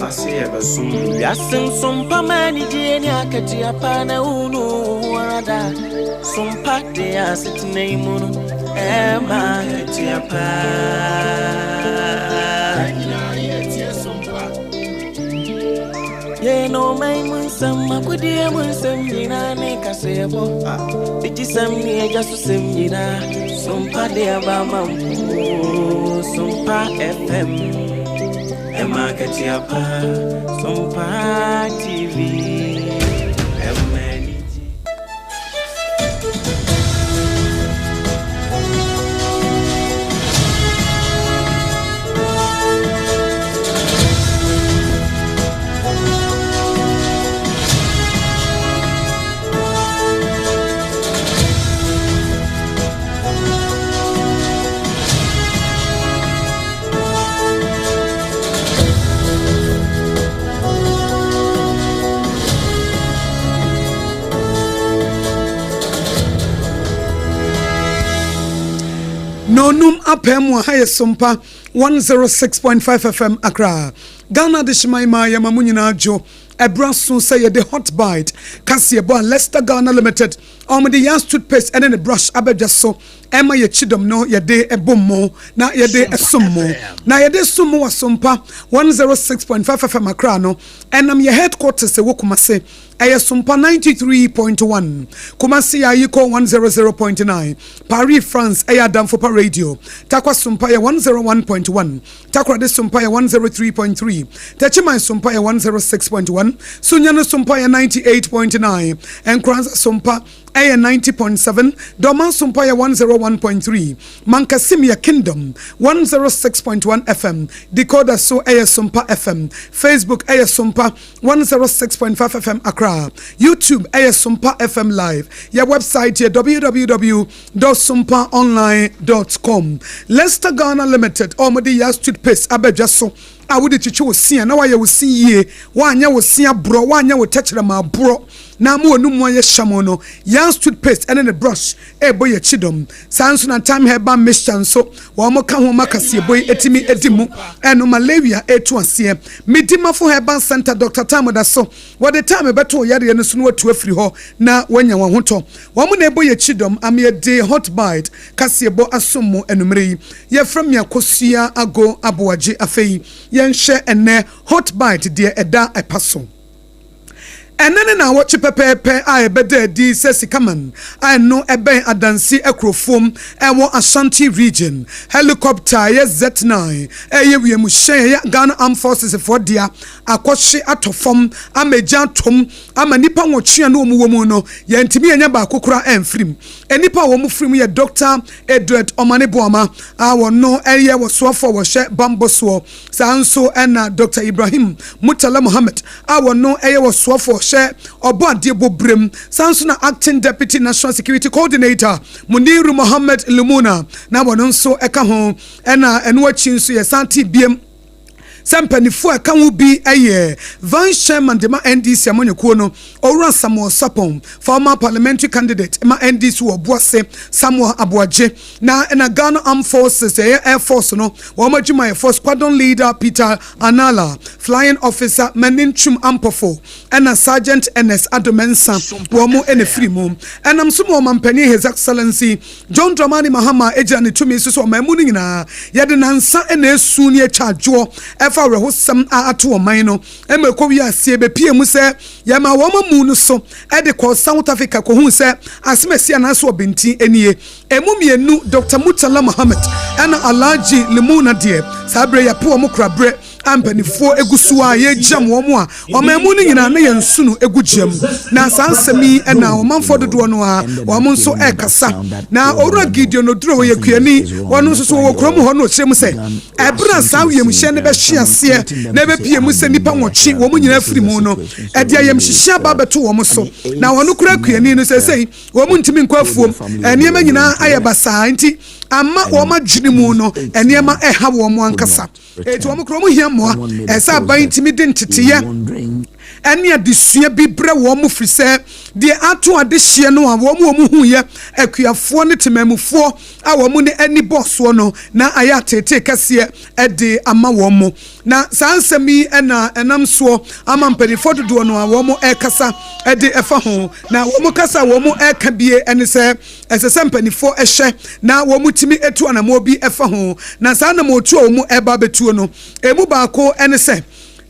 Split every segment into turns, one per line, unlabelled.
Sompa se yɛbɛsom mo.
Wiase nsompa ma anigye ne akatua pa na wonu wo ho ara da. Sompa de asetena yi mu no ɛma akatua pa.
Yɛn nyinaa yɛtie Sompa.
Yɛn ɔman mu nsɛm, akodie mu nsɛm nyinaa ne kaseɛbɔ. Bigyesɛm ne agya so sɛm nyinaa. Sompa de aba ma mo. Sompa FM. Ɛma akatua pa. Sompa TV. Ɛma anigye.
Nonum apɛ mu a ha yɛ Sompa 106.5 FM Accra. Ghana adehyeman ma yɛma mo nyinaa dwo. Ɛberɛ aso sɛ yɛde Hot Bite kaseɛbɔ a Leicester Ghana Limited a wɔde Yas toothpaste ne ne brush aba dwa so ɛma yɛ kyidɔm no yɛde bom mo na yɛde som mo. Na yɛde som mo wɔ Sompa 106.5 FM Accra no ɛnam yɛ headquarters ɛwɔ Kumase ɛyɛ Sompa 93.1 Kumasi Ayiko 100.9 Paris France ɛyɛ Adamfopa Radio Tarkwa Sompa yɛ 101.1 Takoradi Sompa yɛ 103.3 Techiman Sompa yɛ 106.1 Sunyani Sompa yɛ 98.9 Nkoranza Sompa ɛyɛ 90.7 Dormaa Sompa yɛ 101.3 Mankasim yɛ Kingdom 106.1 FM Decoder so ɛyɛ Sompa FM Facebook ɛyɛ Sompa 106.5 FM Accra YouTube ɛyɛ Sompa FM Live Yɛ website yɛ www dot sompaonline dot com Lester Ghana Limited a wɔde Yas toothpaste aba dwa so a wode twitwi wo se a na woayɛ wo se yie, woanyɛ wo se aborɔ, woanyɛ wo tɛkyerɛma aborɔ na ama w'anomu ayɛ hyɛmoo no, Yas toothpaste ne ne brush rebɔ yɛn kyidɔm. Saa nso na Thyme Herbal Mixture nso wɔka ho ma kaseɛbɔ yi tumi di mu. Ɛno malaria retu aseɛ. Medimafo Herbal Centre Doctor Thyme da so Wɔde time bɛto wo yareɛ no so na watu afiri hɔ na woanya w'ahotɔ. Wɔn na ɛbɔ yɛn kyidɔm ama yɛde Hot Bite kaseɛbɔ asom mo anummerɛ yi. Yɛfrɛ me Akosua Ago Aboagye. Afei yɛnhwɛ ɛnnɛ Hot Bite deɛ ɛda ɛpa so. Ɛnnɛ ne naawɔtwe pɛpɛɛpɛ a ɛbɛda adi sɛ Sikaman a ɛno ɛbɛn Adansi Akurofuom ɛwɔ Ashanti Region helicopter a ɛyɛ Z9 a ɛyɛ wiemhyɛn a ɛyɛ Ghana Armed Forces foɔ dea akɔhye atɔ fam ama egya atom ama nnipa nwɔtwe a na wɔn wɔ mu no, yɛantumi annya baako koraa amfiri mu. Nnipa a wɔn firi mu yɛ Dɔkta Edward Omane Boamah a ɔno yɛ ɔsoafoɔ a wɔhwɛ bammɔ soɔ, saa ara nso na Dɔkta Ibrahim Murtala Mohammed a ɔno yɛ ɔsoafoɔ a ɔhwɛ ɔbɔadeɛ bɔberem, saa ara nso na Acting Deputy National Security Coordinator Muniru Mohammed Lumuna na ɔno nso ka ho, ɛna ɛno akyi nso yɛsan tee biam. Sɛ mpaninfoɔ a ɛka ho bi yɛ Vice Chairman de ma NDC amanyɔkuo no, Owura Samuel Sarpong, former Parliamentary Candidate ma NDC wɔ Obuase, Samuel Aboagye, na ɛna Ghana Armed Forces, ɛyɛ Air Force no, wɔn adwumayɛfoɔ Squadron Leader Peter Anala, Flying Officer Manin Twum Ampofo, ɛna Sergeant Ernest Addo Mensah, wɔn na ɛfiri mu. Ɛnam so ma Ɔmanpanin His Excellency John Dramani Mahama gyina ne tumi so sɛ ɔman mu no nyinaa yɛde nansa na esu ne atwa adwoɔ ɛfa awerɛhosɛm a ato ɔman no ma ɛkɔ wiase ɛbɛpie mu sɛ yɛmaa wɔn amu no so de kɔɔ South Africa kɔhuu sɛ asemasi anaasɛ ɔbenten nie. Ɛmu mmienu Dr. Murtala Mohammed ɛna Alhaji Limuna deɛ saa berɛ yɛapo wɔn koraberɛ a mpanimfoɔ gu so a yɛregyam wɔn a ɔman mu no nyinaa na yɛn nsono gu gyam. Na saa nsɛm yi na ɔmanfoɔ dodoɔ no ara wɔn nso rekasa. Na Owura Gideon Oduro ɔyɛ kuani, ɔno nso so ɔwɔ kurom hɔ na ɔkyerɛ mu sɛ ɛberɛ a saa wiemhyɛn no bɛhwe aseɛ na ɛbɛpue mu sɛ nnipa nwɔtwe wɔn nyinaa firi mu no, ɛde ayamhyehyeɛ aba abɛto wɔn so. Na ɔno koraa kuani no seesei wɔn ntumi nkɔ afuom, nneɛma nyinaa ayɛ basaa nti ama wɔn adwene mu no nneɛma ɛha wɔn ankasa. Enti wɔn koraa wɔn hia mmoa. Ɛsɛ sɛ aban tumi de nteteyɛ ne adesua bi brɛ wɔn firi sɛ deɛ ato adehyeɛ no a wɔn wɔn huiɛ, akuafoɔ ne temamufoɔ a wɔn ne ani bɔ soɔ no, na ayɛ ateetee kɛseɛ de ama wɔn mo. Na saa nsɛm yi na ɛnam soɔ ama mpanimfoɔ dodoɔ no a wɔn ɛrekasa de ɛfa ho. Na wɔn kasa a wɔn ɛreka bie ne sɛ ɛsɛ sɛ mpanimfoɔ ɛhyɛ na wɔn tumi etu anamoɔ bi ɛfa ho. Na saa anamoɔtu a wɔn ɛreba abɛtuo no, emu baako ne sɛ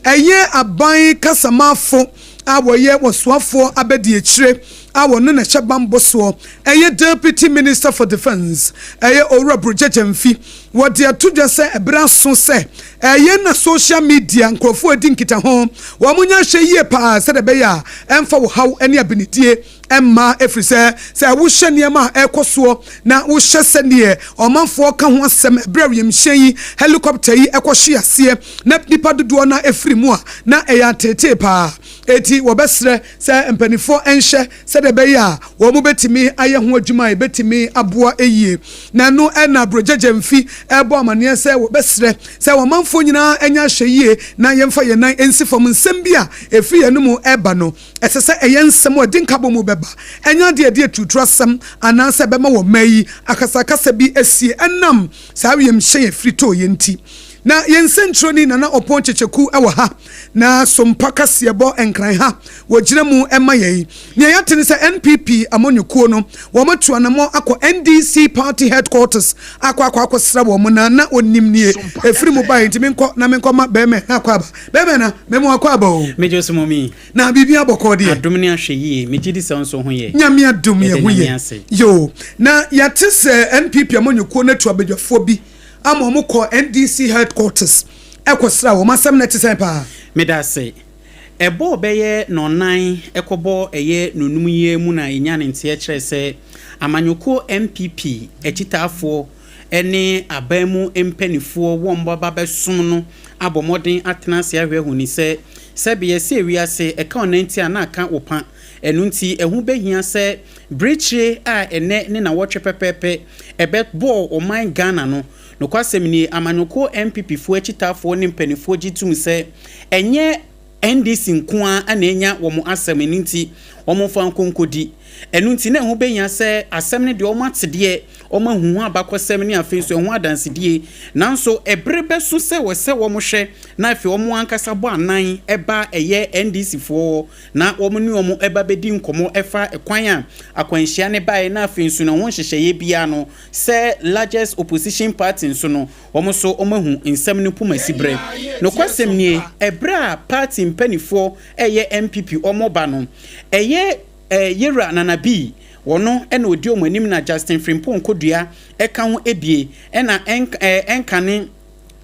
ɛyɛ aban kasamafo a wɔyɛ wɔsoafoɔ abɛdi akyire a wɔno na ɛhyɛ bambɔ soɔ, ɛyɛ Deputy Minister for Defence, ɛyɛ Owura Brogya Genfi, wɔde ato dwa sɛ ɛberɛ aso sɛ ɛyɛ na social media nkurɔfoɔ adi nkita ho wɔn nya hwɛ yie paa, sɛdeɛ ɛbɛyɛ a ɛmfa wɔ haw ne abenedie ɛmma, ɛfiri sɛ wohyɛ nneɛma a ɛrekɔ soɔ na wohyɛ sɛdeɛ ɔmanfoɔ ka ho asɛm ɛberɛ a wiemhyɛn yi, helicopter yi, ɛkɔhye aseɛ na nipa dodoɔ no ɛfiri mu a, na ɛyɛ atetee paa. Eti wɔbɛsrɛ sɛ mpanimfoɔ nhyɛ sɛdeɛ ɛbɛyɛ a wɔn mo bɛtumi ayɛ ho adwuma a yɛbɛtumi aboa yie. Na ɛno ɛna Brogya Genfi ɛbɔ amaneɛ sɛ wɔbɛsrɛ sɛ wɔmanfoɔ nyinaa anya ahyɛ yie na yɛmfa yɛn nan nsi fam. Nsɛm bi a ɛfiri yɛn mu ɛba no, ɛsɛ sɛ ɛyɛ nsɛm a ɛde nkabɔ mu bɛba, ɛnyɛ adeɛ ɛde atutu asɛm anaasɛ ɛbɛma wɔn mma yi akasakasa bi asie ɛnam saa wiemhyɛn efiri tɔɔ yɛn ti. Na yɛn nsɛntwerɛni Nana Ɔpɔn Kyekyeku wɔ ha na Sompa kaseɛbɔ Nkran ha wɔgyina mu ma yɛn. Nea yɛate ne sɛ NPP amanyɔkuo no wɔn atu anammɔ akɔ NDC party headquarters akɔ akɔsra wɔn na onim nie ɛfiri mu baeɛ. Nti menkɔ na menkɔ ma bɛrima na akɔ aba. Bɛrima na mɛmu akɔ aba o.
Megye so mɔmi.
Na biribi abɔkɔ deɛ?
Adom ne ahwɛ yie. Megye di sɛ nso ho yɛ.
Nyame adom, yɛ ho yɛ. Yo, na yɛate sɛ NPP amanyɔkuo no atu abadwafoɔ bi ama wɔn kɔ NDC headquarters ɛkɔsra wɔn. Asɛm no ɛte sɛn paa?
Meda ase. Ɛbɔɔ bɛyɛ nɔnan ɛkɔbɔ ɛyɛ nonum yie mu na ɛnya ne nteɛ kyerɛ sɛ amanyɔkuo NPP akyitaafoɔ ne aban mu mpanimfoɔ wɔn baba bɛsom no abɔ mmɔden atena ase ahwɛ ahuni sɛ sɛbi yɛsɛ ewiase ɛka ɔnan ti a na aka wo pa. Ɛno nti ɛho bɛhia sɛ berekyire a ɛnɛ ne nawɔtwe pɛpɛɛpɛ ɛbɛbɔɔ ɔman Ghana no. Nokwasɛm nie, amanyɔkuo NPP foɔ akyitaafoɔ ne mpanimfoɔ gye tom sɛ ɛnyɛ NDC nko ara na ɛnya wɔn asɛm. Ɛno nti wɔn mfa nkonkodi. Ɛno nti na ɛho bɛhia sɛ asɛm no deɛ, wɔn ate deɛ, wɔn ahu ho abakɔsɛm ne afei nso ɛho adansedie, nanso ɛbere bɛso sɛ wɔ sɛ wɔn hwɛ na afei wɔn ankasa bɔ anan ɛba ɛyɛ NDC foɔ na wɔn ne wɔn ɛba bɛdi nkɔmɔ ɛfa ɛkwan a akwanhyia ne baeɛ, na afei nso na ho nhyehyɛeɛ biara no sɛ largest opposition party nso no, wɔn nso wɔn ahu nsɛm no poma si berɛ. Nokwasɛm nie, ɛberɛ a party mpanimfoɔ ɛyɛ NPP wɔn ba no, ɛyɛ yɛwura Nana Bii wɔno ɛna odi wɔn anim, na Justin Frimpong Kodua ɛka ho ebie, ɛna ɛnkane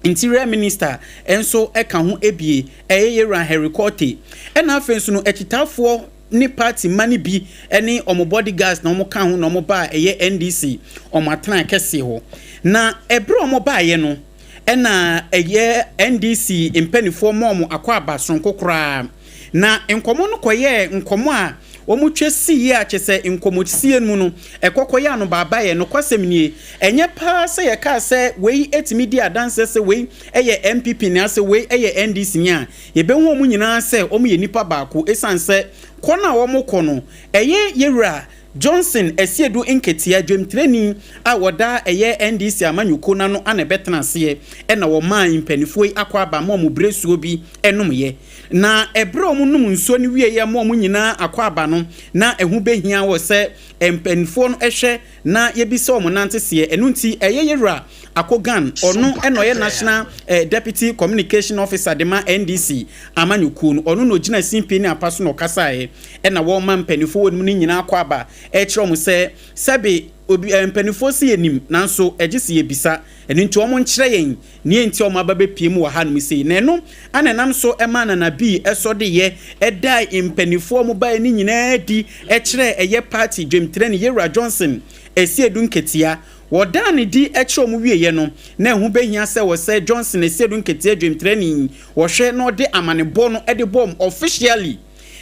Interior Minister nso ɛka ho ebie, ɛyɛ yɛwura Henry Quartey, ɛna afei nso no akyitaafoɔ ne party mma no bi ne wɔn bodyguards na wɔn ka ho na wɔn ba a ɛyɛ NDC wɔn atena kɛseɛ hɔ. Na ɛberɛ a wɔn baeɛ no, ɛna ɛyɛ NDC mpanimfoɔ ma wɔn akɔ aba sononko koraa, na nkɔmɔ no kɔyɛɛ nkɔmɔ a wɔn twa si yie a kyɛ sɛ nkɔmɔsie no mu no ɛkɔkɔ yɛ ano baaba yɛ. Nokwasɛm nie, ɛnyɛ paa sɛ yɛkaa sɛ wei etumi di adanseɛ sɛ wei ɛyɛ NPP na sɛ wei ɛyɛ NDC ni a, yɛbɛhu wɔn nyinaa sɛ wɔn yɛ nipa baako, esan sɛ kɔ no a wɔn kɔ no, ɛyɛ yɛwura Johnson Asiedu Nketea, dwamtirani a wɔda ɛyɛ NDC amanyɔkuo n'ano ana ɛbɛtena aseɛ, ɛna wɔmaa mpanimfoɔ yi akɔ aba ma wɔn beresuo bi ɛnomyɛ. Na ɛberɛ a wɔn nom nsuo no wie yɛ ma wɔn nyinaa akɔ aba no, na ɛho bɛhia wɔ sɛ mpanimfoɔ no ɛhwɛ na yɛbisa wɔn nante seɛ. Ɛno nti ɛyɛ yɛwura Akogan, ɔno ɛna ɔyɛ National Deputy Communication Officer de ma NDC amanyɔkuo no, ɔno na ogyina simpie ne apa so na ɔkasaeɛ, ɛna wɔma mpanimfoɔ wɔ mu no nyinaa akɔ aba, ɛkyerɛ wɔn sɛ sɛbe obi mpanimfoɔ si yɛ nanso ɛgye si yɛbisa. Ɛno nti wɔn nkyerɛ yɛn nea nti wɔn aba bɛpie mu wɔ hanom sei. Na ɛno ana ɛnam so ɛma Nana Bii ɛsɔ de yɛ ɛda mpanimfoɔ mo baeɛ no nyinaa di ɛkyerɛ ɛyɛ party dwamtirani yɛwura Johnson Asiedu Nketea. Wɔdaa ne di kyerɛ wɔn wieɛ no, na ɛho bɛhia sɛ wɔ sɛ Johnson Asiedu Nketea dwamtirani wɔhwɛ na ɔde amanebɔ no de bɔm officially.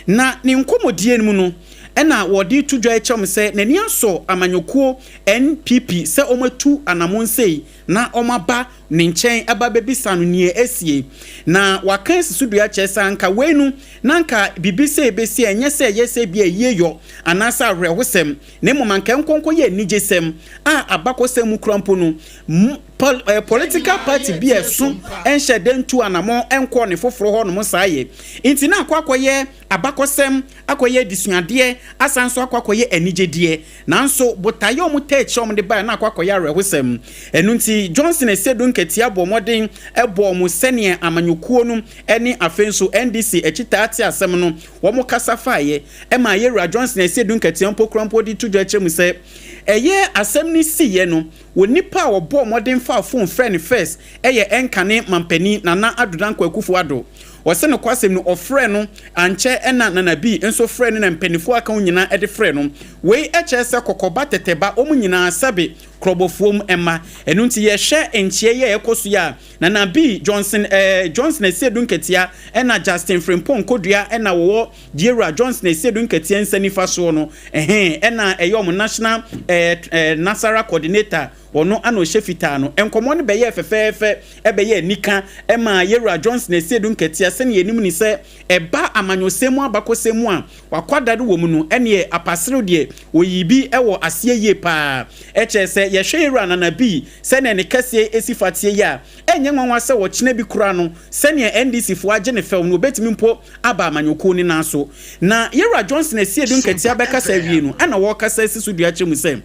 Na ne nkɔmmɔdie no mu no, ɛna wɔde to dwa kyerɛ wɔn sɛ n'ani asɔ amanyɔkuo NPP sɛ wɔn atu anammɔn sei. na wɔaba ne nkyɛn aba abɛbisa no nea asie. Na waka asi so dua kyerɛ sɛ anka wei no, na anka biribi sɛ ɛbɛsi a, ɛnyɛ sɛ ɛyɛ sɛ ebia ayie yɔ anaasɛ awerɛhosɛm, na mmom anka ɛnkɔnkɔ yɛ anigyesɛm a abakɔsɛm mu kura mpo no, pol eh, political party bi a ɛso nhyɛ da ntu anamɔn nkɔɔ ne foforɔ hɔnom saa yɛ. Nti na akɔ akɔyɛ abakɔsɛm, akɔyɛ adesuadeɛ, asan nso akɔ akɔyɛ anigyedeɛ. Nanso botaeɛ a wɔtaa kyerɛ wɔn de baeɛ no akɔ akɔyɛ awerɛhosɛm. Ɛno nti Johnson Asiedu Nketia bɔɔ mmɔden bɔɔ wɔn sɛdeɛ amanyɔkuo no ne afei nso NDC akyitaa te asɛm no wɔn kasa faeɛ. Ɛmaa Yɛwura Johnson Asiedu Nketia mpo koraa mpo de to dwa kyerɛ mu sɛ ɛyɛ asɛm no siiɛ no onipa a ɔbɔɔ mmɔden faa phone frɛɛ no first yɛ ɛnkane mampanin Nana Addo Dankwa Akufo Addo. Ɔse nokwasɛm ni ɔfrɛɛ no ankyɛ na Nana Bii nso frɛɛ no na mpaninfoɔ a aka ho nyinaa de frɛɛ no. Wei kyerɛ sɛ kɔkɔba tɛtɛba wɔn nyinaa sɛbe korɔbɔfoɔ mu mma. Ɛno nti yɛhwɛ nkyeɛ yi a ɛkɔ so yi a Nana Bii, Johnson eh, Johnson Asiedu Nketia ɛna Justin Frimpong Kodua ɛna wɔwɔ Diewura Johnson Asiedu Nketia nsa nifa soɔ no ɛhee ɛna ɛyɛ wɔn National eh, eh, Nasara Coordinator. Ɔno na ɔhyɛ fitaa no. Nkɔmmɔ no bɛyɛɛ fɛfɛɛfɛ, ɛbɛyɛɛ anika maa Yɛwura Johnson Asiedu Nketia sɛnea yɛnim no sɛ ɛba amanyɔsɛm mu abakɔsɛm mu a wakwadare wɔ mu no, ɛneɛ apaserew deɛ ɔyii bi wɔ aseɛ yie pa ara. Ɛkyerɛ sɛ yɛhwɛ Yɛwura Nana Bii sɛnea ne kɛseɛ si fa teɛ yi a, ɛnyɛ nwanwa sɛ ɔkyena bi koraa no sɛnea NDC foɔ agye no fɛw no ɔbɛtumi mpo aba amanyɔkuo no nan so. Na Yɛwura Johnson Asiedu Nketia bɛkasa awie no, ɛna ɔrekasa asi so dua kyerɛ mu sɛ,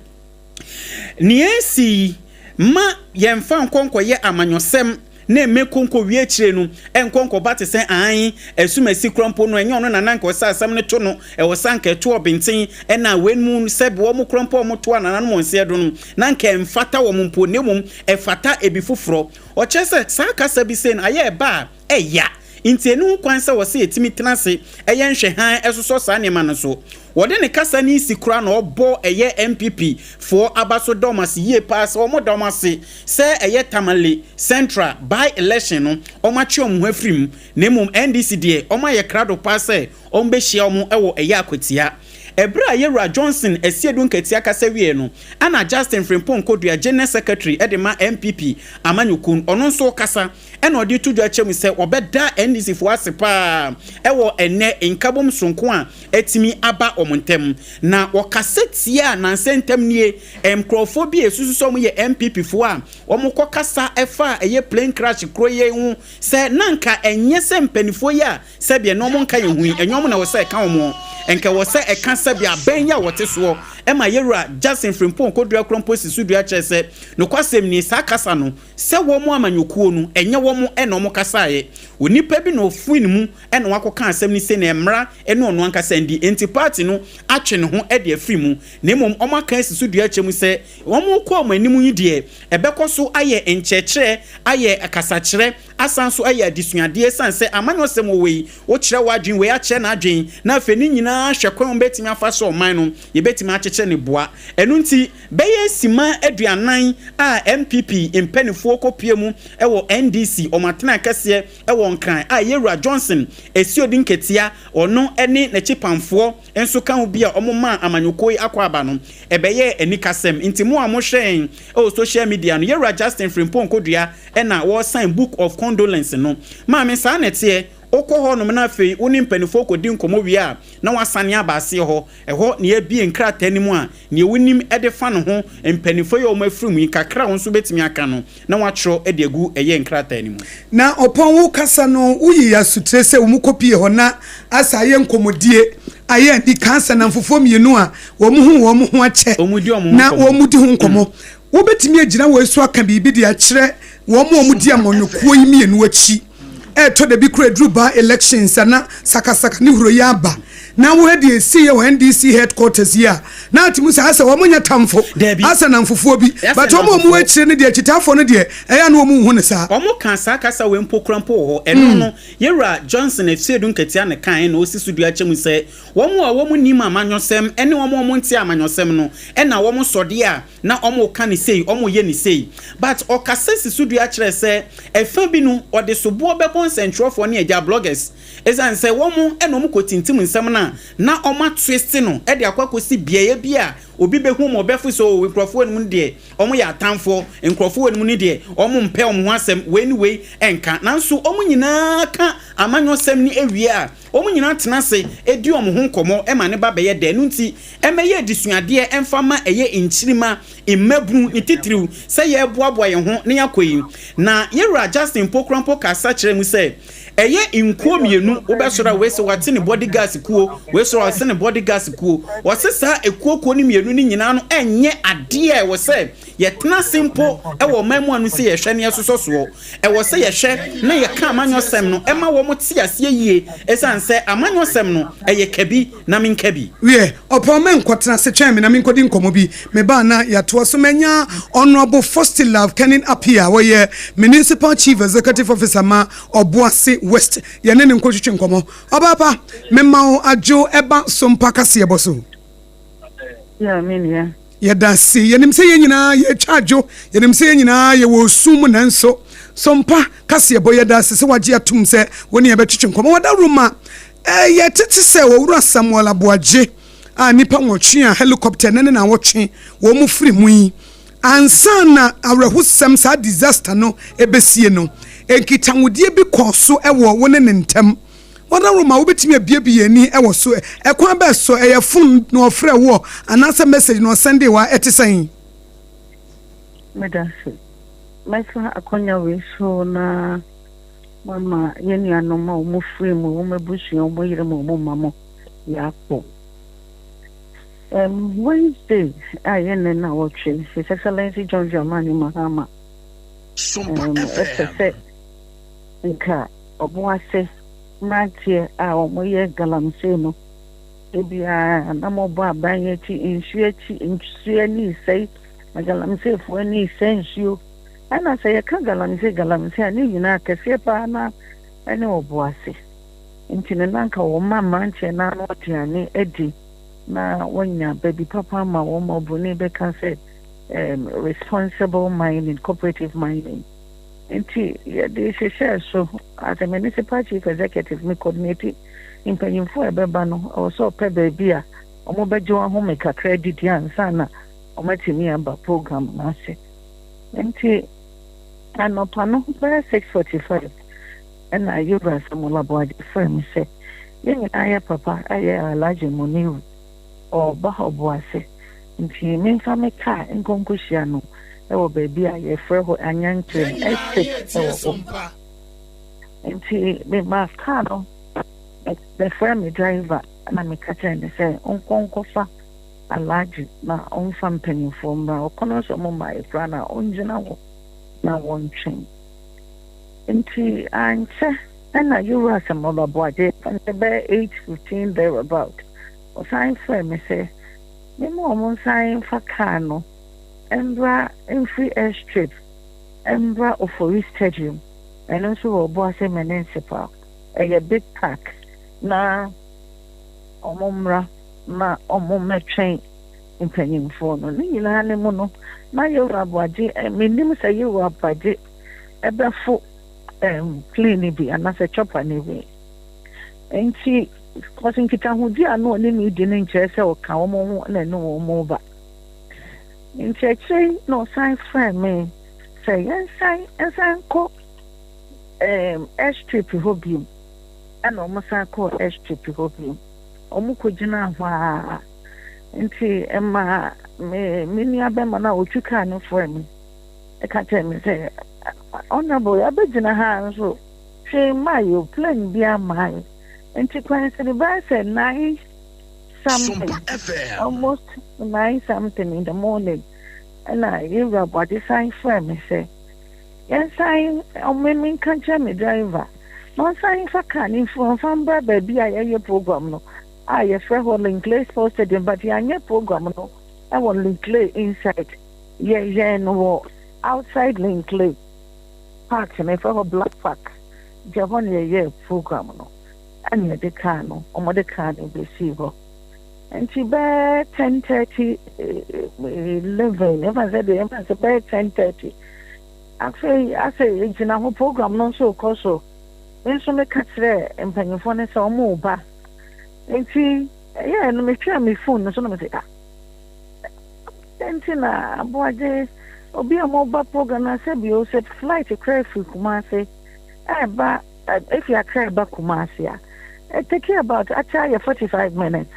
Nea esi yi mma yɛmfa nkɔ nkɔyɛ amanyɔsɛm na ɛmmɛkɔ nkɔwie akyire no ɛnkɔ nkɔba te sɛ aane asumasi kora mpo no ɛnyɛ ɔno na na anka ɔsɛ asɛm no to no ɛwɔ sɛ anka ɛto ɔbenten ɛna wei mu sɛbe wɔn kora mpo a wɔn to anananom wɔn nseɛ do no na anka ɛmfata wɔn mpo na mmom ɛfata ebi foforɔ. Ɔkyerɛ sɛ saa kasa bi sei no ayɛ ɛba a ɛya nti ɛni ho kwan sɛ wɔsɛ yɛtumi tena ase yɛ nhwɛhan sosɔ saa nneɛma no so. Wɔde ne kasa no si koraa na ɔbɔ ɛyɛ NPP foɔ aba so da wɔn ase yie paa sɛ wɔn da wɔn ase sɛ ɛyɛ Tamale Central by election no wɔn atwe wɔn ho afiri mu na mmom NDC deɛ wɔn ayɛ krado paa sɛ wɔn bɛhyia wɔn wɔ ɛyɛ Akwatia. Ɛberɛ a Yɛwura Johnson Asiedu Nketia kasa wieɛ no ɛna Justin Frimpong Kodua General Secretary de ma NPP amanyɔkuo no ɔno nso rekasa. Ɛna ɔde reto dwa kyerɛ mu sɛ wɔbɛda NDC foɔ ase paa wɔ ɛnnɛ nkabom soronko a atumi aba wɔn ntam. Na wɔkasa tiaa nansa ntam nie, nkorɔfoɔ bi a ɛsusu sɛ wɔyɛ NPP foɔ a wɔkɔ kasa faa ɛyɛ plane crash korɔ yi ho sɛ na anka ɛnyɛ sɛ mpaninfoɔ yi a sɛdeɛ na wɔnka yɛn ho yi, ɛnyɛ wɔn na ɛwɔ sɛ ɛka wɔn, nka ɛwɔ sɛ ɛka sɛdeɛ abɛn yi a wɔte soɔ ma Yɛwura Justin Frimpong Kodua Krompong si so dua kyerɛ sɛ, nokwasɛm nie, saa kasa no, sɛ wɔn amanyɔkuo no, ɛnyɛ wɔn na wɔkasaeɛ. Onipa bi na ɔfiri ne mu na wakɔka asɛm no sei na ɛmmra ne ɔno ankasa ndi, enti party no atwe ne ho de afiri mu, na mmom wɔaka asi so dua akyerɛ mu sɛ wɔrekɔ wɔn anim yi deɛ, ɛbɛkɔ so ayɛ nkyerɛkyerɛ, ayɛ kasakyerɛ, asan nso ayɛ adesuadeɛ ɛsiane sɛ amanyɔsɛm wɔ wei, wokyerɛ w'adwene, wei akyerɛ n'adwene, na afei ne nyinaa hwɛ kwan a wɔbɛtumi afa so ɔman no yɛbɛtumi akyekyere no boa. Ɛno nti bɛyɛ simma 40 a NPP mpaninfoɔ kɔpue mu wɔ NDC wɔn atenae kɛseɛ wɔ Nkran a Yɛwura Johnson Asiodi Nketia ɔno ne n'akyipamfoɔ nso ka ho bi a wɔmaa amanyɔkuo yi akwaaba no, ɛbɛyɛɛ anikasɛm. Nti mo a mohwɛ yɛn wɔ social media no, Yɛwura Justin Frimpong Kodua na wɔresign book of condolence no. Maame, saa na ɛteɛ. Wokɔ hɔnom na afei wo ne mpanimfoɔ kɔdi nkɔmmɔ wie a, na woasane aba aseɛ hɔ. Ɛhɔ na yɛabue nkrataa no mu a nea wonim de fa ne ho, mpanimfoɔ yi a wɔafiri mu yi, kakra a wo nso wobɛtumi aka no, na woatwerɛ de agu ɛyɛ nkrataa no mu.
Na ɔpɔn wo kasa no wo yi asotire sɛ wɔn kɔ pie hɔ na asa ayɛ nkɔmɔdie ayɛ anika asɛ namfofoɔ mienu a wɔn hu wɔn ho akyɛ na wɔn di ho nkɔmɔ. Wo bɛtumi agyina wei so aka biribi de akyerɛ wɔn a wɔn di amanyɔkuo yi mienu akyi. Ɛtɔ da bi koraa ɛduru by elections a na sakasaka ne huroyɛ aba. Na wohwɛ deɛ ɛsiiɛ wɔ NDC headquarters yi a, na ate mu sɛ asɛ wɔn nyɛ tamfo,
Dabi.
asɛ namfofoɔ bi.
Asɛ
But wɔn a wɔn
namfofoɔ.
akyire no deɛ, akyitaafoɔ no deɛ, ɛyɛ a na wɔn nhu no saa.
Wɔn kaa saa kasa wei mpo koraa mpo wɔ hɔ. Ɛno no, Yɛwura Johnson Asiedu Nketia na ɛkaeɛ na ɔsi so dua kyɛ mu sɛ, wɔn a wɔn nnim amanyɔsɛm ne wɔn a wɔn nte amanyɔsɛm no na wɔn sɔ deɛ a na ɔmo ka no sei, ɔmo yɛ no sei. But ɔkasa si so dua kyerɛ sɛ ɛfa bi no ɔde soboɔ bɛbɔ Yɛmmɔ nsɛntwerɛfoɔ ne agya bloggers ɛsiane sɛ wɔn na wɔn kɔtintim nsɛm no a na wɔn atwist no de akɔ akɔsi beaeɛ bi a obi bɛhu ma ɔbɛfo sɛ, "O, nkurɔfoɔ no mu no deɛ, wɔn yɛ atamfoɔ, nkurɔfoɔ no mu no deɛ, wɔn mpɛ wɔn ho asɛm, wei ne wei nka." Nanso wɔn nyinaa ka amanyɔsɛm no awie a, wɔn nyinaa tena ase di wɔn ho nkɔmmɔ ma ne ba bɛyɛ dɛ. Ɛno nti ɛmɛyɛ adesuadeɛ ɛmfa ma ɛyɛ nkyirima mmabunu ne titiriw sɛ yɛreboaboa yɛn ho na yɛakɔ yi. Na yɛwura Justin Pokrampo kasa kyerɛ mu sɛ ɛyɛ nkuo mmienu wobɛsɔrɔ a, wei sɛ wate ne bodyguards kuo, wei sɔrɔ ɔse ne bodyguards kuo. Wɔse saa ekuokuo no mmienu no nyinaa no ɛnyɛ adeɛ a ɛwɔ sɛ yɛtena ase mpo ɛwɔ ɔman mu ano sɛ yɛhwɛ ne yɛsosɔ soɔ. Ɛwɔ sɛ yɛhwɛ na yɛka amanyɔsɛm no ɛma wɔn te aseɛ yie, ɛsiane sɛ amanyɔsɛm no ɛyɛ kabi na menka bi.
Wiɛ, ɔpɔn mɛ nkɔtena se twɛn me na menkɔdi nkɔmmɔ bi. Mebaa na yɛatoa so. Manya Honorable Love Kenin Apia, wɔyɛ Municipal Chief Executive Officer ma Ɔboase West. Yɛne ne nkɔtwitwi nkɔmmɔ. Ɔbaapa, mema wo adwo ɛba Sompa kaseɛbɔ so.
Yeah, me nua.
Yɛda ase. Yɛnim sɛ yɛn nyinaa yɛtwa adwo, yɛnim sɛ yɛn nyinaa yɛwɔ osu mu, nanso Sompa kaseɛbɔ, yɛda ase sɛ wagye atom sɛ wo ne yɛbɛtwitwi nkɔmmɔ. Wada roma yɛtete sɛ wɔwura Samuel Aboagye a nnipa 8 a helicopter ne ne na wɔtwe wɔn mu firi mu yi, ansa na awerɛhosɛm saa disaster no ɛbɛsie no, nkitahodie bi kɔɔ so ɛwɔ wo ne ne ntam. Wada roma, wobɛtumi abiebie ani ɛwɔ so? Ɛkwan bɛɛ so, ɛyɛ phone na ɔfrɛ woɔ anaasɛ message na ɔsende wa, ɛte sɛn?
Meda ase. Mɛfa akɔnya wei so na mama yɛn nuanom a wɔn firi mu, wɔn abusua, wɔn yere mu, wɔn mma mo yɛakɔ. Wednesday a yɛ nnɛ na wɔtwe, His Excellency John Dramani Mahama ɛpɛ sɛ nka Ɔboase mmeranteɛ a wɔyɛ galamsey no ebiara na wɔbɔ aban akyi, nsuo akyi, nsuo ani sɛe na galamseyfoɔ ani sɛe nsuo. Ɛna sɛ yɛka galamsey galamsey a, ne nyinaa kɛseɛ paa na ɛne Ɔboase. Nti no na nka wɔma mmeranteɛ no ano aduane adi na wɔnya baabi papa ama wɔn ma oburoni bɛka sɛ responsible mining, cooperative mining. Nti yɛde hyehyɛɛ so as a Municipal Chief Executive, me coordinate mpanyimfoɔ a ɛbɛba no. Ɛwɔ sɛ ɔpɛ baabi a wɔbɛgye wɔn ahome kakra adidi ansa na wɔatumi aba program no ase. Nti anɔpa no bɛyɛ 6:45 ɛna yɛwura Samuel Aboagye frɛ me sɛ yɛn nyinaa yɛ papa ɛyɛ Alhaji Muniru ɔba Ɔboase, nti memfa me kaa nkɔnkɔhyia no ɛwɔ baabi a yɛfrɛ hɔ Anyankyerɛ airstrip ɛwɔ hɔ. Nti mema kaa no, mefrɛ me driver na meka kyerɛ ne sɛ ɔnkɔ nkɔfa Alhaji na ɔmfa mpanyimfoɔ mmra. Ɔkɔ no nso ɔmo mmaeɛ koraa na ɔngyina hɔ na wɔntwɛn. Nti ankyɛ ɛna yɛwura Samuel Aboagye bɛyɛ 8:15 there about ɔsan frɛ me sɛ mema ɔmo nsan mfa kaa no mbra mfiri airstrip mbra Ofori Stadium. Ɛno nso wɔ Obuase Municipal, ɛyɛ big park, na ɔmo mmra na ɔmo mmɛtwɛn mpanyimfoɔ no. Ne nyinaa ne mu no na yɛwura Aboagye, menim sɛ yɛwura Aboagye ɛbɛfo plane bi anaasɛ chopper no bi. Nti kɔsi nkitahodi a na ɔne me di no nkyerɛ sɛ ɔka wɔn ho na ɛne wɔn ba. Nti akyire na ɔsan frɛ me sɛ yɛnsan nsan kɔ airstrip hɔ bio. Ɛna wɔn san kɔɔ airstrip hɔ bio. Wɔn kɔ gyina hɔ a, nti ɛma me nua bɛrima no a otwi kaa no frɛ me ɛka kyerɛ me sɛ, "Honourable, yɛabɛgyina ha nso hwee mmaa yi o, plane bi ama yi." Nti kwan sɛ ne bɛyɛ sɛ nine something, almost nine something in the morning, ɛna yɛwura Aboagye san frɛ me sɛ yɛnsan ɔmo nka nkyerɛ me driver na ɔnsan mfa kaa ne mfiri ɔmfa mbra baabi a yɛyɛ program no a yɛfrɛ hɔ Len Clay Sports Stadium, but yɛanyɛ program no ɛwɔ Len Clay inside, yɛyɛn no wɔ outside Len Clay park no, yɛfrɛ hɔ Black Park. Nti ɛhɔ na yɛyɛ program no. Ɛna yɛde kaa no, ɔmɔde kaa no bɛsii hɔ. Nti bɛɛ 10:30, 11, ɛfa sɛ deɛ ɛfa sɛ bɛyɛ 10:30, afei asɛ yɛgyina hɔ, program no nso rekɔ so. Me nso meka kyerɛɛ mpanyimfoɔ no sɛ wɔreba. Nti ɛyɛɛ no mehwɛɛ me phone no so na mese ah, dɛn nti na Aboagye obi a wɔba program na sɛ bio sɛ flight koraa firi Kumase ɛreba efi Accra ɛba Kumase a it take about akyɛ ayɛ 45 minutes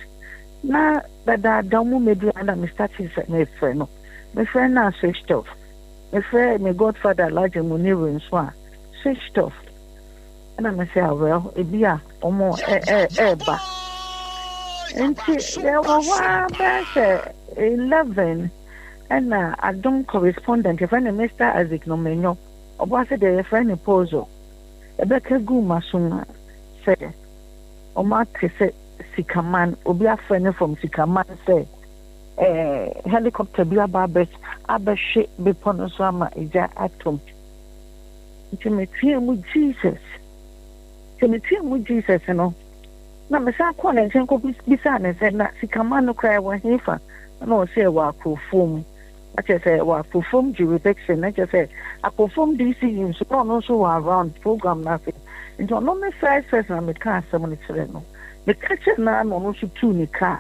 na dadaada wɔn mmɛduru a na me starting sɛ mefrɛ no mefrɛ no a switched off mefrɛ me godfather Alhaji Muniru nso a switched off ɛna me sɛ ah well ebi a wɔn ɛɛba nti yɛwɔ hɔ ara bɛyɛ sɛ 11 ɛna Adom correspondent yɛfrɛ no Mr Isaac Nomenyo ɔbɔ ase deɛ yɛfrɛ no Pozo ɛbɛka gu m'asom sɛ wɔn ate sɛ Sikaman obi afrɛ no from Sikaman sɛ ɛɛ helicopter bi aba abɛ abɛhwe bepɔ no so ama egya atom. Nti meteaa mu Jesus. Nti meteaa mu Jesus no, na mesan kɔɔ ne nkyɛn kɔbisaa no sɛ, na Sikaman no koraa ɛwɔ hefa? Ɛna ɔse ɛwɔ Akurofom. Na kyerɛ sɛ ɛwɔ Akurofom jurisdiction, na kyerɛ sɛ Akurofom DC nso na ɔno nso wɔ around program no ase. Nti ɔno ne first person a mekaa asɛm no kyerɛɛ no. Meka kyerɛɛ no ara na ɔno nso tuu ne kaa.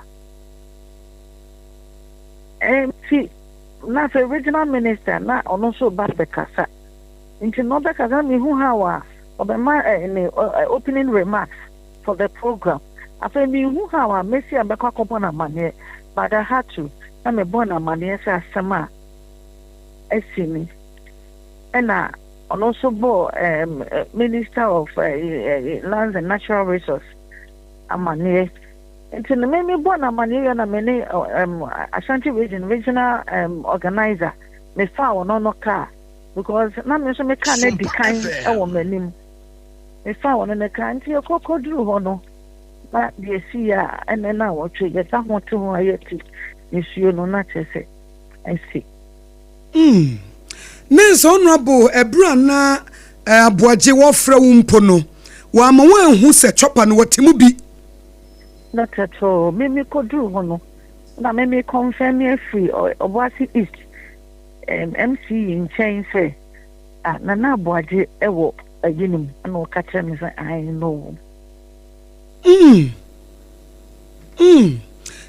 Nti na afei regional minister na ɔno nso reba abɛkasa. Nti na ɔbɛkasa na mehu how a ɔbɛma eh, ne eh, opening remarks for the program. Afei mehu how a mɛsi a mɛkɔ akɔbɔ no amanneɛ, but I had to, na mebɔɔ no amanneɛ sɛ asɛm a asi ni. Ɛna ɔno nso bɔɔ um, Minister of uh, Lands and Natural Resource amanneɛ. Nti no me mebɔɔ no amanneɛ wie na me ne um, Ashanti Region regional um, organizer mefaa ɔno no kaa because na me nso me kaa no adi kan wɔ m'anim. Mefaa ɔno ne kaa nti yɛkɔ kɔduru hɔ no na deɛ ɛsi yɛ a ɛnɛ na awɔtwe yɛda ho te ho a yɛte nsuo no na kyerɛ sɛ asi.
Mm. Nurse Honourable, ɛberɛ a na eh, Aboagye wɔfrɛ wo mpo no, wɔama woanhu sɛ chopper no wɔte mu bi.
Not at all. Me me kɔduru hɔ no, na me me confirm afiri Obuasi East um, MC nkyɛn sɛ ah, Nana Aboagye wɔ ayi no mu, ɛna ɔka kyerɛ me sɛ ae na ɔwɔ mu.
Mm. Mm.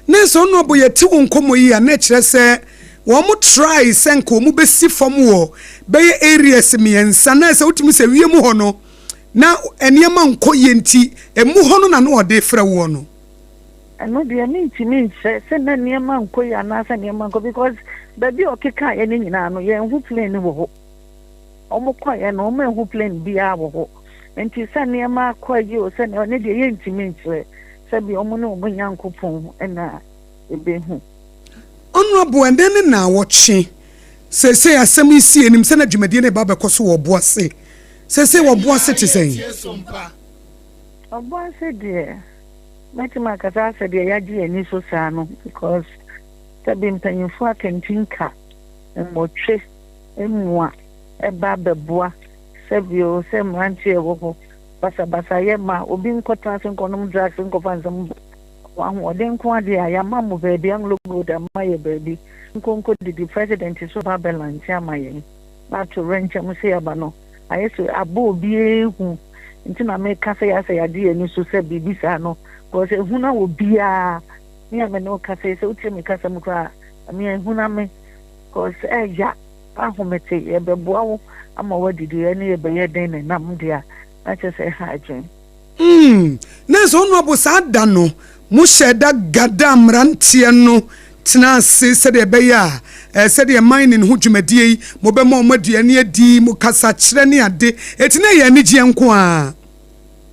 Nurse Honourable, yɛte wo nkɔmmɔ yi a, na ɛkyerɛ sɛ wɔn try sɛ nka wɔn bɛsi fam wɔ bɛyɛ areas mmiɛnsa na sɛ wotumi sɛ wiem hɔ no na nneɛma nkɔ yie nti emu hɔ no na na ɔde frɛ woɔ no.
Ɛno deɛ mentumi nkyerɛ sɛ na nneɛma nkɔ yie anaasɛ nneɛma nkɔ because baabi a ɔkekaeɛ no nyinaa no yɛnhu plane wɔ hɔ. Wɔn kɔeɛ no wɔn anhu plane biara wɔ hɔ. Nti sɛ nneɛma akɔ yie o sɛ ɛno deɛ yɛntumi nkyerɛ sɛbi wɔn ne wɔn Nyankopɔn na ɛbɛhu.
Honourable, ɛnnɛ ne naawɔtwe. Seesei asɛm yi si anim sɛ na dwumadie no reba abɛkɔ so wɔ Ɔboase. Seesei Ɔboase te sɛn?
Ɔboase deɛ, mɛtumi akasa asɛ deɛ yɛagye yɛn ani so saa no because sɛbi mpanyinfoɔ akantinka nwɔtwe mua ɛba abɛboa sɛbi o sɛ mmeranteɛ ɛwɔ hɔ basabasayɛ ma obi nkɔtena ase nkɔnom drugs nkɔfa nsɛm bɔ Wɔ ahoɔden nko ara deɛ a, yɛama mo baabi, Anglo Gold ama yɛ baabi, nkɔ nkɔ didi, President nso ba abɛlante ama yɛn, na ato wrɛnkyɛm sei aba no, ayɛ sɛ abɔ obiara hu, nti na meka sɛ yɛasɛ yɛagye yɛn ani so sɛ biribi saa no, because ehu na wɔ biara, me a me ne wo kasa yi, sɛ wotie me kasa mu koraa a, me ehu na me, because ɛya, ahomete, yɛbɛboa wo ama woadidi, ɛne yɛbɛyɛ den na nam deɛ a, na kyerɛ sɛ ɛha adwene.
Mm, na sɛ Honourable saa da no mo hyɛɛ da gadaa mmeranteɛ no tenaa ase sɛdeɛ ɛbɛyɛ a eh, sɛdeɛ mining ho dwumadie yi mobɛma wɔn aduane adi, mo kasakyerɛ ne ade, eti na ɛyɛ anigyeɛ nko ara.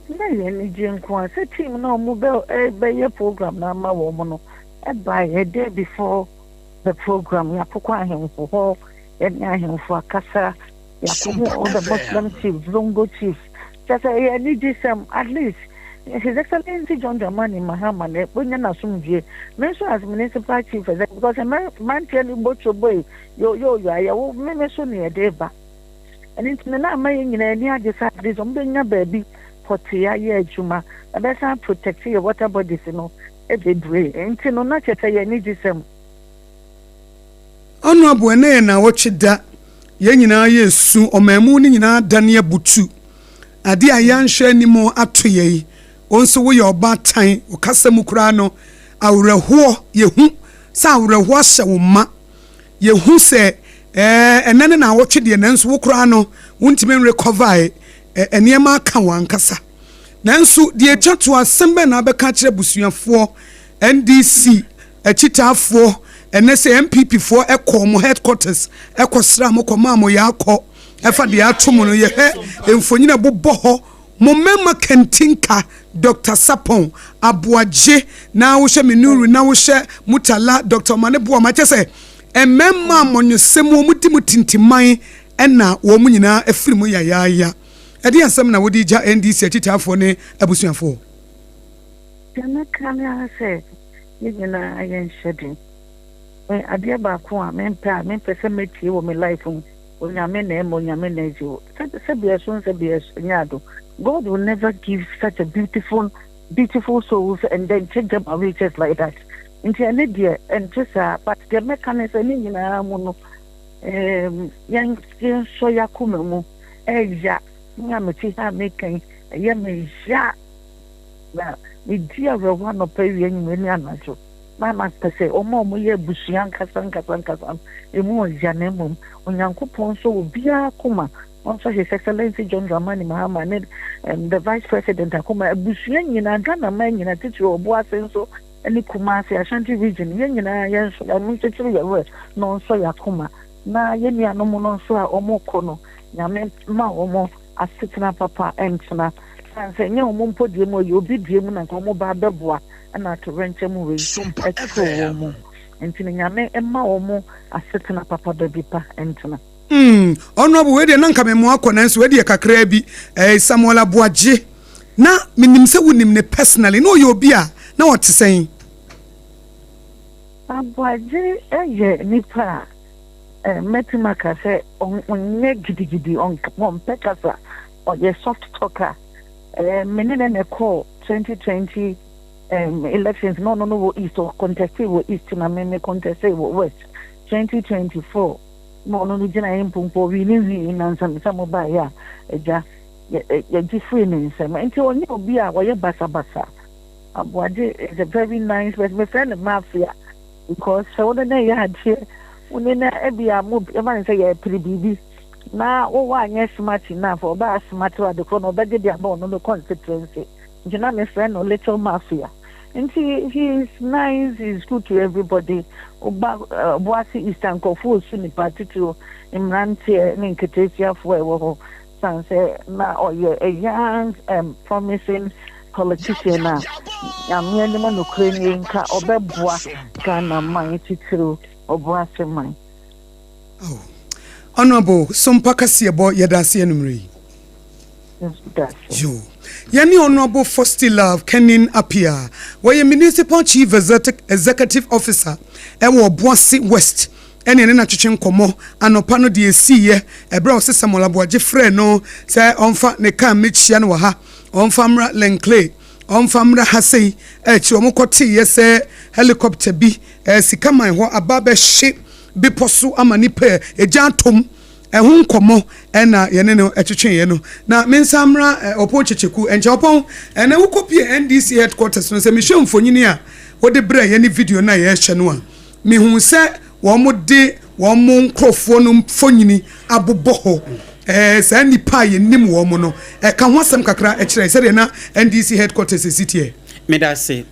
Na ɛyɛ anigyeɛ nko ara. Sɛ team no a wɔn bɛ eh, bɛyɛ program no ama wɔn no baeɛ day before the program, yɛakokɔ ahemfo hɔ, yɛne ahemfo akasa, Yɛakohu all the Muslim chiefs, Zongo chiefs. Kyerɛ sɛ ɛyɛ anigyesɛm. At least His Excellency John Dramani Mahama no wanya n'asomdwie. Me nso as municipal chief executive because mmeranteɛ no bɔ tuoboe yo yo yo a yɛwo me me so na yɛde ba. Ɛno nti no na ama yɛn nyinaa ani agye sɛ at least wɔbɛnya baabi pɔtee ayɛ adwuma. Ɛbɛsan protect yɛ water bodies no bebree. Nti no na kyerɛ sɛ ɛyɛ anigyesɛm.
Honourable ɛnɛ yɛ naawɔtwe da yɛn nyinaa yɛresu ɔman mu no nyinaa adane abutu. Adeɛ a yɛanhwɛ anim ato yɛn yi, wo nso woyɛ ɔbaatan, wo kasa mu koraa no, awerɛhoɔ, yɛhu sɛ awerɛhoɔ ahyɛ wo ma. Yɛhu sɛ ɛɛ ɛnɛ ne naawɔtwe deɛ, nanso wo koraa no, wontumi nrecover ɛ, nneɛma aka wo ankasa. Nanso deɛ ɛtwa to, asɛm bɛn na abɛka akyerɛ abusuafoɔ, NDC akyitaafoɔ, ɛnɛ sɛ NPP foɔ ɛkɔ mo headquarters ɛkɔsra mo kɔmaa mo yɛakɔ ɛfa deɛ ato mo no? Yɛhwɛ mfonyin a ɛbobɔ hɔ, mo mmarima kantinka Dr Sapon Aboagye, na wohyɛ Menuru, na wohyɛ Mutala, Dr Ɔmane Boa ma kyɛ sɛ mmarima a mmɔnyɔsɛm wɔn di mu tintiman ɛna wɔn nyinaa afiri mu yayaaya. Ɛde asɛm na wode gya NDC akyitaafoɔ ne abusuafoɔ?
Deɛ mɛka ne ara sɛ yɛn nyinaa yɛnhyɛ den. Adeɛ baako a mempɛ sɛ mɛtie wɔ me life mu, Onyame na ɛma, Onyame na agye wo. Sɛbi ɛso nsɛbi ɛnyɛ ado. God will never give such a beautiful, beautiful souls and then take them away just like that. Nti ɛne deɛ ɛnte saa, but deɛ mɛka ne sɛ ne nyinaa mu no, yɛn yɛnsɔ yɛn akoma mu. Ɛya me a mete ha a meka yi, ɛyɛ me ya na medi awerɛhoɔ anɔpa, awia, anwummerɛ ne anadwo, na mapɛ sɛ wɔn a wɔyɛ abusua nkasa nkasa nkasa no emu ɔya, na mmom Onyankopɔn nso obiara koma ɔnso His Excellency John Dramani Mahama ne the Vice President akoma, abusua nyinaa, Ghana man nyinaa, titiri Ɔboase nso ne Kumase, Ashanti Region, yɛn nyinaa yɛn nso ɛno nkyekyere yɛn werɛ na ɔnsɔ yɛn akoma, na yɛn nuanom no nso a wɔrekɔ no, Nyame ma wɔn asetena papa ntena san sɛ nyɛ wɔn mpo deɛ mu, ɛyɛ obi deɛ mu na nka wɔn ba abɛboa ɛna atowerɛnkyɛm wei ɛtoo wɔn mu. Nti no Nyame ma wɔn asetena papa, baabi pa ntena.
Honorable, wei deɛ na nka memo akɔ, nanso wei deɛ kakraa bi. Samuel Aboagye, na menim sɛ wonim ne personally, na ɔyɛ obi a na ɔte sɛn?
Aboagye yɛ nipa a mɛtumi aka sɛ ɔnyɛ gidigidi, ɔmpɛ kasa, ɔyɛ soft talker. Me ne ne na ɛkɔɔ 2020 elections na ɔno no wɔ East, ɔconteste wɔ East, na me conteste wɔ West. 2024 na ɔno no gyina yɛ mpo ɔwini hwii na nsɛmsɛm baeɛ a agya yɛgye firi ne nsɛm. Nti ɔnyɛ obi a ɔyɛ basabasa. Aboagye is a very nice person. Mefrɛ no mafia because sɛ wone ne yɛ adeɛ, wone ne ebi a mo ɛma ne sɛ yɛpere biribi na wowɔ anyɛ smart enough, ɔbaa smart ade korɔ na ɔbɛgye de ama ɔno no constituency. Nti na mefrɛ no little mafia. Nti he is nice, he is good to everybody. Ɔba Ɔboase East a, nkurɔfoɔ osu nipa, titiri mmeranteɛ ne nketeesiafoɔ a ɛwɔ hɔ, san sɛ na ɔyɛ a young promising politician a Nyame anim nokorɛ nie, nka ɔbɛboa Ghana man, titiriw Ɔboase man.
Oh. Honorable, Sompa kaseɛbɔ, yɛda ase anummerɛ yi. Yo. Yɛne Honorable Fosti Love Kenin Apia, wɔyɛ Municipal Chief Executive Officer ɛwɔ Obuasi West, ɛne n'atwetwe nkɔmmɔ anɔpa no deɛ esiiɛ ɛberɛ a ɔsɛ Samuel Aboagye frɛ no sɛ ɔmfa ne kaa mmɛkyia no wɔ ha, ɔmfa mmra Lenclay, ɔmfa mmra ha sei. Akyi wɔn kɔteeɛ sɛ helicopter bi sika man hɔ aba bɛhye bepɔ so ama nipa egya atom, ɛho nkɔmmɔ ɛna yɛne no ɛtwetweeɛ no. Na mensa mmra Ɔpɔn Kyekyeku nkyɛn. Ɔpɔn, ɛnɛ wokɔpie NDC headquarters no, sɛ mehwɛ mfonyini a wode brɛ yɛne video no a yɛrehwɛ no a, mehu sɛ wɔn de wɔn nkurɔfoɔ no mfonyini abobɔ hɔ, saa nipa a yɛnim wɔn no. Ɛka ho asɛm kakra ɛkyerɛ sɛdeɛ na NDC headquarters esi teɛ.
Meda ase.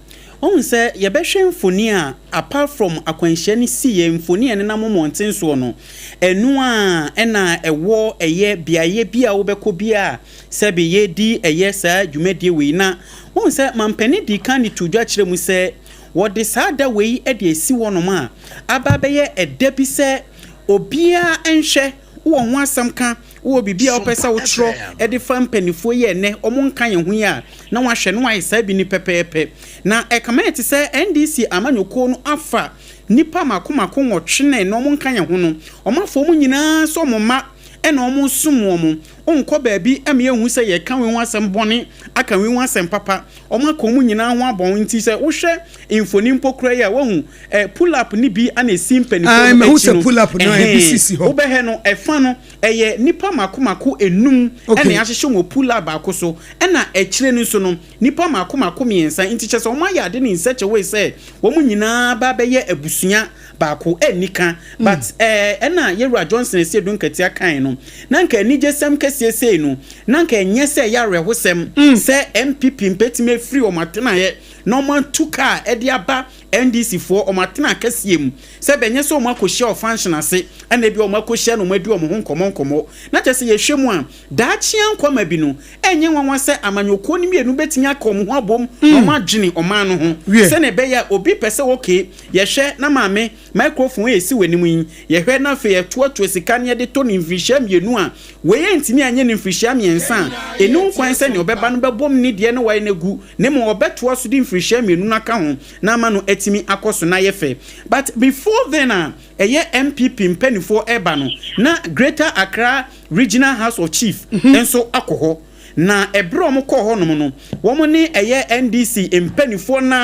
Wohu sɛ yɛbɛhwɛ mfoni a, apart from akwanhyia no si yɛ mfoni a ɛnenam mmɔnten soɔ no, ɛno a ɛna ɛwɔ ɛyɛ beaeɛ bi a wobɛkɔ bi a sɛbe yɛdi ɛyɛ saa dwumadie wei. Na wohu sɛ mampanin di kan de to dwa kyerɛ mu sɛ wɔde saa da wei de asi hɔnom a aba bɛyɛ ɛda bi sɛ obiara nhwɛ wowɔ ho asɛm ka, wowɔ biribi a wopɛ sɛ wotwerɛ de fa mpanimfoɔ yi a ɛnɛ ɔmo nka yɛn ho yi a, na wahwɛ na wayɛ saa bi ni pɛpɛɛpɛ. Na ɛkama yɛ te sɛ NDC amanyɔkuo no afa nipa mako mako 8 na ɛnɛ ɔmo nka yɛn ho no, ɔmo afa ɔmo nyinaa sɛ ɔmo mma ɛna ɔmo som wɔn. Wonkɔ baabi ma yɛnhu sɛ yɛka wei ho asɛm bɔne aka wei ho asɛm papa. Wɔn aka wɔn nyinaa ho abɔn nti sɛ wohwɛ mfoni mpo koraa yi a woahu eh, pull up no bi na ɛsi mpanimfoɔ
Ae,
no
mahu
akyi
sɛ
no.
pull up no ebi
Ɛhɛn,
sisi hɔ.
wobɛhwɛ no ɛfa no ɛyɛ nnipa mako mako enum ɛna
Okay.
yɛahyehyɛ wɔn wɔ pull up baako so ɛna akyire no nso no nnipa mako mako mmiɛnsa nti kyerɛ sɛ wɔayɛ ade no in such a way sɛ wɔn nyinaa ba bɛyɛ abusua baako anni ka but eh, ɛna yɛwura Johnson Asiedu Nkatia kae no na nka anigyesɛm kɛseɛ sei no na nka ɛnyɛ sɛ ɛyɛ awerɛhosɛm sɛ NPP mpɛtumi afiri wɔn atenaeɛ na wɔn atu kaa ɛde aba NDC foɔ wɔn atena kɛseɛ mu sɛ bɛnyɛ sɛ wɔn akɔhyia wɔ function ase ɛna ebi wɔn akɔhyia na wɔn adi wɔn ho nkɔmɔ nkɔmɔ na kyerɛ sɛ yɛhwɛ mu a daakye ankwama bi no ɛnyɛ nwanwa sɛ amanyɔkuo no mmienu bɛtumi aka wɔn ho abom na wɔn adwene ɔman no ho sɛnea ɛbɛyɛ a obi pɛ sɛ okay Yɛhwɛ na maame, microphone a ɛsi w'anim yi, yɛhwɛ na afei yɛtoatoa sika na yɛde tɔ no mfirihyia mmienu a, wei antumi anyɛ no mfirihyia mmiɛnsa a, ɛnni ho kwan sɛ nea ɔbɛba no bɛbom ne deɛ na wayɛ no agu, na mmom ɔbɛtoa so de mfirihyia mmienu no aka ho na ama no atumi akɔ so na ayɛ fɛ. But before then a ɛyɛ NPP mpaninfoɔ reba no, na Greater Accra Regional House of Chief nso akɔ hɔ. Na ɛberɛ a wɔkɔɔ hɔnom no, wɔn ne ɛyɛ NDC mpaninfoɔ no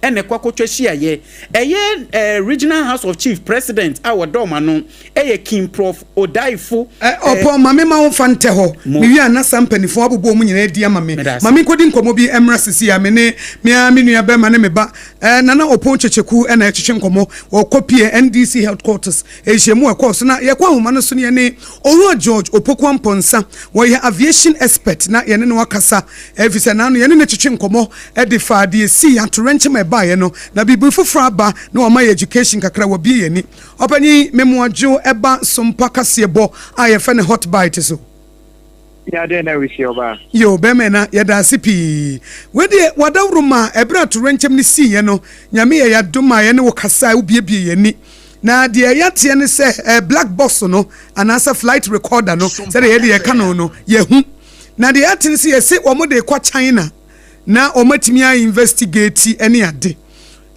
ara na ɛkɔ akɔtwa hyiaeɛ. Ɛyɛ Regional House of Chief President a ɔda wɔn ano yɛ King Prof Odaifo.
Ɔpɔn, ma me ma wo mfa ntɛ hɔ. Me wie a na saa mpaninfoɔ abobɔ wɔn nyinaa din ama me. Ma me nkɔdi nkɔmmɔ bi mmra sisi a me ne me ara me nua bɛrima ne me ba Nana Opon Kyekyeku na ɛretwetwe nkɔmmɔ. Wɔkɔ pie NDC Headquarters nhyiamu a ɛkɔɔ so na yɛkɔ ahoma no so no yɛne Owura George Opoku Amponsah, wɔyɛ aviation expert na yɛne no akasa efisɛ naano yɛne no twetwe nkɔmmɔ de faa deɛ esii atoyerɛnkyɛm a ɛbaeɛ no na biribi foforɔ aba na wama yɛ education kakra wabue yɛn ani. Ɔpanyin Memoadwo ɛba Sompa kaseɛbɔ a yɛfrɛ no Hot Bite so.
Ya dɛn na resi ɔbaa?
Yoo bɛɛma ɛna yɛda ase pii. Wei deɛ wadaworo ma ɛberɛ a toyerɛnkyɛm no siiɛ no Nyame yɛ yadom a yɛne wo kasae wo biebie yɛn ani na deɛ yateɛ ne sɛ eh, black box no anaasɛ flight recorder no sɛdeɛ yɛde yɛka no no yɛhu na deɛ yɛate ne sɛ yɛse wɔn de kɔ China na wɔn atumi a investigate ne ade.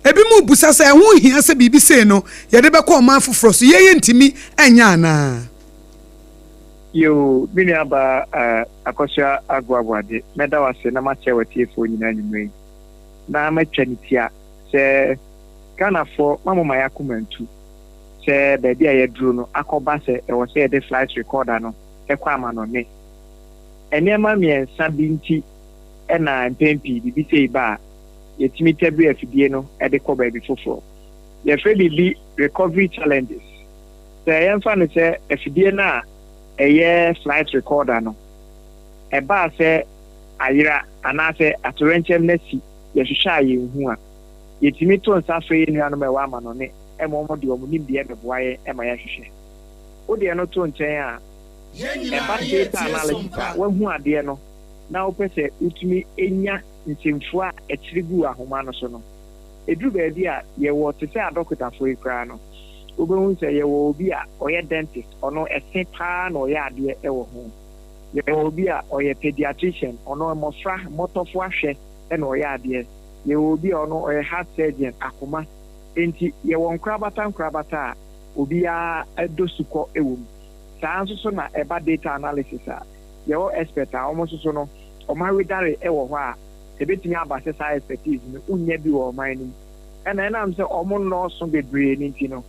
Ebi mu busa sɛ ɛho hia sɛ biribi sei no yɛde bɛkɔ ɔman foforɔ so yɛn yɛntumi nyɛ anaa?
Yoo, me nua baa eh, Akosua Agoaboade, mɛda wo ase na makyɛ w'atiefoɔ nyinaa anwummerɛ yi. Na matwa ne tia sɛ Ghanafoɔ ma moma yɛakoma ntu sɛ baabi a yɛaduru no akɔba sɛ ɛwɔ sɛ yɛde flight recorder no kɔ amanɔne. Nneɛma mmiɛnsa bi nti na mpɛn pii biribi sei ba a, yɛtumi tabiri afidie no de kɔ baabi foforɔ. Yɛfrɛ biribi recovery challenges. Sɛ yɛmfa no sɛ afidie no a ɛyɛ flight recorder no, ɛbaa sɛ ayera anaasɛ atoyerɛnkyɛm no asi, yɛhwehwɛ a yɛnhu a, yɛtumi to nsa frɛ yɛn nuanom a ɛwɔ amanɔne ma wɔde wɔn nimdeɛ bɛboa yɛn ma yɛahwehwɛ. Wo deɛ no to nkyɛn a, ɛba data analysis a, woahu adeɛ no na wopɛ sɛ wotumi nya nsɛmfua a ɛkyere gu ahoma no so no, ɛduru baabi a yɛwɔ te sɛ adɔkotafoɔ yi koraa no, wobɛhu sɛ yɛwɔ obi a ɔyɛ dentist, ɔno ɛse paa na ɔyɛ adeɛ wɔ ho. Yɛwɔ obi a ɔyɛ pediatrician, ɔno mmɔfra, mmɔtɔfoɔ ahwɛ na ɔyɛ adeɛ. Yɛwɔ obi a ɔno ɔyɛ heart surgeon, akoma. Enti yɛwɔ nkorabata nkorabata a obiara dɔ sukɔ wɔ mu. Saa ara nso so na ɛba data analysis a, yɛwɔ expert a wɔn nso so no, wɔn awedare wɔ hɔ a, ɛbɛtumi aba sɛ saa expertise no wonnya bi wɔ ɔman no mu. Ɛna ɛnam sɛ wɔn nnɔɔso bebree no nti no,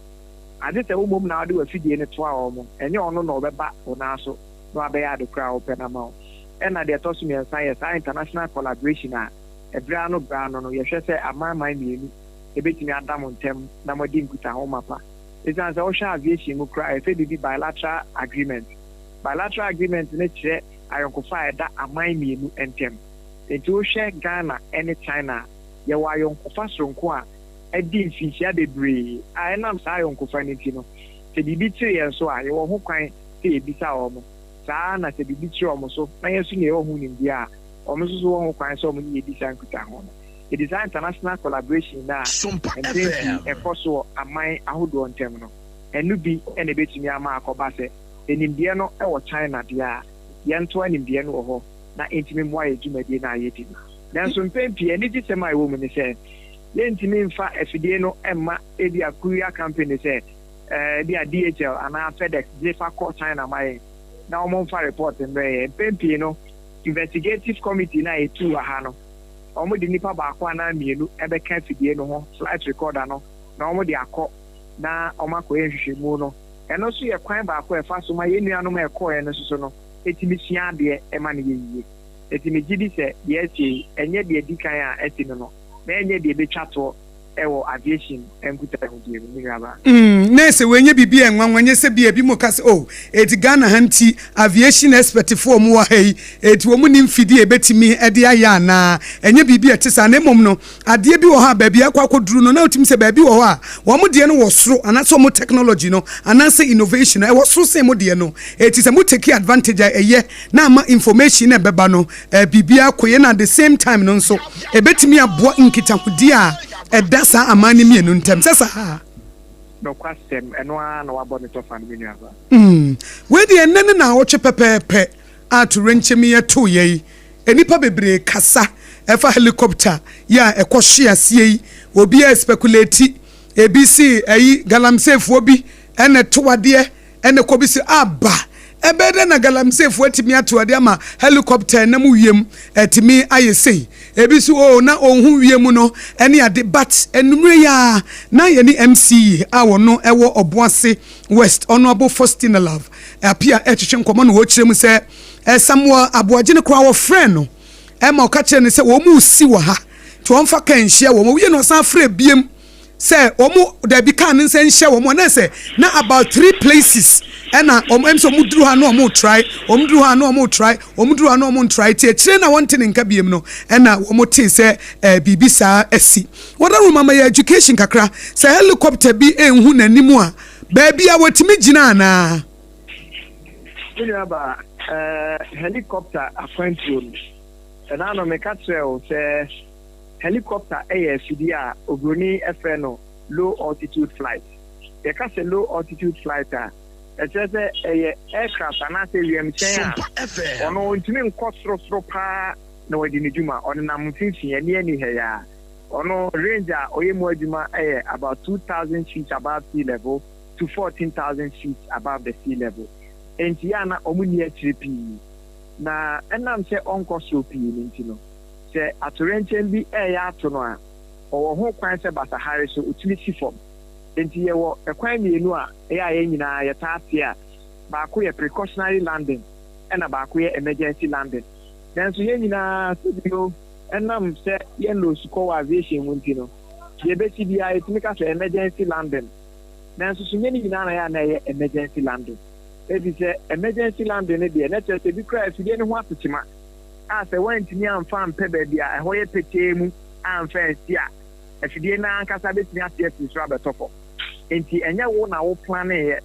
agye sɛ wo mmom na wode w'afidie no toa wɔn, ɛnyɛ ɔno na ɔbɛba wo nan so na wabɛyɛ ade korɔ a wopɛ no ama wo. Ɛna deɛ ɛtɔ so mmiɛnsa yɛ saa international collaboration a ɛberɛ ano berɛ ano no yɛhwɛ sɛ amanaman mmienu bɛtumi ada mo ntam na moadi nkutaho mapa. Ɛsiane sɛ wohwɛ aviation mu koraa a yɛfrɛ biribi bilateral agreement. Bilateral agreement no kyerɛ ayɔnkofa a ɛda aman mmienu ntam. Enti wohwɛ Ghana ne China a, yɛwɔ ayɔnkofa soronko a adi mfinhyia bebree a ɛnam saa ayɔnkofa no nti no, sɛ biribi kyere yɛn so a, yɛwɔ ho kwan sɛ yɛbisa wɔn. Saa ara na sɛ biribi kyere wɔn so na yɛn nso na yɛwɔ ho nimdeɛ a, wɔn nso so wɔ ho kwan sɛ wɔne yɛn di saa nkutaho no. Enti saa international collaboration no a mpɛn pii ɛkɔ so wɔ aman ahodoɔ ntam no, ɛno bi na ɛbɛtumi ama akɔba sɛ nimdeɛ no wɔ China deɛ a, yɛntoa nimdeɛ no wɔ hɔ na ɛntumi mmoa yɛn dwumadie no a yɛdi no. Nanso mpɛn pii anigyesɛm a ɛwɔ mu ne sɛ, yɛntumi mfa afidie no mma ebia courier company sɛ ebia DHL anaa FedEx gye fa kɔ China ma yɛn. na wɔmfa report mbrɛ yɛn. Mpɛn pii no, investigative committee no a yɛtuu wɔ ha no, wɔde nnipa baako anaa mmienu bɛka afidie no ho, flight recorder no, na wɔde akɔ na wɔakɔyɛ nhwehwɛmu no. Ɛno nso yɛ kwan baako a ɛfa so ma yɛn nuanom a ɛkɔeɛ no nso so no tumi sua adeɛ ma no yɛ yie. Enti megye di sɛ deɛ asi yi, ɛnyɛ deɛ ɛdi kan a asi no no, na ɛnyɛ deɛ ɛbɛtwa toɔ wɔ aviation nkutahodie mu, me nuabaa.
Mm, na sɛ wei nyɛ biribi a ɛnwanwa, nyɛ sɛ bi a ebinom ka sɛ, oh, eti Ghana ha nti aviation expert foɔ a wɔwɔ ha yi, eti wɔn nni mfidie a ebetumi de ayɛ anaa? Ɛnyɛ biribi a ɛte saa, na mmom no, adeɛ bi wɔ hɔ a baabi a ɛkɔ akɔduru no, na wotumi sɛ baabi wɔ hɔ a wɔn deɛ no wɔ soro, anaasɛ wɔn technology no, anaasɛ innovation no, ɛwɔ soro sen mo deɛ no. Eti sɛ mo take advantage a, ɛyɛ na ama information a ɛbɛba no, eh, biribiara kɔ yie, na at the same time no nso, ɛbɛtumi aboa nkitahodie a ɛda saa aman no mmienu ntam. Sɛ saa?
Nokwasɛm, ɛno ara na woabɔ ne tɔfa no, me nuabaa.
Mm, wei deɛ ɛnnɛ ne naawɔtwe pɛpɛɛpɛ a towerɛnkyɛm yi ɛtoo yɛ yi. Nnipa bebree kasa ɛfa helicopter yi a ɛkɔ hwe aseɛ yi. Obiara speculate, ebi se ɛyi galamseyfoɔ bi ɛna ɛto adeɛ, ɛna ɛkɔ bi se aba. Ɛbɛyɛ dɛn na galamseyfo atumi ato ade ama helicopter a ɛnam wiem atumi ayɛ sei? Ebi nso oh na ɔnhu wiem no ne ade but anwumerɛ yi ara na yɛne MC yi a ɔno ɛwɔ Ɔboase West Honourable Faustina Love Appiah ɛretwetwe nkɔmmɔ na ɔrekyerɛ mu sɛ Samuel Aboagye no koraa wɔfrɛɛ no ma ɔka kyerɛɛ no sɛ wɔn resi wɔ ha nti ɔmfa kaa nhyia wɔn. Ɔwie no ɔsan frɛɛ biem sɛ wɔn dabi car no nsa nhyɛ wɔn na sɛ na about three places ɛna wɔn ɛm sɛ wɔn duru ha na wɔn try, wɔn duru ha na wɔn try, wɔn duru ha na wɔn try, ti akyire na wɔn te ne nka biem no ɛna wɔn te sɛ ɛɛ biribi saa asi. Wɔda room ama yɛ education kakra sɛ helicopter bi nhu n'anim a baabi a wɔtumi gyina anaa.
Me nua baa, ɛɛ helicopter akwantuo no, ɛna ano meka kyerɛ wo sɛ. Helicopter yɛ afidie a oburoni frɛ no low altitude flight. Yɛka sɛ low altitude flight a, ɛkyerɛ sɛ ɛyɛ aircraft anaasɛ wiemhyɛn a ɔno ɔntumi nkɔ sorosoro pa ara na wadi ne dwuma, ɔnenam mfimfini, ani ani ha yi ara. Ɔno range a ɔyɛ mu adwuma yɛ about 2000 feet above sea level to 14,000 feet above the sea level. Enti yɛ a na wɔnni akyire pii. Na ɛnam sɛ ɔnkɔ soro pii no nti no, Sɛ atoyerɛnkyɛm bi reyɛ ato no a, ɔwɔ ho kwan sɛ basahare so otumi si fam. Enti yɛwɔ kwan mmienu a ɛyɛ a yɛn nyinaa yɛtaa te a, baako yɛ precautionary landing ɛna baako yɛ emergency landing. Nanso yɛn nyinaa sɛbio ɛnam sɛ yɛnnɔ osukɔ wɔ aviation mu nti no, deɛ ɛbɛsi biara yɛtumi ka sɛ emergency landing. Nanso so nyɛ ne nyinaa na ɛyɛ a na ɛyɛ emergency landing. Efisɛ emergency landing no deɛ na kyerɛ sɛ ebi koraa afidie no ho atekyema. a sɛ woantumi amfa ampɛ baabi a ɛhɔ yɛ petee mu amfa ansi a, afidie no ara ankasa bɛtumi ate afiri soro abɛtɔ fam. Enti ɛnyɛ wo na wo planeeɛ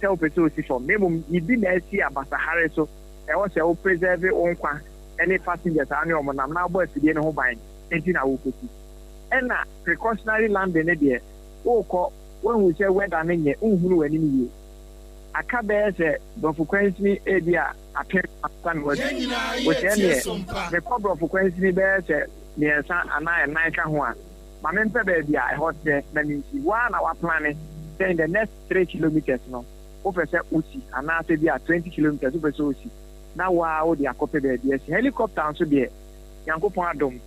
sɛ wopɛ sɛ wosi fam, na mmom biribi na asi a basahare so ɛwɔ sɛ wo preserve wo nkwa ne passengers a wo ne wɔn nam na wobɔ afidie no ho ban nti na worekɔsi. Ɛna precautionary landing no deɛ, worekɔ, woahu sɛ weather no nyɛ, wonhunu w'anim yie. Aka bɛyɛ sɛ borɔfo kwansini ebia apem ansa na wadu. Wose ɛneɛ mekɔ borɔfo kwansini bɛyɛ sɛ mmiɛnsa anaa ɛnan ka ho a, ma mempɛ baabi a ɛhɔ teɛ na mensi. Wo ara na woaplane sɛ in the next 3 kilometres no wopɛ sɛ wosi anaasɛ bi a 20 kilometres wopɛ sɛ wosi na wo ara wode akɔpɛ baabi asi. Helicopter nso deɛ, Nyankopɔn adom,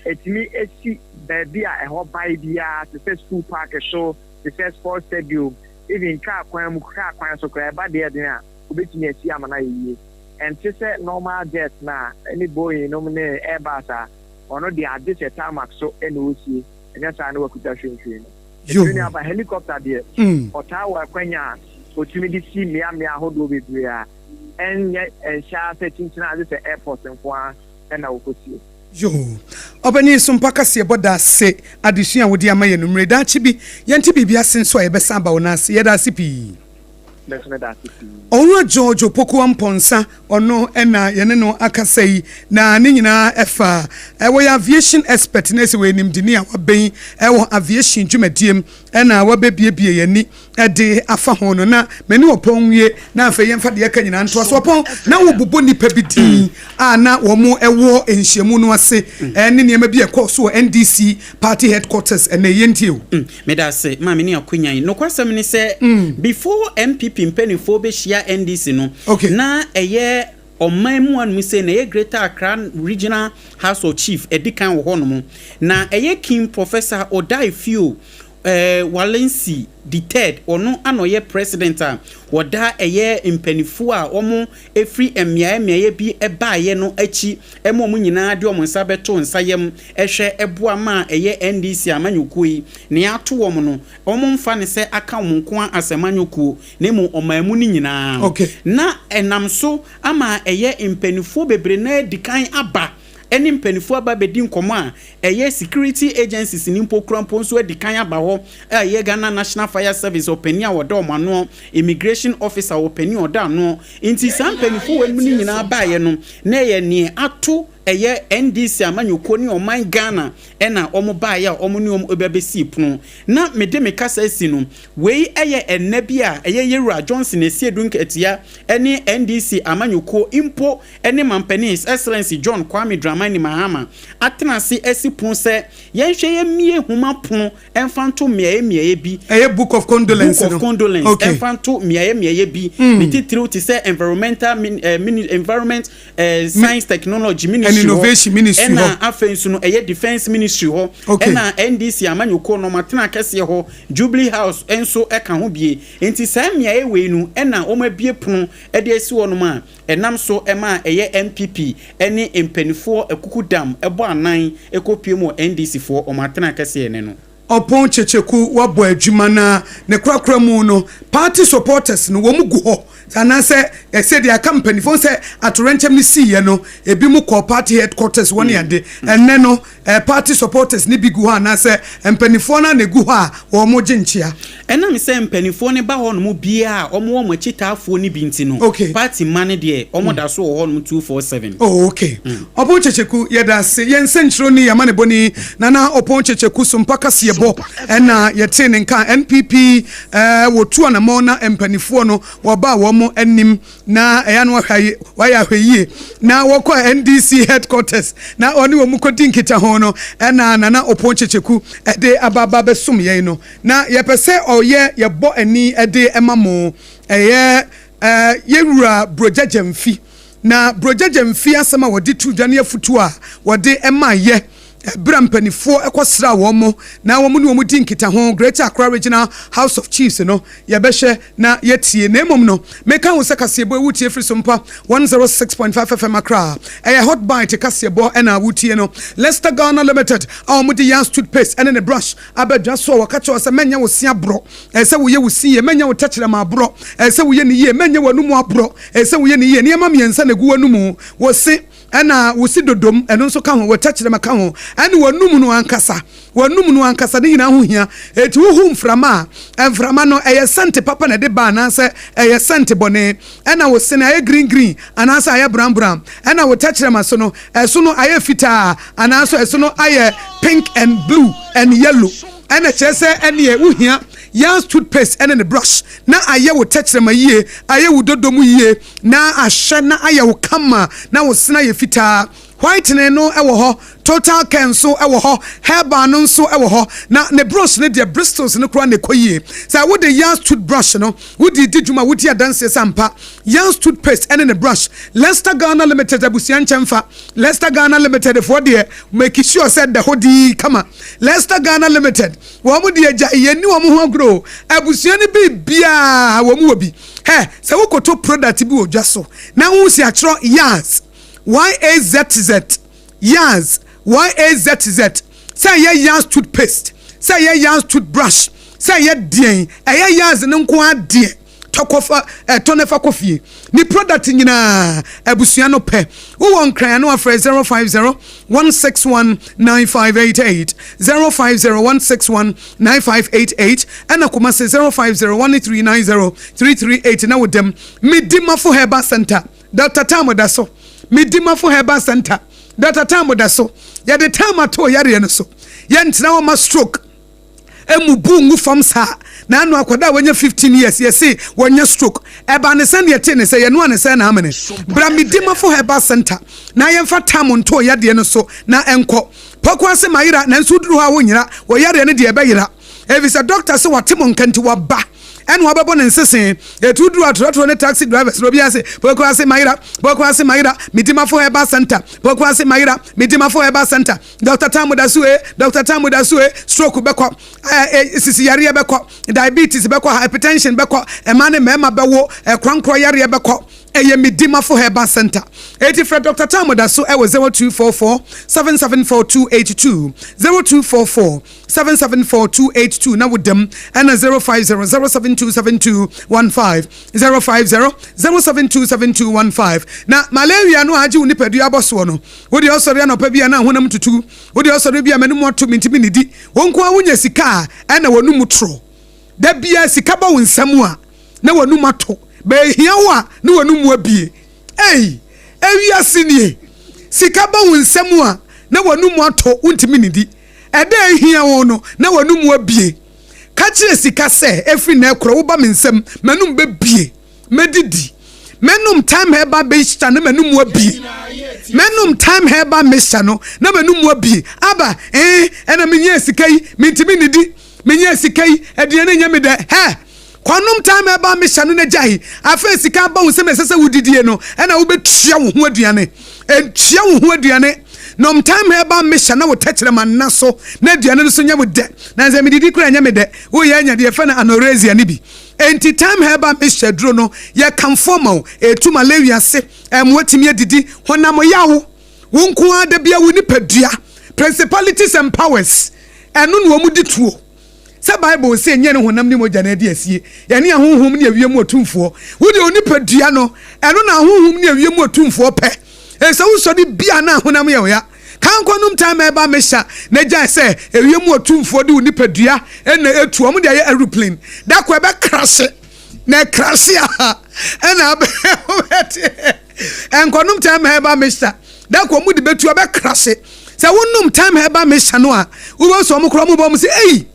ɛtumi si baabi a ɛhɔ bae biara te sɛ school park so, te sɛ sports stadium, even kaa kwan mu, kaa kwan so koraa ɛba deɛ ɛden a, wobɛtumi asi ama no ayɛ yie. Ɛnte sɛ normal jet no a ɛne Boeing nom ne Airbus a ɔno deɛ agye sɛ tarmac so na ɔresie, ɛnyɛ saa na wakuta hwinhwin no. Ɛtumi ne aba. Helicopter deɛ, ɔtaa wɔ akwanya a ɔtumi de si mmea mmea ahodoɔ bebree a ɛnyɛ ɛnhyɛ ara sɛ kyinkyin a agye sɛ airport nko ara na wɔkɔsie.
Yoo. Ɔpanin Sompa kaseɛbɔ da ase adesua a wode ama yɛn anwummere yi. Daakye bi yɛnte biribi ase nso a yɛbɛsan aba wo nan ase. Yɛda ase pii.
Me nso meda ase pii.
Owura George Opoku Amponsah, ɔno na yɛne no akasa yi, na ne nyinaa ɛfa wɔyɛ aviation expert na ɛsɛ wɔyɛ nimdeni a waben wɔ aviation dwumadie mu na wabɛbiebie yɛn ani de afa ho no. Na m'ani ɔpɔn nwie na afei yɛmfa deɛ ɛka nyinaa ntoa so. Ɔpɔn, na wobobɔ nnipa bi din a na wɔn wɔ nhyiamu no ase ne nneɛma bi a ɛkɔɔ so wɔ NDC party headquarters ɛnɛ. Yɛntie o.
Meda ase ma me ne akonya yi. Nokwasɛm ne sɛ, before NPP NPP mpanimfoɔ bɛhyia NDC no, na ɛyɛ ɔman mu anom sɛ na ɛyɛ Greater Accra Regional House of Chief ɛdi kan wɔ hɔnom, na ɛyɛ King Professor Odaifio Walensi the third, ɔno ana ɔyɛ president a wɔda ɛyɛ mpanimfoɔ a wɔn efiri mmeaeɛ mmeaeɛ bi ɛbaeɛ no akyi, ɛma wɔn nyinaa de wɔn nsa bɛto nsa yam ɛhwɛ ɛboa ma ɛyɛ NDC amanyɔkuo yi nea ato wɔn no, wɔn mfa ne sɛ aka wɔn nko asɛmanyɔkuo na emu ɔman mu no nyinaa. Na ɛnam so ama ɛyɛ mpanimfoɔ bebree na adi kan aba, ɛne mpanimfoɔ aba bɛdi nkɔmɔ a ɛyɛ security agencies ni mpo kura mpo nso adi kan aba hɔ, a ɛyɛ Ghana National Fire Service ɔpanin a wɔda wɔn ano, immigration officer ɔpanin a ɔda ano. Nti saa mpanimfoɔ wɔn mu no nyinaa baeɛ no, na ɛyɛ nea ato ɛyɛ NDC amanyɔkuo ne ɔman Ghana, ɛna wɔn baeɛ a wɔn ne wɔn bɛbɛsi pono. Na mede me kasa si no, wei ɛyɛ ɛnɛ bi a ɛyɛ Yewura Johnson Esiedu Nketia ɛne NDC amanyɔkuo mpo ɛne mampanin, His Excellency John Kwame Dramani Mahama, atena ase asi pono sɛ yɛnhwɛ yɛmmie homa pono ɛmfa nto mmeaeɛ mmeaeɛ bi.
Ɛyɛ book of condolence
Book
no.
of condolence. Ɛmfa nto mmeaeɛ mmeaeɛ bi, ne titiriw te sɛ environmental min, mini, environment, science, technology ministry
And
hɔ.
Innovation ministry
Ɛna
hɔ.
Afei nso no ɛyɛ defence ministry hɔ. Ɛna NDC amanyɔkuo no ɔmatena kɛseɛ hɔ, Jubilee House nso ɛka ho bie. Nti saa mmeaeɛ wei no ɛna wɔn abie pono ɛde asi hɔnom a ɛnam so ɛma ɛyɛ NPP ɛne mpanimfoɔ akuku dam ɛbɔ anan ɛkɔpie mu wɔ NDC foɔ ɔmatena kɛseɛ ne no.
Ɔpɔn Kyekyeku, wabɔ adwuma na ne korakora mu no, party supporters no wɔn gu hɔ anaasɛ ɛsɛ deɛ aka mpanimfoɔ sɛ atorɛnkyɛm no siiɛ no, ebi mu kɔ party headquarters wɔn yɛde ɛnɛ no party supporters ne bi gu hɔ anaasɛ mpanimfoɔ no na egu hɔ a wɔn gye nkyia?
Ɛnam sɛ mpanimfoɔ no ba hɔ nom biara a wɔn wɔ wɔn akyitaafoɔ no bi nti no, party mma no deɛ, wɔn da so wɔ hɔ nom 247.
Oh, okay. Ɔpɔn Kyekyeku, yɛda ase. Yɛn nsɛnkyerɛw ni yɛma ne bɔni Nana Ɔpɔn Kyekyeku so mpa kaseɛ bɔ, ɛna yɛtee ne nka NPP wɔtu anammɔn na mpanimfoɔ no wɔba wɔn anim na ɛyɛ no wahwɛ wayɛ ahwɛ yie na wɔkɔ NDC headquarters na ɔne wɔn kɔdi nkitaho no, ɛna Nana Ɔpɔn Kyekyeku ɛde aba bɛsom yɛn no. Na yɛpɛ sɛ ɔyɛ yɛbɔ ani ɛde ɛma mo ɛyɛ yɛwura Brogya Gyamfi, na Brogya Gyamfi asɛm a wɔde tu dwa ne afutuo a wɔde ɛma yɛ ɛberɛ a mpanimfoɔ ɛkɔsra wɔn mo na wɔn ne wɔn di nkitaho Greater Accra Regional House of Chiefs no, yɛbɛhwɛ na yɛtie. Na mmom no, meka ho sɛ kaseɛbɔ ewu tie firi so mpa 106.5 FM Accra, ɛyɛ Hot Bite kaseɛbɔ ɛna wotie no. Leicester Ghana Limited a wɔn de Yas toothpaste ɛne ne brush abɛdwa so a wɔka kyerɛ sɛ mɛnyɛ wo se aborɔ, ɛsɛ woyɛ wo si yie, mɛnyɛ wo tɛkyerɛma aborɔ, ɛsɛ woyɛ ne yie, mɛnyɛ w'anum aborɔ, ɛsɛ woyɛ ne yie. Nneɛma mmiɛnsa na egu w'anum: wo se, ɛna wo si dodom ɛno nso ka ho, wɔ tɛkyerɛma ka ho, ɛne w'anum no ankasa. W'anum no ankasa ne nyinaa ho hia. Eti wohu mframa a, mframa no ɛyɛ scent papa na ɛde ba anaasɛ ɛyɛ scent bɔne? Ɛna wo sene ayɛ green green anaasɛ ayɛ brown brown? Ɛna wo tɛkyerɛma so no, ɛso no ayɛ fitaa anaasɛ ɛso no ayɛ pink and blue and yellow? Ɛna kyerɛ sɛ ɛneɛ wohia Yas toothpaste ɛne ne brush na ayɛ wo tɛkyerɛma yie, ayɛ wo dodom yie, na ahyɛ na ayɛ wo kama na wo sena yɛ fitaa. Whitening no ɛwɔ hɔ, total care nso ɛwɔ hɔ, herbal no nso ɛwɔ hɔ. Na ne brush no deɛ, bristles no koraa na ɛkɔ yie. Sɛ wode Yas toothbrush no wode di dwuma, wodi adanseɛ sɛ ampa Yas toothpaste ɛne ne brush. Leicester Ghana Limited abusua nkyɛnfa, Leicester Ghana Limited foɔ deɛ, make sure sɛ da hɔ dii kama. Leicester Ghana Limited wɔn mo deɛ, gya yɛn ni wɔn ho agorɔ. Abusua no bi biara wɔn wɔ bi hɛ. Sɛ wokɔtɔ product bi wɔ dwa so na wosi atwerɛ Yaz, YAZZ, Yaz, YAZZ, sɛ ɛyɛ Yaz toothpaste, sɛ ɛyɛ Yaz toothbrush, sɛ ɛyɛ deɛn, ɛyɛ Yaz no nko adeɛ, tɔkɔfa ɛtɔ ne fa kɔ fie ne product nyinaa abusua no pɛ. Wowɔ Nkran no, afrɛ 050 161 9588, 050 161 9588. Ɛna Kumase, 050 1390 338. Na wodam Medimafo Herbal Center, Dr Tam da so. Medimafo Herbal Center, Dr Tam da so. Yɛde tam ato yareɛ no so, yɛntena hɔ ma stroke emu bu ngu fam saa. Na ano akwadaa a wɔnya 15 years, yɛse wɔnya stroke, ɛba ne sɛ neɛ te ne sɛ yɛnoa ne sɛ na amene. Bra Medimafo Herbal Center na yɛmfa tam nto yadeɛ no so na ɛnkɔ pɔkɔ ase ma yera. Nanso woduru hɔ a, wonyera wɔ yareɛ no deɛ, ɛbɛyera, ɛfiri sɛ doctor sɛ wate mo nka nti waba. Ɛna wabɛbɔ ne nsese. Etu duru atorɔtorɔ ne taxi drivers na obiara se, Pokuase Mayera, Pokuase Mayera, Medimafo Herbal Centre, Pokuase Mayera, Medimafo Herbal Centre, Doctor Tamu Dasu ee, Doctor Tamu Dasu ee, stroke bɛkɔ, ɛɛ sisi yareɛ bɛkɔ, diabetes bɛkɔ, hypertension bɛkɔ, mmaa ne mmarima bɛwo, ɛkorankorɔ yareɛ bɛkɔ. Ɛyɛ Medimafo Herbal Centre. Eti frɛ Doctor Tamu Dasu ɛwɔ 0244 774 282, 0244. 774282 na wo dam ɛna 050 0727215 050 0727215 na malaria no a agye wo nipadua abɔ soɔ no wo deɛ ɔsɔre anɔpa bi a na honam tutu wo deɛ ɔsɔre bi a m'anim ato mentumi nidi wo nko a wonya sika a ɛna w'anum toro da bia sika bɔ wo nsam a na w'anum ato bɛɛhia wo a na w'anum abie ei ewiase nie sika bɔ wo nsam a na w'anum ato wontumi nidi Ɛda a ehia wo no, na w'anom abue. Ka kyerɛ sika sɛ, Ɛfiri nnɛ rekorɔ, woba me nsam, m'anom bɛbue. Mɛdidi. Mɛnom Thyme Herbal Mixture na m'anom abue. Mɛnom Thyme Herbal Mixture no na m'anom abue. Aba, ee, ɛna menyaa sika yi, mentumi nnidi. Menyaa sika yi, aduane nyɛ me dɛ. Hɛ! Kɔnom time ɛba mehyɛ no na gyae. Afei sika aba wo nsam a ɛsɛ sɛ wodidie no, ɛna wobɛtua wo ho aduane. Ntua wo ho aduane. Nom time ɛba mehyɛ na wo tɛkyerɛma nna so na aduane no so nyɛ wo dɛ. Na sɛ medidi koraa ɛnyɛ me dɛ. Woyɛ anya deɛ yɛfrɛ no anorexia no bi. Enti time herbal mixture aduro no, yɛkamfo ma wo. Ɛtu malaria ase, ɛma woatumi adidi, honam yaw, wo nko ara da biara wo nipadua, principalities and powers, ɛno na wɔn di tuo. Sɛ Bible se ɛnyɛ ne honam ne mogya na ɛde asie, yɛne ahonhom ne ewiem atumfoɔ. Wo deɛ onipadua no, ɛno na ahonhom ne ewiem atumfoɔ pɛ. Enti sɛ wosɔre bi a na ahonam yɛ wo ya. Kan kɔ nom time ɛba mehyɛ na gyae sɛ ewiem atumfoɔ de wo nipadua na etu. Wɔn de ayɛ aeroplane. Da ko ɛbɛ krahye. Na ɛkrahye a ɛna abɛte. Ɛnkɔnom time herbal mixture. Da ko wɔn de bɛtu ɛbɛ krahye. Sɛ wonom Thyme herbal mixture no a, wobɛhu sɛ wɔn koraa wɔbɔ wɔn sɛ, Ei!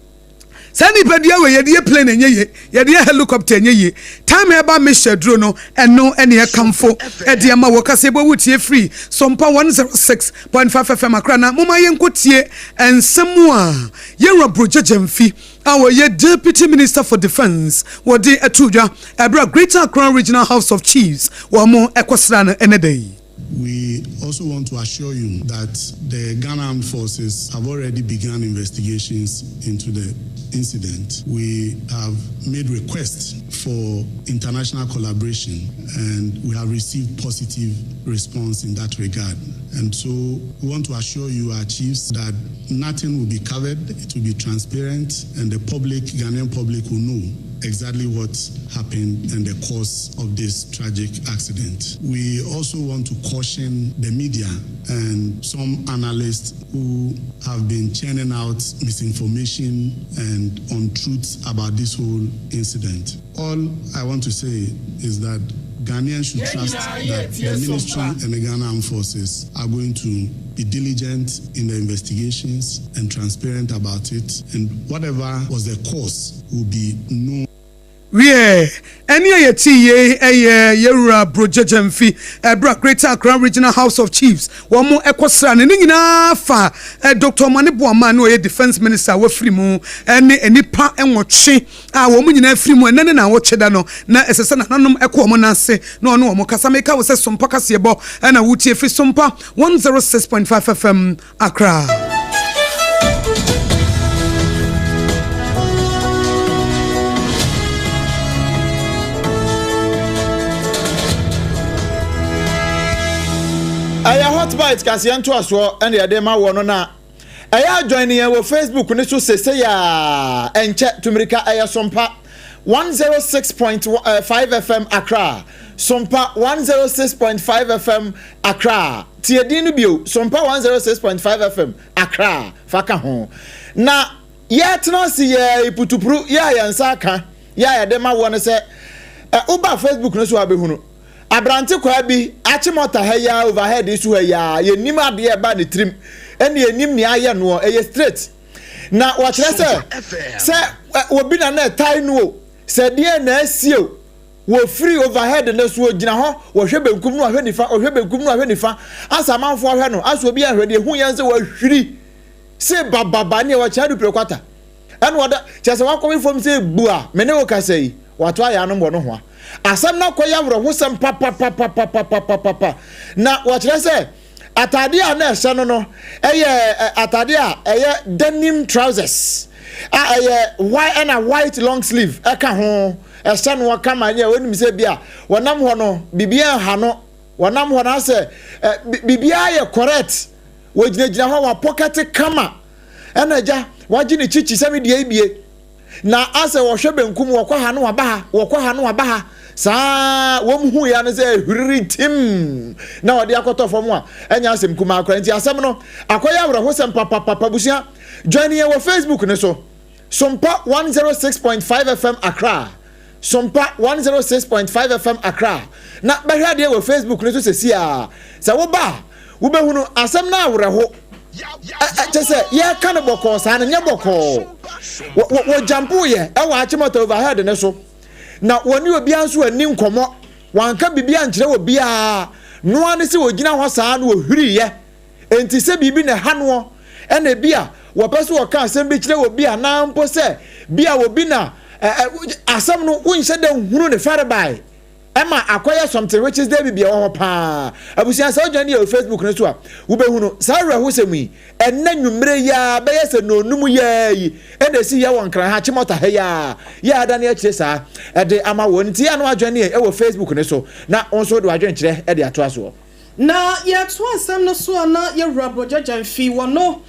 Saa nipadua wei, yɛde yɛ plane ɛnyɛ yie, yɛde yɛ helicopter ɛnyɛ yie. Thyme herbal mixture aduro no, ɛno ɛne ɛkamfo ɛde ama wɔ kaseɛbɔ wotie firi Sompa 106.5 FM Accra. Na momma yɛnkɔtie nsɛm a Yɛwura Brogya Gyamfi a ɔyɛ Deputy Minister for Defence wɔde ato dwa ɛberɛ a Greater Accra Regional House of Chiefs wɔn ɛkɔsraa no ɛnɛ da yi.
We also want to assure you that the Ghana Armed Forces have already begun investigations into the incident. We have made requests for international collaboration and we have received positive response in that regard. And so we want to assure you, our chiefs, that nothing will be covered, it will be transparent, and the public, Ghanaian public, will know exactly what happened and the cause of this tragic accident. We also want to caution the media and some analysts who have been churning out misinformation and untruths about this whole incident. All I want to say is that Ghanaians should trust that the ministry and the Ghana Armed Forces are going to be diligent in the investigations and transparent about it, and whatever was the cause will be known.
Wiɛ, ɛnne a yɛtee yei yɛ Yɛwura Brogya Gyamfi ɛberɛ a Greater Accra Regional House of Chiefs wɔn kɔsraa no. Ne nyinaa fa Doctor Omane Boamah a na ɔyɛ Defence Minister a wafiri mu ne nnipa nwɔtwe a wɔn nyinaa firi mu ɛnnɛ ne naawɔtwe da no na ɛsɛ sɛ nananom kɔ wɔn nan ase na wɔne wɔn kasa. Meka wo sɛ Sompa kaseɛbɔ na wotie firi Sompa 106.5 FM Accra.
Ɛyɛ Hot Bite kaseɛ ntoasoɔ ɛna yɛde ma wɔ no na ɛyɛ adjoin yɛn wɔ Facebook ne so sesei a ɛnkyɛ tumirika ɛyɛ Sompa 106.5 FM Accra Sompa 106.5 FM Accra Tie din no bio, Sompa 106.5 FM, Accra, fa ka ho. Na yɛtena ase yɛ putupuru yɛ a yɛn nsa aka yɛ a yɛde ma woɔ no sɛ ɛ woba Facebook no so a bɛhunu aberante kwaa bi akye mɔta ha yi a overhead yi so ha yi a yɛnim adeɛ ɛba ne tirim ɛne yɛnim nea ayɛ noɔ ɛyɛ straight na wɔkyerɛ sɛ sɛ obi na na ɛtae no o sɛ deɛ na asie o Wɔfiri overhead no so, wɔgyina hɔ, wɔhwɛ benkum na wɔahwɛ nifa, wɔhwɛ benkum na wɔahwɛ nifa, ansa amanfoɔ ahwɛ no, ansa obi anhwɛ deɛ, ɛhu yɛn sɛ wɔahwiri se bababa ne wɔkyɛ adu prɛkwata. Ɛna ɔda, kyerɛ sɛ wakɔwe fam sɛ bu a me ne wo kasa yi, wato ayɛ anom wɔ nohoa. Asɛm no akɔyɛ awerɛhosɛm papapapapapapapa. Na wɔkyerɛ sɛ ataadeɛ a na ɛhyɛ no no yɛ ataadeɛ a ɛyɛ denim trousers a ɛyɛ white ɛna white long sleeve ɛka ho ɛhyɛ no kama nyɛ onim sɛ bi a wɔnam hɔ no biribiara nha no wɔnam hɔ no asɛ biribiara yɛ correct wɔgyinagyina hɔ wɔapɔkɛte kama ɛna agya wagye ne kyikyi sɛ me deɛ ibie Na asɛ wɔhwɛ benkum, wɔkɔ ha na wɔaba ha, wɔkɔ ha na wɔaba ha, saa wɔn hu ya no sɛ hwiriri tim na wɔde akɔtɔ fam a, ɛnyɛ asɛm kumaa koraa. Nti asɛm no akɔyɛ awerɛhosɛm papapapa. Busua, join yɛn wɔ Facebook no so, Sompa 106.5 FM Accra, Sompa 106.5 FM Accra, na bɛhwɛ adeɛ wɔ Facebook no so sɛsi a. Sɛ woba a, Wobɛhunu asɛm no awerɛho. Ɛ kyɛ sɛ yɛreka no bɔkɔɔ saa no nyɛ bɔkɔɔ. Wɔ wɔ wɔgyampoeɛ wɔ Achimota overhead no so. Na wɔne obiara nso anni nkɔmmɔ. Wɔanka biribi ankyerɛ obiara. Noa ne sɛ wɔgyina hɔ saa na wɔhuriiɛ. Enti sɛ biribi na ɛha noɔ, ɛna ebia wɔpɛ sɛ wɔka asɛm bi kyerɛ obi anaa mpo sɛ bia obi na ɛ ɛ asɛm no wonhyɛ da nhunu ne farebae. Ɛma akɔyɛ something which is dɛ bia ɛwɔ hɔ paa. Abusua sɛ wojoin yɛ wɔ Facebook no so a, wobɛhunu saa awerɛhosɛm yi. Ɛnnɛ nwumerɛ yi ara bɛyɛ sɛ nnɔnnum yi ara yi ɛna ɛsi yɛ wɔ Nkran ha, Chimota ha yi ara. Yɛ adane akyire saa ɛde ama wo. Nti yɛ a na woajoin yɛn wɔ Facebook no so na wo nso wode w'adwenkyerɛ de atoa soɔ.
Na yɛtoa nsɛm no so a na yɛwura Brogya Gyamfi wɔ no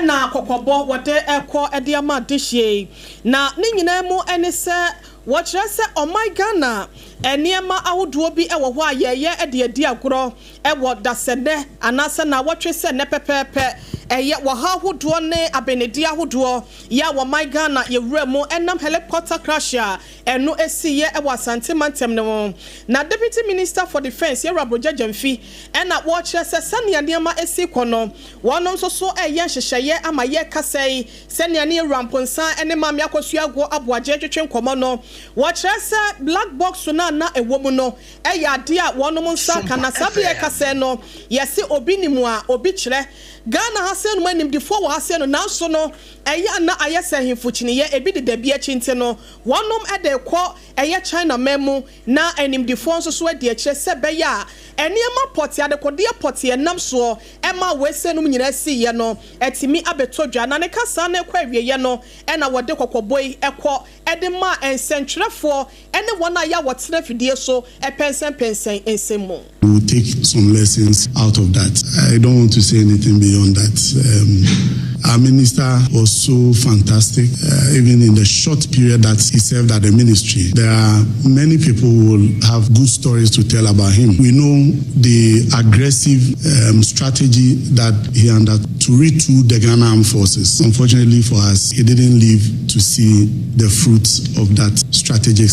na kɔkɔbɔ wɔde rekɔ de ama adehyeɛ yi. Na ne nyinaa mu ne sɛ Wɔkyerɛ sɛ ɔman Ghana nneɛma ahodoɔ bi wɔ hɔ a yɛyɛ de adi agorɔ wɔ dasɛnnɛ anaasɛ naawɔtwe sɛ nnɛ pɛpɛɛpɛ. Ɛyɛ ɔhaw ahodoɔ ne abenedeɛ ahodoɔ yɛ a wɔman Ghana yɛwura mu ɛnam helicopter crash a ɛno ɛsiiɛ wɔ Asante mantam no mu. Na Deputy Minister for Defence Yɛwura Brogya Gyamfi ɛna wɔkyerɛ sɛ sɛnea nneɛma ɛsi kɔ no wɔnom nso so ɛyɛ nhyehyɛeɛ ama yɛkasa yi Sɛnea ne Awura Mponsa ne Maame Akosua Aguo Aboagye retwetwe nkɔmmɔ no, wɔkyerɛ sɛ black box no a na ɛwɔ mu no yɛ adeɛ a wɔnom nsa aka na saa bere a yɛreka sɛɛ no, yɛse obi nim a obi kyerɛ. Ghana ha sɛɛ nom animdefoɔ wɔ ha sɛɛ no nanso no ɛyɛ a na ayɛ sɛ ahemfo kyiniiɛ ebi deda bi akyi nti no wɔnom de rekɔ ɛyɛ China man mu na animdefoɔ nso so adi akyire sɛ ɛbɛyɛ a nneɛma pɔtee, adekodeɛ pɔtee a ɛnam soɔ maa wei sɛ nom nyinaa siiɛ no atumi abɛtɔ dwa. Na ne kasa no rekɔ awieɛ no na wɔde kɔkɔbɔ yi kɔ de maa nsɛntwerɛfoɔ ne wɔn a yɛ a wɔtena afidie so pɛnsɛnpɛnsɛn nsɛm mu.
We will take some lessons out of that. I don't want to say anything beyond that. Um, our minister was so fantastic, uh, even in the short period that he served at the ministry. There are many people who will have good stories to tell about him. We know the aggressive um, strategy that he under to retool the Ghana Armed Forces. Unfortunately for us, he didn't live to see the fruits of that strategic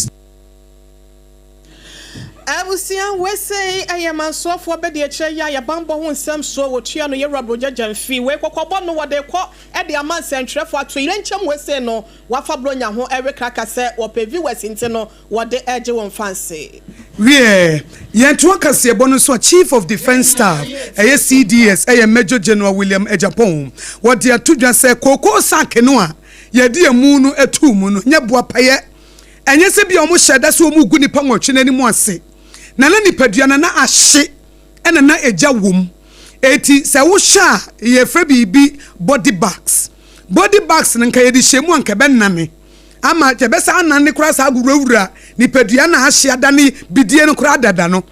Abusua, wei sei ɛyɛ mansoafoɔ abɛdiakyerɛ yi a yɛ banbɔ ho nsɛm soɔ wɔ tua no yɛwura Brogya Gyamfi wei kɔkɔbɔ no wɔde kɔ de ama nsɛntwerɛfoɔ ato yerɛnkyɛm wei sei no wafa Bronya ho ɛrekraka sɛ wɔpɛ viewers nti no wɔde ɛregye wɔn fanse.
Wiɛ, yɛntoa kaseɛbɔ no so a Chief of Defence Staff, ɛyɛ CDS, ɛyɛ Major General William Agyapong, wɔde ato dwa sɛ kookoo sack no a yɛde amu no too mu no nyɛ boapayɛ. Ɛnyɛ sɛ bi a wɔhyɛɛ da sɛ wɔregu nnipa nwɔtwe no anim ase, na na nipadua no na ahye na na egya wom. Enti sɛ wohwɛ a, yɛfrɛ biribi body bags. Body bags no nka yɛde hyɛ mu a nka ɛbɛnane ama yɛbɛsan anane koraa saa awurawura nipadua no a ahye adane bidie no koraa dada no.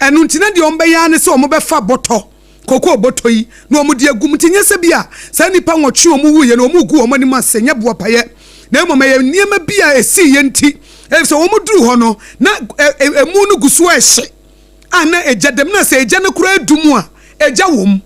Ɛno nti na deɛ wɔbɛyɛ ara ne sɛ wɔbɛfa bɔtɔ Kokoo bɔtɔ yi na wɔde agu mu. Nti nyɛ sɛ bi a saa nnipa nwɔtwe a wɔwuiɛ no wɔregu wɔn anim ase, nyɛ boapayɛ, na mmom ɛyɛ nneɛma bi a ɛsiiɛ nti. Efisɛ wɔduruu hɔ no, na emu no gu so rehye a na egya da mu, na sɛ egya no koraa dum a, egya wom.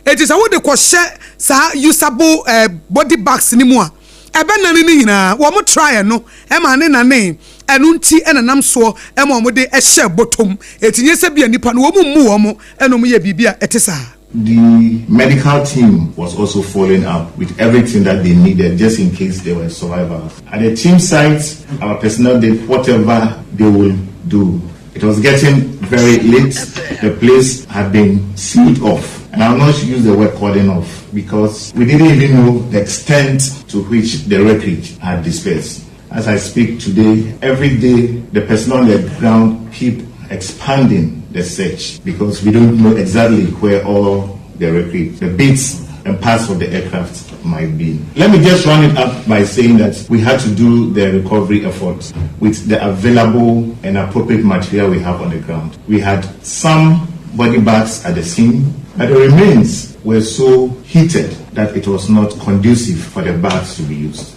Enti sɛ wode kɔhyɛ saa usable body bags no mu a, ɛbɛnane ne nyinaa. Wɔn traeɛ no ma ne nanee, ɛno nti na nam soɔ ma wɔde hyɛɛ bɔtɔ mu. Enti nyɛ sɛ bi a nnipa no wɔn mmu wɔn na wɔyɛ biribi a ɛte saa.
The medical team was also following up with everything that they needed just in case there were survivors. At the team site, our personnel did whatever they would do. It was getting very late. The place had been sealed off. And I'll not use the word cordon off because we didn't even know the extent to which the wreckage had dispersed. As I speak today, every day the personnel on the ground keep expanding the search because we don't know exactly where all the wreckage, the bits and parts of the aircraft might be. Let me just round it up by saying that we had to do the recovery effort with the available and appropriate material we have on the ground. We had some body bags at the scene, but the remains were so heated that it was not conducive for the bags to be used.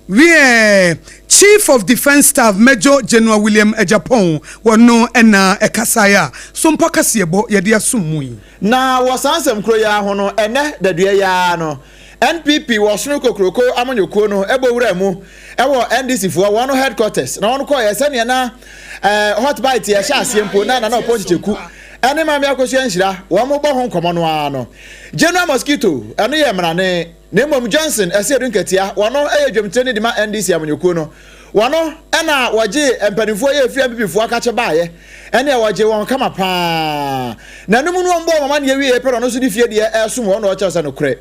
Wiɛ, Chief of Defence Staff Major General William Agyapong, wɔno na ɛkasaeɛ a Sompɔ kaseɛbɔ yɛde asom mu yi.
Na wɔ saa nsɛm koro yi ara ho no, ɛnnɛ dadua yi ara no, NPP wɔ Sono Kokroko amanyɔkuo no bɔ wuraa mu wɔ NDC foɔ wɔn headquarters na wɔn kɔeɛ sɛdeɛ na eh, hot bite yɛhyɛ aseɛ mpo na Nana Ɔpɔn Kyekyeku ɛne Maame Akosua Nhyira wɔn bɔ ho nkɔmmɔ no ara no. General Mosquito ɛno yɛ mmarane. Na mmom Johnson Asiedu Nketia, wɔno yɛ dwamtirani de ma NDC amanyɔkuo no. Wɔno na wɔgyee mpanimfoɔ yi a ɛfiri NPP foɔ akakye baeɛ, ɛneɛ wɔgyee wɔn kama paa. Na ɛno mu no wɔn bɔɔ wɔn amaneɛ wieɛ pɛ na ɔno nso de fie deɛ ɛresom wɔn na ɔkyerɛ sɛ nokorɛ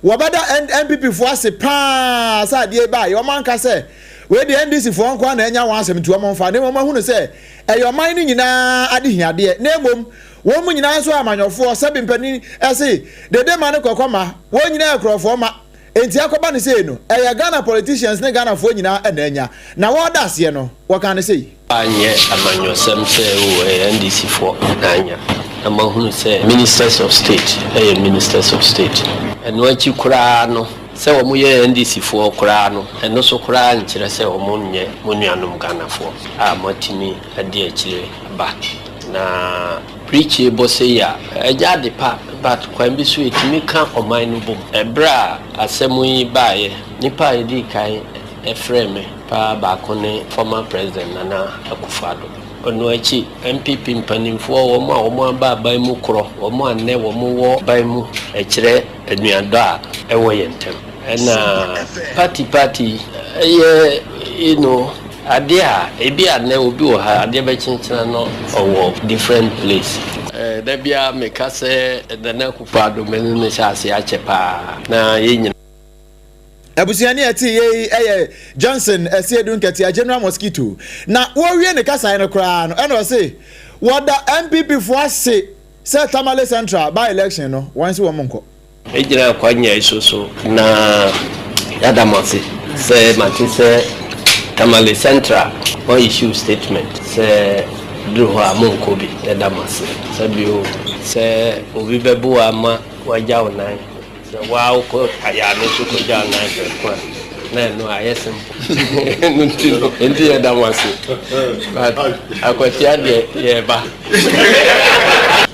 wɔbɛda NPP foɔ ase paa sɛ adeɛ yi baeɛ wɔn anka sɛ wei deɛ NDC foɔ nko ara na anya wɔn asɛm nti wɔn mfa na mmom wɔahunu sɛ ɛyɛ ɔman no nyinaa adehiadeɛ na mmom Wɔn mu nyinaa nso amanyɔfoɔ, sɛbe mpanin se, dede ma ne kɔkɔ ma, wɔn nyinaa yɛ korɔfoɔ ma. Enti akɔba no sei no, ɛyɛ Ghana politicians ne Ghanafoɔ nyinaa na anya. Na wɔreda aseɛ no, wɔkaa no sei.
Anyɛ amanyɔsɛm sɛ oh ɛyɛ NDC foɔ na anya. Na moahunu sɛ Ministers of State yɛ Ministers of State. Ɛno akyi koraa no, sɛ wɔyɛ NDC foɔ koraa no, ɛno so koraa nkyerɛ sɛ wɔnyɛ mo nuanom Ghanafoɔ a moatumi adi akyire aba. Na preachie bɔ sei a, ɛnyɛ ade pa but kwan bi so ɛtumi ka ɔman no bom. Ɛberɛ a asɛm yi baeɛ, nipa a ɛdii kan frɛɛ me paa baako ne former President Nana Akufo Addo. Ɔno akyi, NPP mpanimfoɔ, wɔn a wɔn aba aban mu korɔ, wɔn a nnɛ wɔn wɔ aban mu, ɛkyerɛ anuadɔ a ɛwɔ yɛn ntam. Ɛna party party yɛ you know adeɛ a ebi a nnɛ obi wɔ ha adeɛ bɛkyenkyena no ɔwɔ different place. Da biara meka sɛ Nana Akufo Addo me ne no hyɛ aseɛ akyɛ paa na yɛn nyinaa.
Abusuani a ɛtee yei yɛ Johnson Asiedu Nketia, General Mosquito. Na wɔrewie ne kasaeɛ no koraa no, ɛna ɔse wɔda NPP foɔ ase sɛ Tamale Central by election no wɔn se wɔn nkɔ.
Mɛgyina akwannya yi so so na yɛada mo ase sɛ mate sɛ Tamale Central mo issue statement sɛ duru hɔ a monkɔ bi. Yɛda mo ase. Sɛ bio sɛ obi bɛbo wo ama woagya wo nan, sɛ wo ara wokɔ ayaa no so kɔgya wo nan prɛko a, na ɛno ayɛ simple. Ɛno nti no, nti yɛda mo ase. But Akwatia deɛ yɛreba.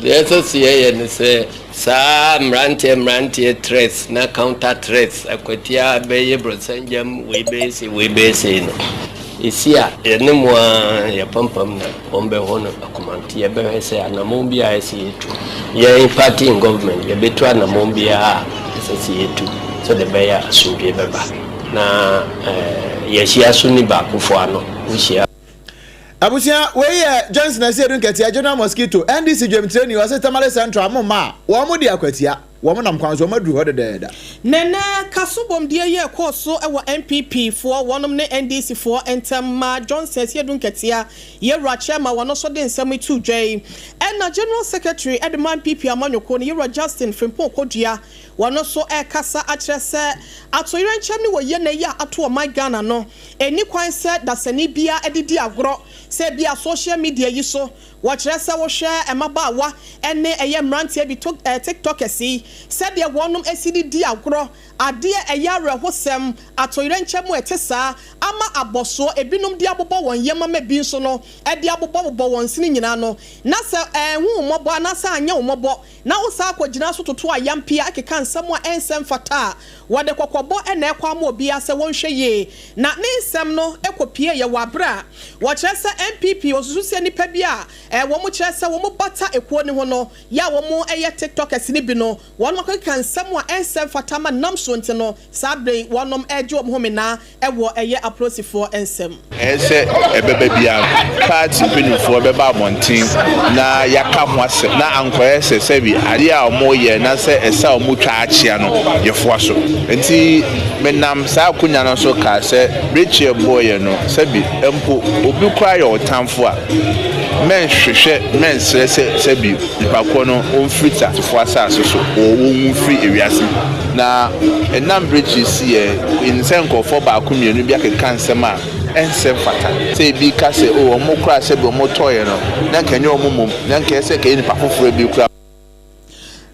Deɛ ɛsɛ sɛ yɛyɛ ne sɛ. Saa mmeranteɛ mmeranteɛ threats na counter threats akwatia bɛyɛ brɔsangyam wei bɛyɛ sei wei bɛyɛ sei no ɛsi a yɛne mo ara yɛpampam na wɔn bɛhɔ no akoma nti yɛbɛhwɛ sɛ anamɔn bi a ɛsɛ yɛtu yɛn party in government yɛbɛtu anamɔn biara a ɛsɛ sɛ yɛtu sɛdeɛ ɛbɛyɛ a asomdwoeɛ bɛba na yɛahyia so ni baakofoɔ ano wohyia
Abusua, wei yɛ Johnson Asiedu Nketia, General Mosquito, NDC dwamtirani, ɔse Tamale Central mo mma a, wɔn de akwatia, wɔn nam kwan so, wɔn aduru hɔ dedaada.
Nɛnɛ kaso bɔmdie yi ɛkɔɔ so wɔ NPP foɔ wɔnom ne NDC foɔ ntɛm ma Johnson Asiedu Nketia yɛwura chairman wɔno nso de nsɛm yi too dwa yi ɛna General Secretary de ma NPP amanyɔkuo no yɛwura Justin Frimpong Kodua wɔno nso ɛkasa akyerɛ sɛ atoyerɛnkyɛm ne wɔ yɛnɛ yi a ato ɔman Ghana no Ɛnni kwan sɛ dasani biara de di agorɔ sɛ ebia social media yi so wɔkyerɛ sɛ wohwɛ mmabaawa ne ɛyɛ mmeranteɛ bi to tiktokers yi sɛdeɛ wɔnom si de di agorɔ adeɛ ɛyɛ awerɛhosɛm atoyerɛnkyɛm a ɛte saa ama abɔsoɔ ebinom de abobɔ wɔn yam ama bi nso no de abobɔbobɔ wɔn sene nyinaa no na sɛ anhu wo mmɔbɔ anaasɛ anyɛ wo mmɔbɔ na wosan kɔgyina so toto ayampia keka nsɛm. nsɛm a ɛnsɛ mfata a, wɔde kɔkɔbɔ na ɛrekɔ ama obiara sɛ wɔnhwɛ yie. Na ne nsɛm no kɔpueeɛ wɔ aberɛ a wɔkyerɛ sɛ NPP wɔsusu sɛ nnipa bi a wɔkyerɛ sɛ wɔbata ekuo no ho no yɛ a wɔyɛ tiktokers no bi no wɔnom akɔkeka nsɛm a ɛnsɛ mfata ma nam so nti no saa berɛ yi wɔnom regye wɔn homena wɔ ɛyɛ apolisifoɔ nsam.
Ɛyɛ sɛ ɛbɛba biara no, party mpanimfoɔ bɛba abɔnten na yɛaka ho asɛm na ankɔyɛ sɛ sɛbi adeɛ a wɔreyɛ na sɛ ɛsɛ a wɔtwa akyea no yɛfoa so. Nti menam saa akonya no so kaa sɛ brekyeɛ bɔeɛ no sɛbi mpo obi koraa yɛ ɔtamfo a mɛnhwehwɛ mɛnsrɛ sɛ sɛbi nipa korɔ no ɔmfiri teasefoɔ asase so or ɔnwu mfiri ewiase. Na ɛnam brekye si yɛ sɛ nkurɔfoɔ baako mmienu bi akeka nsɛm a ɛnsɛ mfata. Sɛ ebi ka sɛ, oh, wɔn koraa sɛbi wɔn tɔeɛ no, na nka ɛnyɛ wɔn mmom, na nka ɛsɛ nka ɛyɛ nipa foforɔ bi koraa.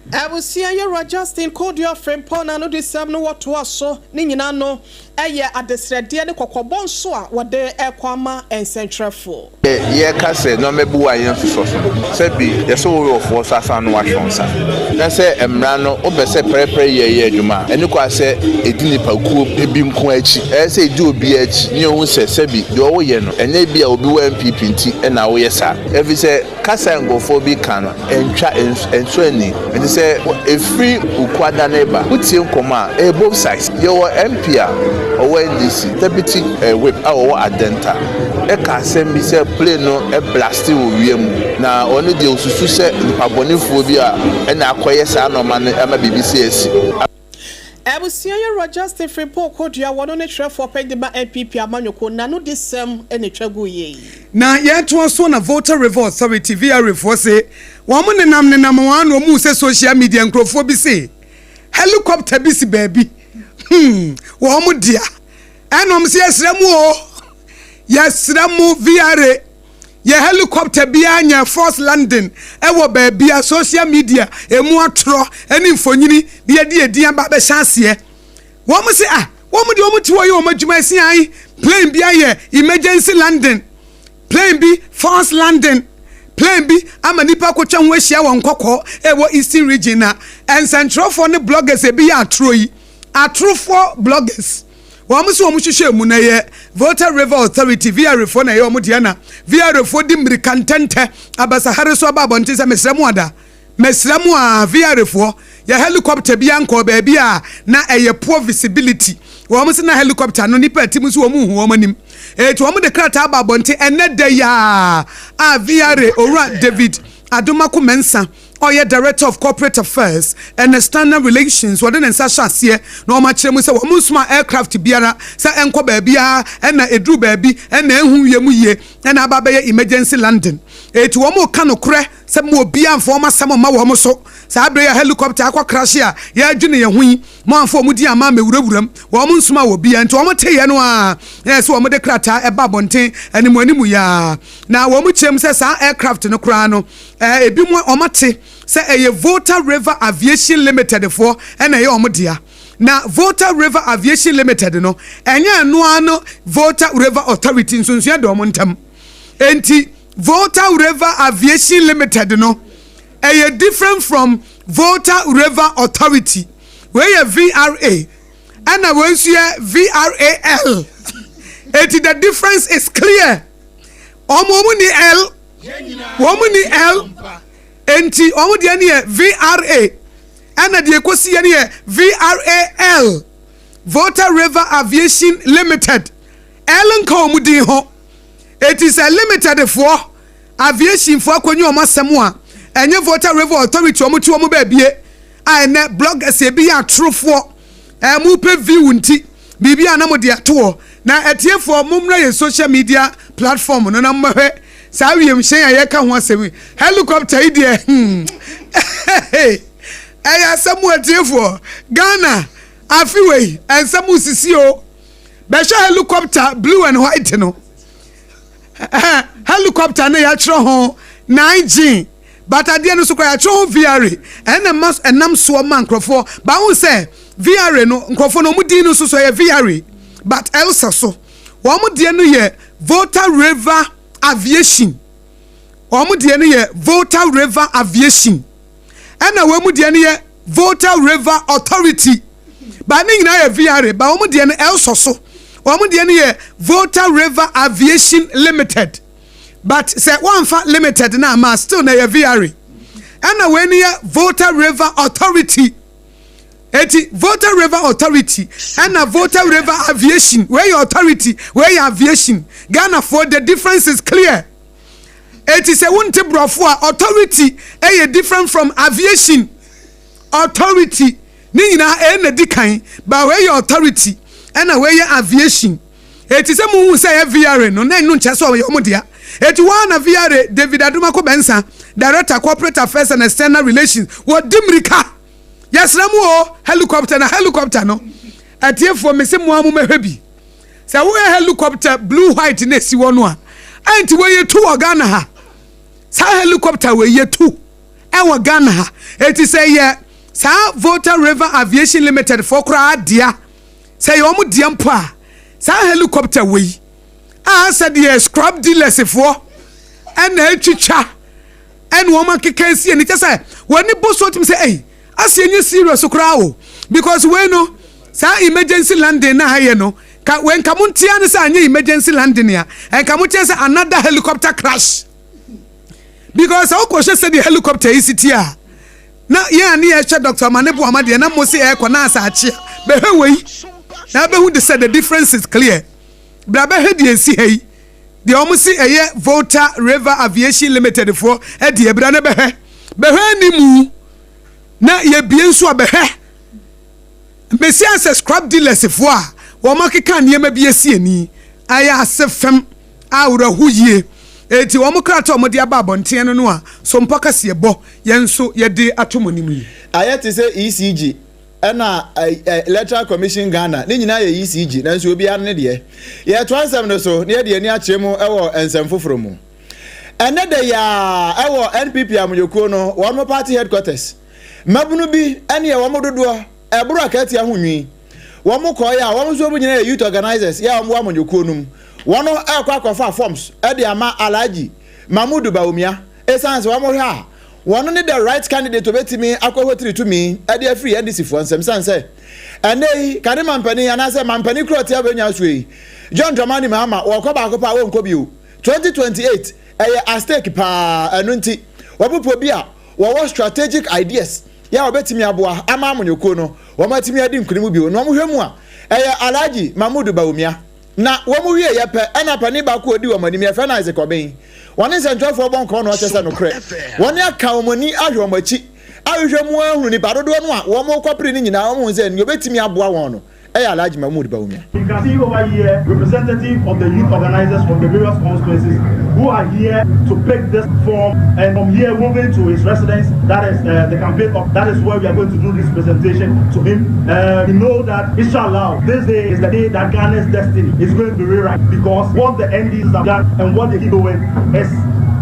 Abusua Yɛwura Justin Kodua Frimpong n'anodisɛm no wɔtoa so ne nyinaa no yɛ adesrɛdeɛ ne kɔkɔbɔ nso a wɔde rekɔ ama nsɛntwerɛfoɔ.
Sɛ yɛka sɛ nnoɔma bi wɔ a yɛnsosɔ so no, sɛ bi yɛsɛ wo werɛfoɔ so asan no wahwɛ wo nsa. Na sɛ mmara no wopɛ sɛ pɛrɛpɛrɛ yɛ yɛ adwuma a, ɛne kwa sɛ ɛdi nipa kuo bi nko ara akyi. Ɛyɛ sɛ ɛdi obiara akyi ne ɔhu sɛ sɛbi deɛ ɔwoyɛ no ɛnyɛ bi a obi wɔ NPP nti na woyɛ saa. Ɛfiri sɛ kasa a nkurɔfoɔ bi ka no ɛntwa ɛnsɔ ani. Nti sɛ ɛfiri Ukuada no reba, wotie nkɔmmɔ a, ɛyɛ both sides. Yɛwɔ MP a ɔwɔ NDC, Deputy Whip a ɔwɔ Adenta ka asɛm bi sɛ plane no blaste wɔ wiem na ɔno deɛ ɔsusu sɛ nipa bɔnefoɔ bi a ɛna akɔyɛ saa nnoɔma no ama biribi sei asi.
Abusua yi wura Justin Frimpong Kodua, wɔno ne twerɛfoɔ pɛn de ma NPP amanyɔkuo, n'anodisɛm na ɛtwa guiɛ yi.
Na yɛtoa so na Volta River Authority, VRA, foɔ se wɔn nenam nenam wɔn ano wɔn hu sɛ social media nkurɔfoɔ bi se helicopter bi si baabi hmm wɔn dea ɛna wɔn se yɛsrɛ mo o yɛsrɛ mo VRA yɛ helicopter biara nyɛ force landing ɛwɔ baabi a social media emu atorɔ ɛne mfonyini de yɛde edin aba abɛhyɛ aseɛ wɔn se ah wɔn deɛ wɔn ti hɔ yɛ wɔn adwuma ɛsi an plane bi ayɛ emergency landing plane bi force landing plane bi ama nipa akotwa ho ahyia wɔn nkɔkɔɔ ɛwɔ eastern region na nsɛntwerɛfoɔ ne bloggers ebi yɛ atorɔ yi atorofoɔ bloggers wɔn nso wɔn hwehwɛ mu na ɛyɛ Volta River Authority VRA foɔ na ɛyɛ wɔn deɛ na VRA foɔ di mmirika ntɛntɛ abasahare so aba abɔnten sɛ mesrɛ mo ada mesrɛ mo a VRA foɔ yɛ helicopter bi ankɔ baabi a na ɛyɛ poor visibility wɔn sɛ na helicopter no nipa ɛte mu nso wɔn nhu wɔn anim eti wɔn de krataa aba abɔnten ɛnɛ da yaa a VRA owura David Adomako Mensah ɔyɛ Director of Corporate Affairs and External Relations, wɔde ne nsa hyɛ aseɛ na wɔn akyerɛ mu sɛ wɔn nsoma aircraft biara sɛ ɛnkɔ baabiara ɛna ɛduru baabi ɛna ɛnhu wiem yie ɛna aba abɛyɛ emergency landing. Eti wɔn reka nokorɛ sɛ mo obiara mfa wɔn asɛm mma wɔn so. Saa berɛ yi a helicopter akɔ crash a yɛredwene yɛn ho yi, mo amfa wɔn din amma ammɛwurawura mu. Wɔn nsoma wɔ biara nti wɔn teeɛ no ara na ɛsɛ wɔn de krataa ɛba abɔnten animuanimu yi ara. Na wɔn kyerɛ mu sɛ saa aircraft no koraa no Ɛɛ, ebinom a wɔate sɛ ɛyɛ Volta River Aviation Limited foɔ na ɛyɛ wɔn dea. Na Volta River Aviation Limited no, ɛnyɛ ɛno ara no Volta River Authority nsonsonoeɛ da wɔn ntam. Enti Volta River Aviation Limited no, ɛyɛ different from Volta River Authority. Wei yɛ VRA, ɛna wei nso yɛ VRAL. Enti the difference is clear. Wɔn wɔn ni L. Wɔn ni L, enti wɔn deɛ no yɛ VRA, ɛna deɛ ɛkɔsi yɛ no yɛ VRAL, Volta River Aviation Limited. L nka wɔn din ho. Eti sɛ Limited foɔ, aviation foɔ akɔnyi wɔn asɛm a, ɛnyɛ Volta River Authority wɔn te wɔn baabie a ɛnɛ bloggers ebi yɛ atorofoɔ, ɛɛ mo pɛ view nti. Biribi a na mode ato hɔ. Na atiefoɔ, mommra yɛn social media platform no na mommɛhwɛ saa wiemhyɛn a yɛreka ho asɛm yi. Helicopter yi deɛ, hmm, ɛyɛ asɛm o atiefoɔ. Ghana, afe wei, nsɛm resisi o. Bɛhwɛ helicopter blue and white no. Helicopter no yɛatwerɛ ho 9G. But adeɛ no so koraa yɛatwerɛ ho VRA ɛna ɛma ɛnam soɔ ma nkurɔfoɔ ba ho sɛ VRA no nkurɔfoɔ no wɔn din no nso so ɛyɛ VRA but Elsa so wɔn deɛ no yɛ Volta River Aviation wɔn deɛ no yɛ Volta River Aviation ɛna wɔn deɛ no yɛ. Volta River Authority. Ba ne nyinaa yɛ VRA, ba wɔn deɛ no ɛsɔ so. Wɔn deɛ no yɛ Volta River Aviation Limited. But sɛ wɔamfa limited no amma still na ɛyɛ VRA. Ɛna wei no yɛ Volta River Authority. Eti Volta River Authority ɛna Volta River Aviation. Wei yɛ authority, wei yɛ aviation. Ghanafoɔ the difference is clear. Eti sɛ wonte borɔfo a authority ɛyɛ different from aviation. Authority ne nyinaa ɛyɛ na di kan ba wei yɛ authority ɛna wei yɛ aviation. Eti sɛ muhu sɛ ɛyɛ VRA no na ɛno nkyɛ sɛ ɔyɛ ɔmo dea. Eti wɔn na VRA David Adomako Bensa, Director Corporate Affairs and External Relations, wɔdi mirika. Yɛsrɛ mu o helicopter na helicopter no. Atiefoɔ mese mo a mo mɛhwɛ bi. Sɛ woyɛ helicopter blue white na esi hɔ no a, ɛnti wɔyɛ tu wɔ Ghana ha. Saa helicopter wɔyɛ tu ɛwɔ Ghana ha. Eti sɛ yɛ saa Volta River Aviation Limited foɔ koraa dea, sɛ yɛ wɔn dea mpo a, saa helicopter wei a sɛ deɛ scrap dealers foɔ ɛna atwitwa ɛna wɔn akeka esi ani kyɛ sɛ wɔn ani bɔ so tim sɛ ɛyi asi enye serious koraa o because wei no saa emergency landing na ayɛ no ka wei nka mo ntia ne sɛ anyɛ emergency landing a nka mo tia sɛ another helicopter crash because sɛ wokɔhwɛ sɛdeɛ helicopter yi si ti a na yɛn a ne yɛhwɛ Dr. Omane Boamah deɛ na mo se ɛkɔ na asa akye a bɛhwɛ wei na bɛhu de sɛ the difference is clear. Bra bɛhwɛ deɛ esi ha yi deɛ wɔn si ɛyɛ Volta River Aviation Limited foɔ ɛdeɛ bra ne bɛhwɛ bɛhwɛ animu na yɛbie nso a bɛhwɛ mbesi asɛ scrap dealers foɔ a wɔn akeka nneɛma bi esi ani ayɛ ase fam a awuraho yie. Eti wɔn krataa a wɔde aba abɔnten no no a sompa kaseɛ bɔ yɛn nso yɛde ato mo anim yi.
Ayɛ te sɛ ECG ɛna Electoral Commission Ghana ne nyinaa yɛ ECG, nanso obiara ne deɛ. Yɛtoa nsɛm no so na yɛde ani akyerɛ mu ɛwɔ nsɛm foforɔ mu. Ɛnɛ da yaa ɛwɔ NPP amanyɔkuo no wɔn party headquarters, mmabunu bi ɛne wɔn dodoɔ ɛboro akatia ho nwi wɔn kɔɔ yɛ a wɔn nso wɔn nyinaa yɛ youth organisers yɛ a wɔn wɔ amanyɔkuo no mu. Wɔn ɛkɔ akɔfa forms ɛde ama Alhaji Mahmudu Bawumia, esan sɛ wɔn hwɛ a wɔn ne the right candidate obetumi akɔ hotiri tumi ɛde afiri NDC foɔ nsɛm, san sɛ ɛnɛ yi kane mampanin anaasɛ mampanin kuro ɔte abɛnya so yi, John Dramani Mahama, wɔkɔ baako pa a wɔnkɔ bio 2028 ɛyɛ at stake paa. Ɛno nti wɔbɛpɔ bi a wɔwɔ strategic ideas yɛ a wɔbɛtumi aboa ama amanyɔkuo no wɔn atumi adi nkunim bio, na wɔn hwɛ mu a ɛyɛ Alhaji Mahmudu Bawumia. Na wɔn wie yɛ pɛ ɛna panin baako a odi wɔn anim, yɛfrɛ no Isaac Ɔbɛn, wɔne nsɛntwerɛfoɔ bɔ nkɔɔ na ɔkyɛ sɛ nokorɛ wɔne aka wɔn ani ahwɛ wɔn akyi ahwehwɛ mu ahunu nipa dodoɔ no a wɔn kɔpere no nyinaa, wɔn sɛ nea obɛtumi aboa wɔn no ɛyɛ Alhaji Mahmood Bawumia.
You can see over here representative of the youth organizers from the various constituencies who are here to pick this form, and from here moving to his residence, that is the campaign of, that is where we are going to do this presentation to him. We know that inshallah this day is the day that Ghana's destiny is going to be rewrite, because what the NDs have done and what they keep doing is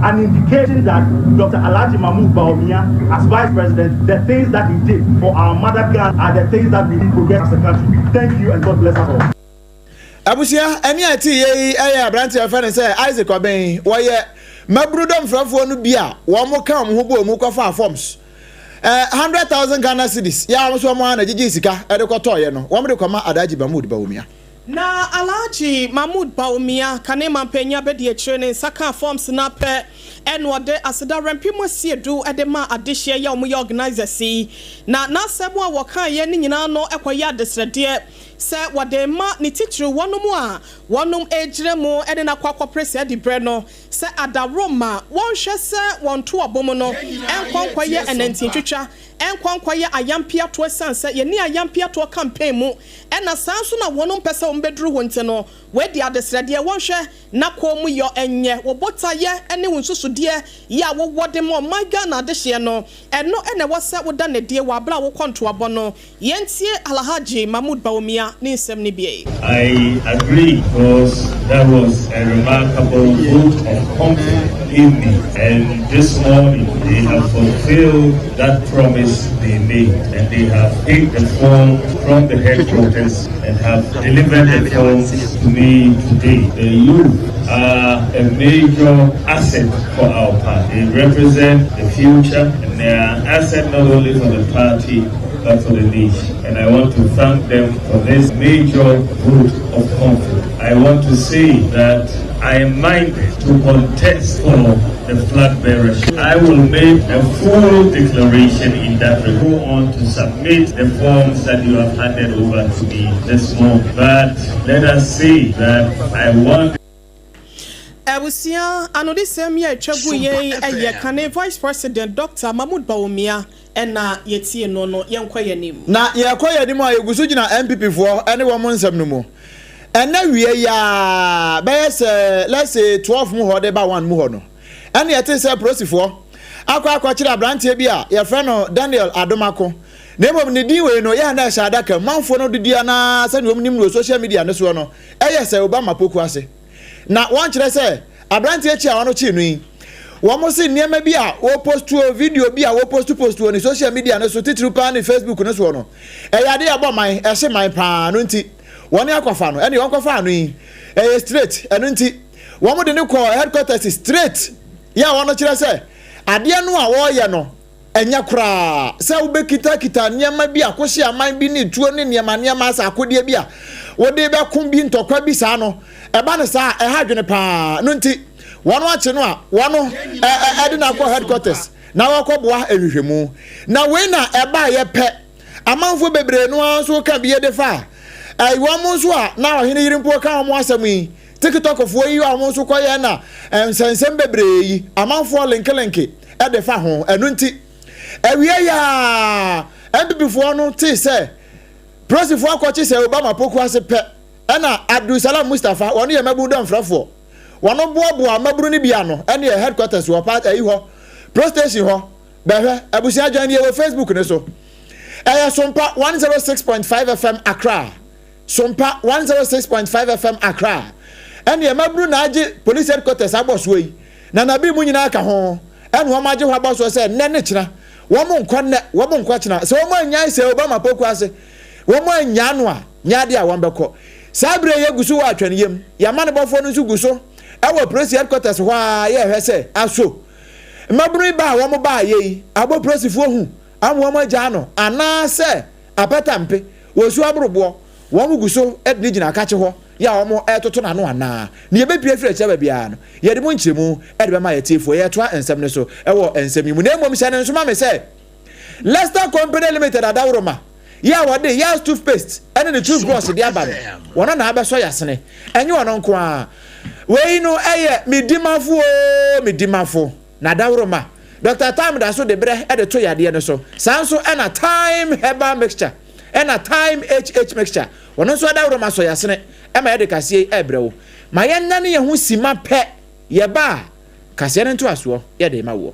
an indication that Dr. Alhaji Mahmoud Bawumia, as Vice President, the things that he did for our mother Ghana are the things that we need to progress as a country. Thank you and God bless us all.
Abusua, ɛne a ɛte yie yi ɛyɛ aberanteɛ fɛ ne sɛ Isaac Ɔbɛn. Wɔyɛ mmabunu dɔmfrɛfoɔ no bi a wɔn ka wɔn ho bɔ wɔn kɔfa forms 100,000 Ghana cedis yɛ a wɔn nso wɔn ara na gyegye sika ɛde kɔtɔɔyɛ no wɔn de kɔma Alhaji Mahmood Bawumia.
Na Alhaji Mahmood Bawumia, kane mampanyin abɛdi akyire, ne nsa kaa forms na pɛ ɛna ɔde aseda rɛmpi mu asiedu ɛde ma adehyeɛ yɛ ɔmo yɛ organisers yi, na n'asɛm a wɔkaeɛ ne nyinaa no ɛkɔyɛ adesrɛdeɛ sɛ wɔde ma ne titiri wɔnom a wɔnom egyina mu ɛde n'akɔ akɔpere sɛ ɛde brɛ no sɛ adaworo ma wɔnhwɛ sɛ wɔn to ɔbom no ɛnkɔ nkɔyɛ ɛnɛntintwitwa, ɛnkɔ nkɔyɛ ayampiatoɔ, ɛsiane sɛ yɛne ayampiatoɔ campaign mu ɛna saa nso na wɔnom pɛ sɛ wɔn bɛduru hɔ. Nti no wɔadi adesrɛdeɛ wɔnhwɛ na kɔn mu yɔ ɛnyɛ wɔ botaeɛ ne wo nsusudeɛ yɛ a wowɔ de ma ɔman Ghana adehyeɛ no, ɛno ɛna ɛwɔ sɛ woda n'adie wɔ abere a wokɔ ntoabɔ no. Yɛntie Alhaji Mahmood Bawumia ne nsɛm no bie.
I agree because that was a remarkable vote of confidence in me. And this morning they have fulfilled that promise they made, and they have picked the form from the headquarters and have delivered the forms to me today. The youth are a major asset for our party. They represent the future, and they are an asset not only for the party but for the nation. And I want to thank them for this major vote of confidence. I want to say that I am minded to contest for the flag bearership. I will make a full declaration in that regard. Go on to submit the forms that you have handed over to me this morning. But let us say that I want
Abusua anodisɛm yi a ɛtwa gu yɛn yɛ kane Vice President Dɔkta Mahmood Bawumia na yɛtie no no, yɛnkɔ yɛn anim.
Na yɛkɔ yɛn anim a, yɛgu so gyina NPP foɔ ne wɔn nsɛm no mu. Ɛnnɛ wia yi ara, bɛyɛ sɛ let's say 12 mu hɔ de ba 1 mu hɔ no, ɛna yɛtee sɛ polisifoɔ akɔ akɔkyere aberanteɛ bi a yɛfrɛ no Daniel Adomako. Na mmom ne din wei no, yɛ a na ɛhyɛ adaka mu. Manfoɔ no dodoɔ no ara sɛdeɛ wɔnim no wɔ social media no soɔ no, ɛyɛ sɛ Obama Poku ase. Na wɔnkyerɛ sɛ aberanteɛ akyi a wɔkyee no yi, wɔn se nneɛma bi a wɔpostuo, video bi a wɔpostu postu wɔ ne social media no so, titiriw paa ne Facebook no soɔ no, ɛyɛ adeɛ a ɛbɔ man, ɛhye man paa, no nti wɔn akɔfa no. Ɛne wɔn kɔfaa no yi, ɛyɛ straight, ɛno nti wɔn de no kɔɔ headquarters straight, yɛ a wɔn kyerɛ sɛ adeɛ no a wɔreyɛ no, Ɛnyɛ koraa sɛ wobɛkitakita nneɛma bi, akɔhye aman bi ne tuo ne nneɛma nneɛma asɛ akodeɛ bi a wode bɛko bi ntɔkwa bi saa no, ɛba no saa a, ɛha adwene paa. No nti, wɔn akye no a, wɔn ɛde no akɔ headquarters na wɔkɔboa nhwehwɛmu. Na wei na ɛbaeɛ pɛ, amanfoɔ bebree no ara nso ka bie de fa a, wɔn nso a na ɔhene yere mpo ka wɔn asɛm yi, TikTokfoɔ yi a wɔn nso kɔyɛ na nsɛnsɛm bebree yi, amanfoɔ lenkelenke de fa ho. Ɛno nti, awiei a NPPfoɔ no tee sɛ Prosifoɔ akɔkye sɛ Obama Poku ase pɛ, ɛna Abdulsalam Mustapha, wɔn yɛ mmabunu dɔmfrɛfoɔ, wɔn boaboa mmabunu no bi ano ɛne yɛ headquarters wɔ part ayi hɔ, Pro Station hɔ. Bɛhwɛ, abusua join yɛ wɔ Facebook no so. Ɛyɛ Sompa 106.5 FM Accra. Sompa 106.5 FM Accra. Ɛneɛ mmabunu na agye police headquarters abɔ soɔ yi. Na nabi mu nyinaa ka ho. Ɛna wɔn agye hɔ abɔ soɔ sɛ nnɛ ne kyena. Wɔn nkɔ nnɛ, wɔn nkɔ kyena. Sɛ wɔn annyae sɛ Obama poku ase, wɔn annyaa no a, nyɛ adeɛ a wɔn bɛkɔ. Saa berɛ yi yɛgu so wɔ atwɛneyam. Yɛn amanebɔfoɔ no nso gu so wɔ police headquarters hɔ ara yɛrehwɛ sɛ aso mmabunu yi ba a wɔn baayɛ yi abɔ polisifoɔ hu ama wɔn agyaa no anaasɛ Apatampe, wɔ nsuo aboroboɔ, wɔn gu so de no gyina akakye hɔ yɛ a wɔn retoto n'ano anaa? Nea ɛbɛpue afiri akyire aba biara no, yɛde mu nkyerɛmu de bɛma yɛn atiefoɔ. Yɛretoa nsɛm no so wɔ nsɛm yi mu. Na mmom hyɛ no nso ma me sɛ, Lester Company Limited adaworoma yɛ a wɔde Yaz toothpaste ne ne toothbrush de aba no, wɔn na abɛsɔ yɛn asene. Ɛnyɛ ɔno nko ara. Wei no yɛ me dimafo oo, me dimafo. Na dawuroma, Dɔkta Thyme da so de berɛ de to yadeɛ no so. Saa nso na Thyme Herbal Mixture ɛna Thyme HH Mixture, wɔn nso adawuroma sɔ yasene ma yɛde kaseɛ yi rebrɛ wo. Ma yɛnnane yɛn ho simma pɛ, yɛba a, kaseɛ no ntoasoɔ yɛde rema woɔ.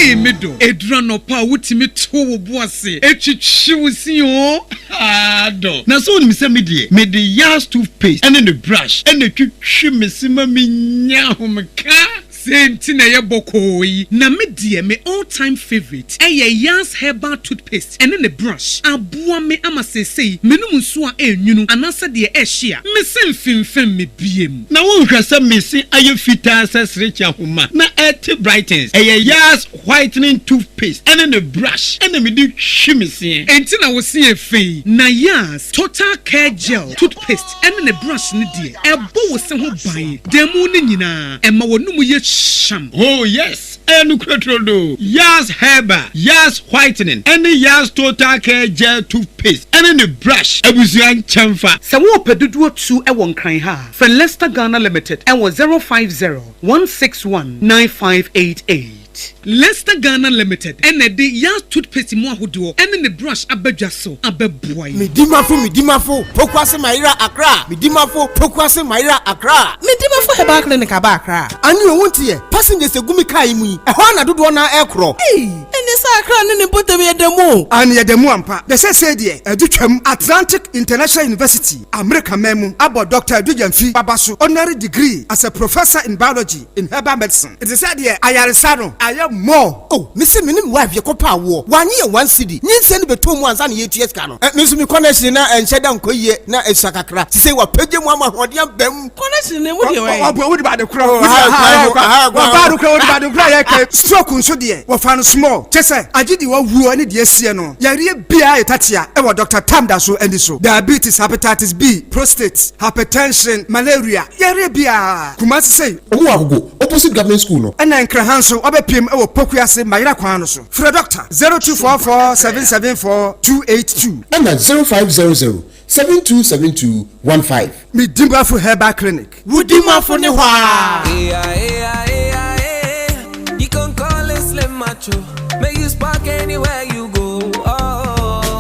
Ei me dɔ, ɛduru anɔpa a wotumi to wo bo ase twitwi wo se oo, haa dɔ.
Na sɛ wonim sɛ me deɛ, mede Yaz toothpaste ne ne brush na ɛtwitwi me se ma menya ahomeka.
Sei nti na ɛyɛ bɔkɔɔ yi. Na me deɛ me all time favourite ɛyɛ Yaz herbal toothpaste ɛne ne brush. Aboa me ama seesei menom nsuo a ɛnwunu anaasɛ deɛ ɛhye a, me se mfemfem me biem.
Na wonhwɛ sɛ me se ayɛ fitaa sɛ serekye ahoma na ɛte brightens. Ɛyɛ Yaz whitening toothpaste ɛne ne brush ɛna mede twi me seɛ.
Enti na wo se yɛ fɛ yi. Na Yaz total care gel toothpaste ɛne ne brush no deɛ, ɛbɔ wo se ho ban da mu no nyinaa, ɛma w'anomu yɛ hyam.
Oh yes, ɛyɛ nokorɛ turodoo. Yaz Herbal, Yaz Whitening ɛne Yaz Total Care Gel Toothpaste ɛne ne brush abusua nkyɛnfa.
Sɛ worepɛ dodoɔ tu wɔ Nkran ha a, frɛ Lester Ghana Limited wɔ 050 161 9588. Lester Ghana Limited na ɛde Yaz Toothpaste mu ahodoɔ ne ne brush aba dwa so abɛboa yi.
Medimafo Medimafo Pokuase Mayera Accra Medimafo Pokuase Mayera Accra.
Medimafo Herbal Clinic aba Accra.
Ane o wonte yɛ, passengers egu me car yi mu yi, ɛhɔ ara na dodoɔ no ara ɛrekorɔ.
Ei! Ɛnneɛ sɛ
Accra ne ne mpɔtam yɛda mu o.
Aane yɛda mu ampa. Na seesei deɛ adu twam. Atlantic International University, Amerika man mu, abɔ Dɔkta Adu Gyamfi aba so honorary degree as a Professor in Biology in Herbal Medicine. Nti sɛ deɛ ayaresa no ayɛ more.
Oh me se me ne me wife yɛkɔ pɛ awoɔ wanye yɛn one cedi nyinsɛn no bɛtɔɔ mu ansa na yɛtua sika no eh me nso me connection na ɛnhyɛ da nkɔ yie na ɛsua kakra sisei wapagya mu ama ahoɔden aba mu. Connection no emu deɛ wɛn.
Ɔboa wode ba ade korɔ wɔfa ade korɔ wɔde ade korɔ a yɛka stroke nso deɛ wɔfa no small kyɛ sɛ agye deɛ wawuo ne deɛ asie no yareɛ biara yɛ tatea ɛwɔ Dr. Tam da so ani so diabetes hepatitis B prostate hypertension malaria yareɛ biara Kumasi sei
Ɔmo wɔ Agogo opposite government school no.
Ɛna Nkraha nso wabɛpiem ɛwɔ Pokuase Mayera kwan no so frɛ Doctor 0244 774 282.
Ɛna 0500 7272 15.
Medimafo Herbal Clinic.
Wo dimafo ne hɔ aa.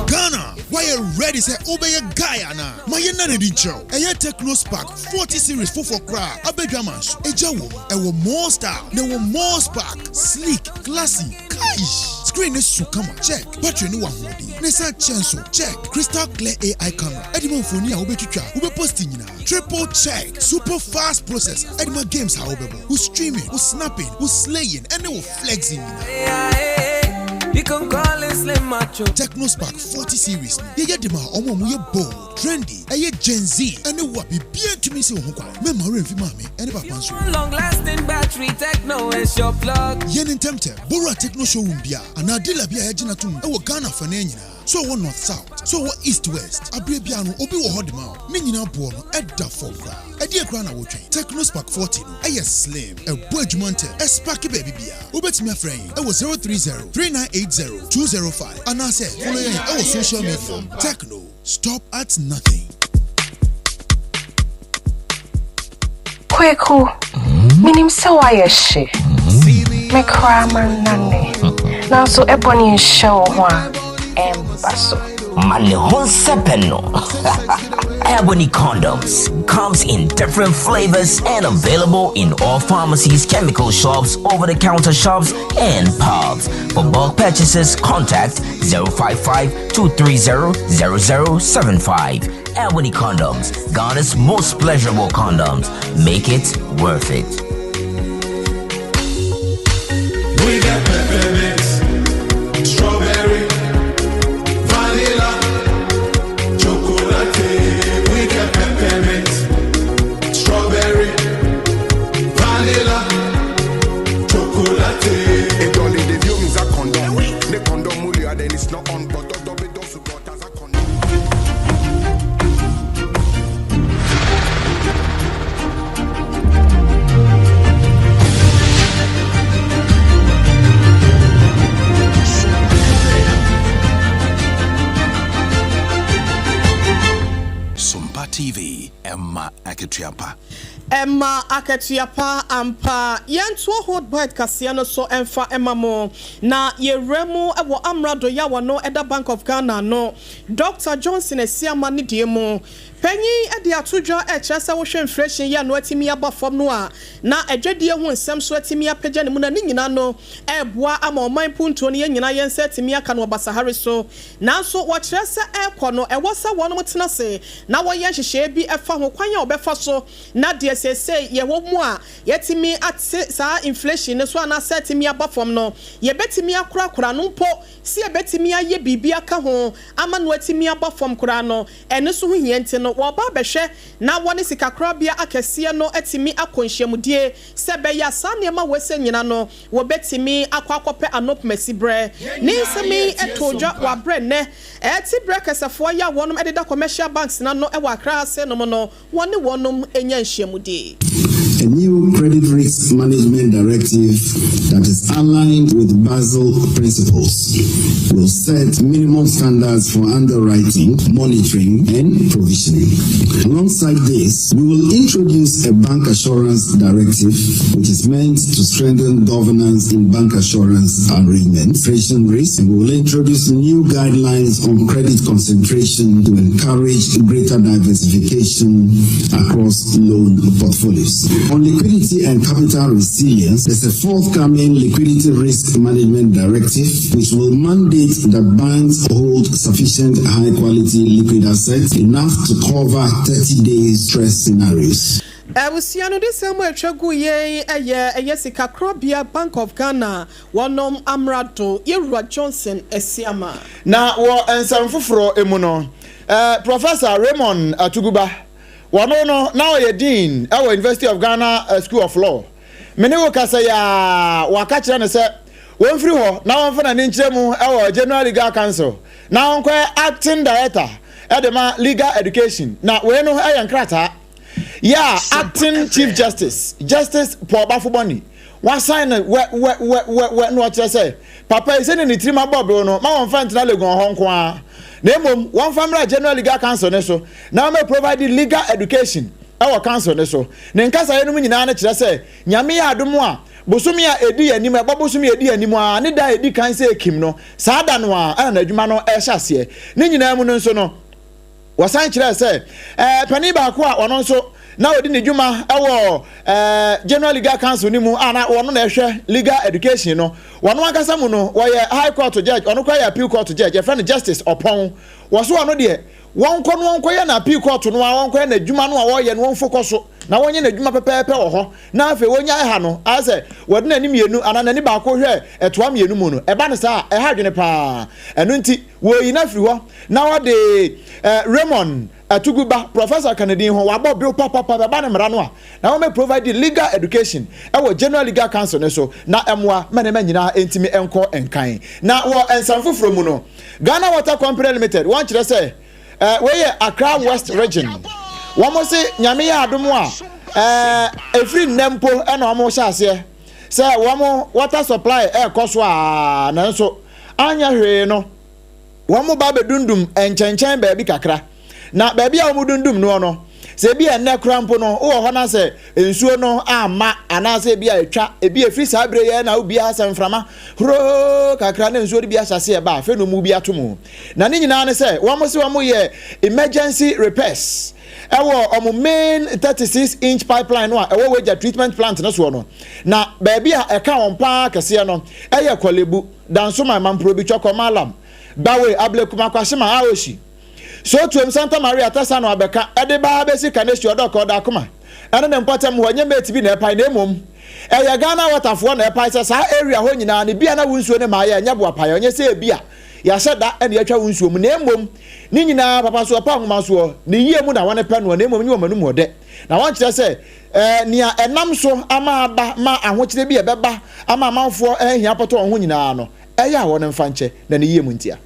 Ghana, woayɛ ready sɛ wobɛyɛ guy anaa? Ma yɛnna no adi nkyerɛ wo. Ɛyɛ Tecno Spark 40 series foforɔ koraa a aba adwaman so. Egya wom, ɛwɔ more style, na ɛwɔ more spark. Sleek, classy, kaish! Screen no so kama, check. Battery no wɔ ahoɔden, na ɛsan kyɛ nso, check. Crystal clear AI camera ɛde ma mfoni a wobɛtwitwa, wobɛposti nyinaa. Triple check! Super fast processor ɛde ma games a wobɛbɔ, wo streaming, wo snapping, wo slaying ɛne wo flexing nyinaa. Tecno Spark 40 series no yɛyɛ de ma wɔn a wɔyɛ bold, trendy, ɛyɛ Gen Z ɛne wo a biribiara ntumi nsi wo ho kwan. Mɛmma wo werɛ mfi maame ɛne papa nso. Yɛ no ntɛmntɛm, bɔwura Tecno showroom biara anaa dealer bi a yɛagye no atom wɔ Ghana afanan nyinaa. Sɛ ɔwɔ North South, sɛ ɔwɔ East West, aberɛ biara no obi wɔ hɔ de ma wo. Ne nyinaa boɔ no ɛda fam koraa. Ɛdeɛn koraa na wotwɛn? Tecno Spark 40 no ɛyɛ slim, ɛbɔ adwuma ntɛm, ɛsparke baabi biara. Wobɛtumi afrɛ yɛn ɛwɔ 030 3980 205 anaasɛ follow yɛn ɛwɔ social media. Tecno, stop at nothing.
Kweku, menim sɛ woayɛ hye. Me koraa mannane. Nanso ɛbɔ ne nhyɛ wo ho a, ɛmba so.
Ma ne ho nsɛpɛ no. Ebony condoms comes in different flavors and available in all pharmacies, chemical shops, over-the-counter shops, and pubs. For bulk purchases, contact 055 230 0075. Ebony condoms, Ghana's most pleasurable condoms. Make it worth it.
We got peppermint, strawberry, vanilla, chocolate. We got peppermint, strawberry, vanilla, chocolate.
Then it's not on, but as a condom.
Sompa TV, ɛma akatua pa.
Ɛma akatua pa ampa. Yɛntoa Hot Bite kaseɛ no so mfa mma mo. Na yɛwura mu wɔ Amrado Yaw ano ɛda Bank of Ghana ano, Dɔkta Johnson Asiamah ne deɛ mu. Panyin de ato dwa rekyerɛ sɛ wohwɛ inflation yi ano atumi aba fam no a, na adwadie ho nsɛm nso atumi apagya ne mu na ne nyinaa no reboa ama ɔman mpuntuo no yɛn nyinaa yɛn nsa atumi aka no wɔ basahare so. Nanso wɔkyerɛ sɛ ɛrekɔ no ɛwɔ sɛ wɔnom tena ase na wɔyɛ nhyehyɛeɛ bi fa ho kwan a wɔbɛfa so na deɛ seesei yɛwɔ mu a yɛatumi ate saa inflation no so anaasɛ atumi aba fam no yɛbɛtumi akorakora no mpo sɛ yɛbɛtumi ayɛ biribi aka ho ama no atumi aba fam koraa no ɛno nso ho hia nti no wɔreba abɛhwɛ na wɔne sikakorabea akɛseɛ no atumi akɔ nhyiamudie sɛ ɛbɛyɛ a saa nneɛma wei sɛ nyina no wɔbɛtumi akɔ akɔpɛ ano pomasiberɛ. Ne nsɛm yi too dwa wɔ aberɛ nnɛ ɛte berɛ kɛsɛfoɔ yi a wɔnom deda commercial banks no ano wɔ Accra ha sei nom no wɔne wɔnom nya nhyiamudie.
A new credit risk management directive that is aligned with Basel principles will set minimum standards for underwriting, monitoring, and provisioning. Alongside this, we will introduce a bancassurance directive, which is meant to strengthen governance in bancassurance arrangements, inflation risk, and we will introduce new guidelines on credit concentration to encourage greater diversification across loan portfolios.
On liquidity and capital resilience, there's a forthcoming liquidity risk management directive which will mandate that banks hold sufficient high quality liquid assets enough to cover 30 days stress scenarios.
Abusua no de sɛm a atwa gu yei yɛ ɛyɛ sikakorabea Bank of Ghana wɔnom amrado Yɛwura Johnson Asiamah.
Na wɔ nsɛm foforɔ mu no, Professor Raymond Atuguba, wɔno no na ɔyɛ Dean wɔ University of Ghana School of Law. Me ne wo kasa yi ara, wɔaka kyerɛ no sɛ wɔmfiri hɔ na wɔmfa n'ani nkyerɛ mu wɔ General Legal Council na ɔnkɔyɛ Acting Director de ma Legal Education. Na wei no yɛ nkrataa yɛ a Acting Chief Justice, Justice Paul Baffoe-Bonnie, wasan no wɛ wɛ wɛ wɛ wɛ na ɔkyerɛ sɛ papa yi sɛnea ne tirim abɔ bew no ma wɔmfa ntena Legon hɔ nko ara na mmom wɔmfa mmra General Legal Council no so na wɔmmɛ provide legal education wɔ council no so. Ne nkasaeɛ no mu nyinaa no kyerɛ sɛ Nyame yɛ adom a bosome a ɛdi yɛn anim, ɛbɔ bosome a ɛdi yɛn anim ara ne da a ɛdi kan sɛ ɛkim no, saa da no ara na n'adwuma no rehyɛ aseɛ. Ne nyinaa mu no nso no, Wɔsan kyerɛɛ sɛ panin baako a ɔno nso na ɔdi ne dwuma wɔ General Legal Council no mu a na ɔno na ɛhwɛ legal education no, ɔno ankasa mu no wɔyɛ High Court judge, ɔno koraa yɛ Appeal Court judge, yɛfrɛ no Justice Ɔpɔn. Wɔ so ɔno deɛ wɔnkɔ no wɔnkɔyɛ no Appeal Court no a wɔnkɔyɛ n'adwuma no a wɔyɛ no wɔmfokɔ so na wɔnyɛ n'adwuma pɛpɛɛpɛ wɔ hɔ na afei wɔnyae ha no ayɛ sɛ wɔde n'ani mmienu anaa n'ani baako hwɛ ɛtoa mmienu mu no, ɛba no saa a ɛha adwene paa. Ɛno nti Wɔreyi no afiri hɔ na wɔde Raymond Atuguba, Professor ka ne din ho, wabɔ bill papapa bɛba ne mmara no a na wɔmɛ provide legal education wɔ General Legal Council no so na ɛmoa ma nneɛma nyinaa ntumi nkɔ nkan. Na wɔ nsɛm foforɔ mu no, Ghana Water Company Limited wɔn kyerɛ sɛ wei yɛ Accra West Region, wɔn se Nyame yɛ adom a ɛfiri nnɛ mpo na wɔn hyɛ aseɛ sɛ wɔn water supply ɛrekɔ so a nanso Anyɛ hwee no, wɔba bɛdundum nkyɛnkyɛn baabi kakra. Na baabi a wɔdundum noɔ no, sɛ ebi a ɛnnɛ koraa mpo no, wowɔ hɔ na sɛ nsuo no amma anaasɛ ebi a ɛtwa, ebi ɛfiri saa berɛ yi ara na wobiara sɛ mframa huroo kakra na nsuo no bi ahyɛ aseɛ ba a, afei na wɔn bi ato mu. Na ne nyinaa ne sɛ, wɔn se wɔyɛ emergency repairs ɛwɔ wɔn main 36 inch pipeline no a ɛwɔ Wagya treatment plant no soɔ no. Na baabi a ɛka wɔn paa kɛseɛ no yɛ Korle-Bu. Dansoman, Mamprobi, Twɔkɔ, Mallam, Gbawe, Ablekuma, Kwashima, Aoshi, Sowutuom, Santa Maria, Tesano, Abɛka, ɛde ba ara bɛsi Kaneshie, Ɔdɔkɔ, Ɔdakoma, ɛne ne mpɔtam hɔ, ɛnyɛ mate bi na ɛpae na mmom ɛyɛ Ghana Water foɔ na ɛpae sɛ saa area hɔ nyinaa no bia na wo nsuo no mmaeɛ ɛnyɛ boapaeɛ ɛnyɛ sɛ ebia yɛahyɛ da na yɛatwa wo nsuo mu na mmom ne nyinaa papa soɔ pa nwoma soɔ ne yie mu na wɔn pɛ noɔ na mmom nye wɔn anum ɔdɛ na wɔn kyerɛ sɛ Nea ɛnam so ama aba ma ahokyere bi a ɛbɛba ama amanfoɔ ahia apɔtɔ wɔn ho nyinaa no, ɛyɛ a wɔmfa nkyɛ, na ne yie mu ntia.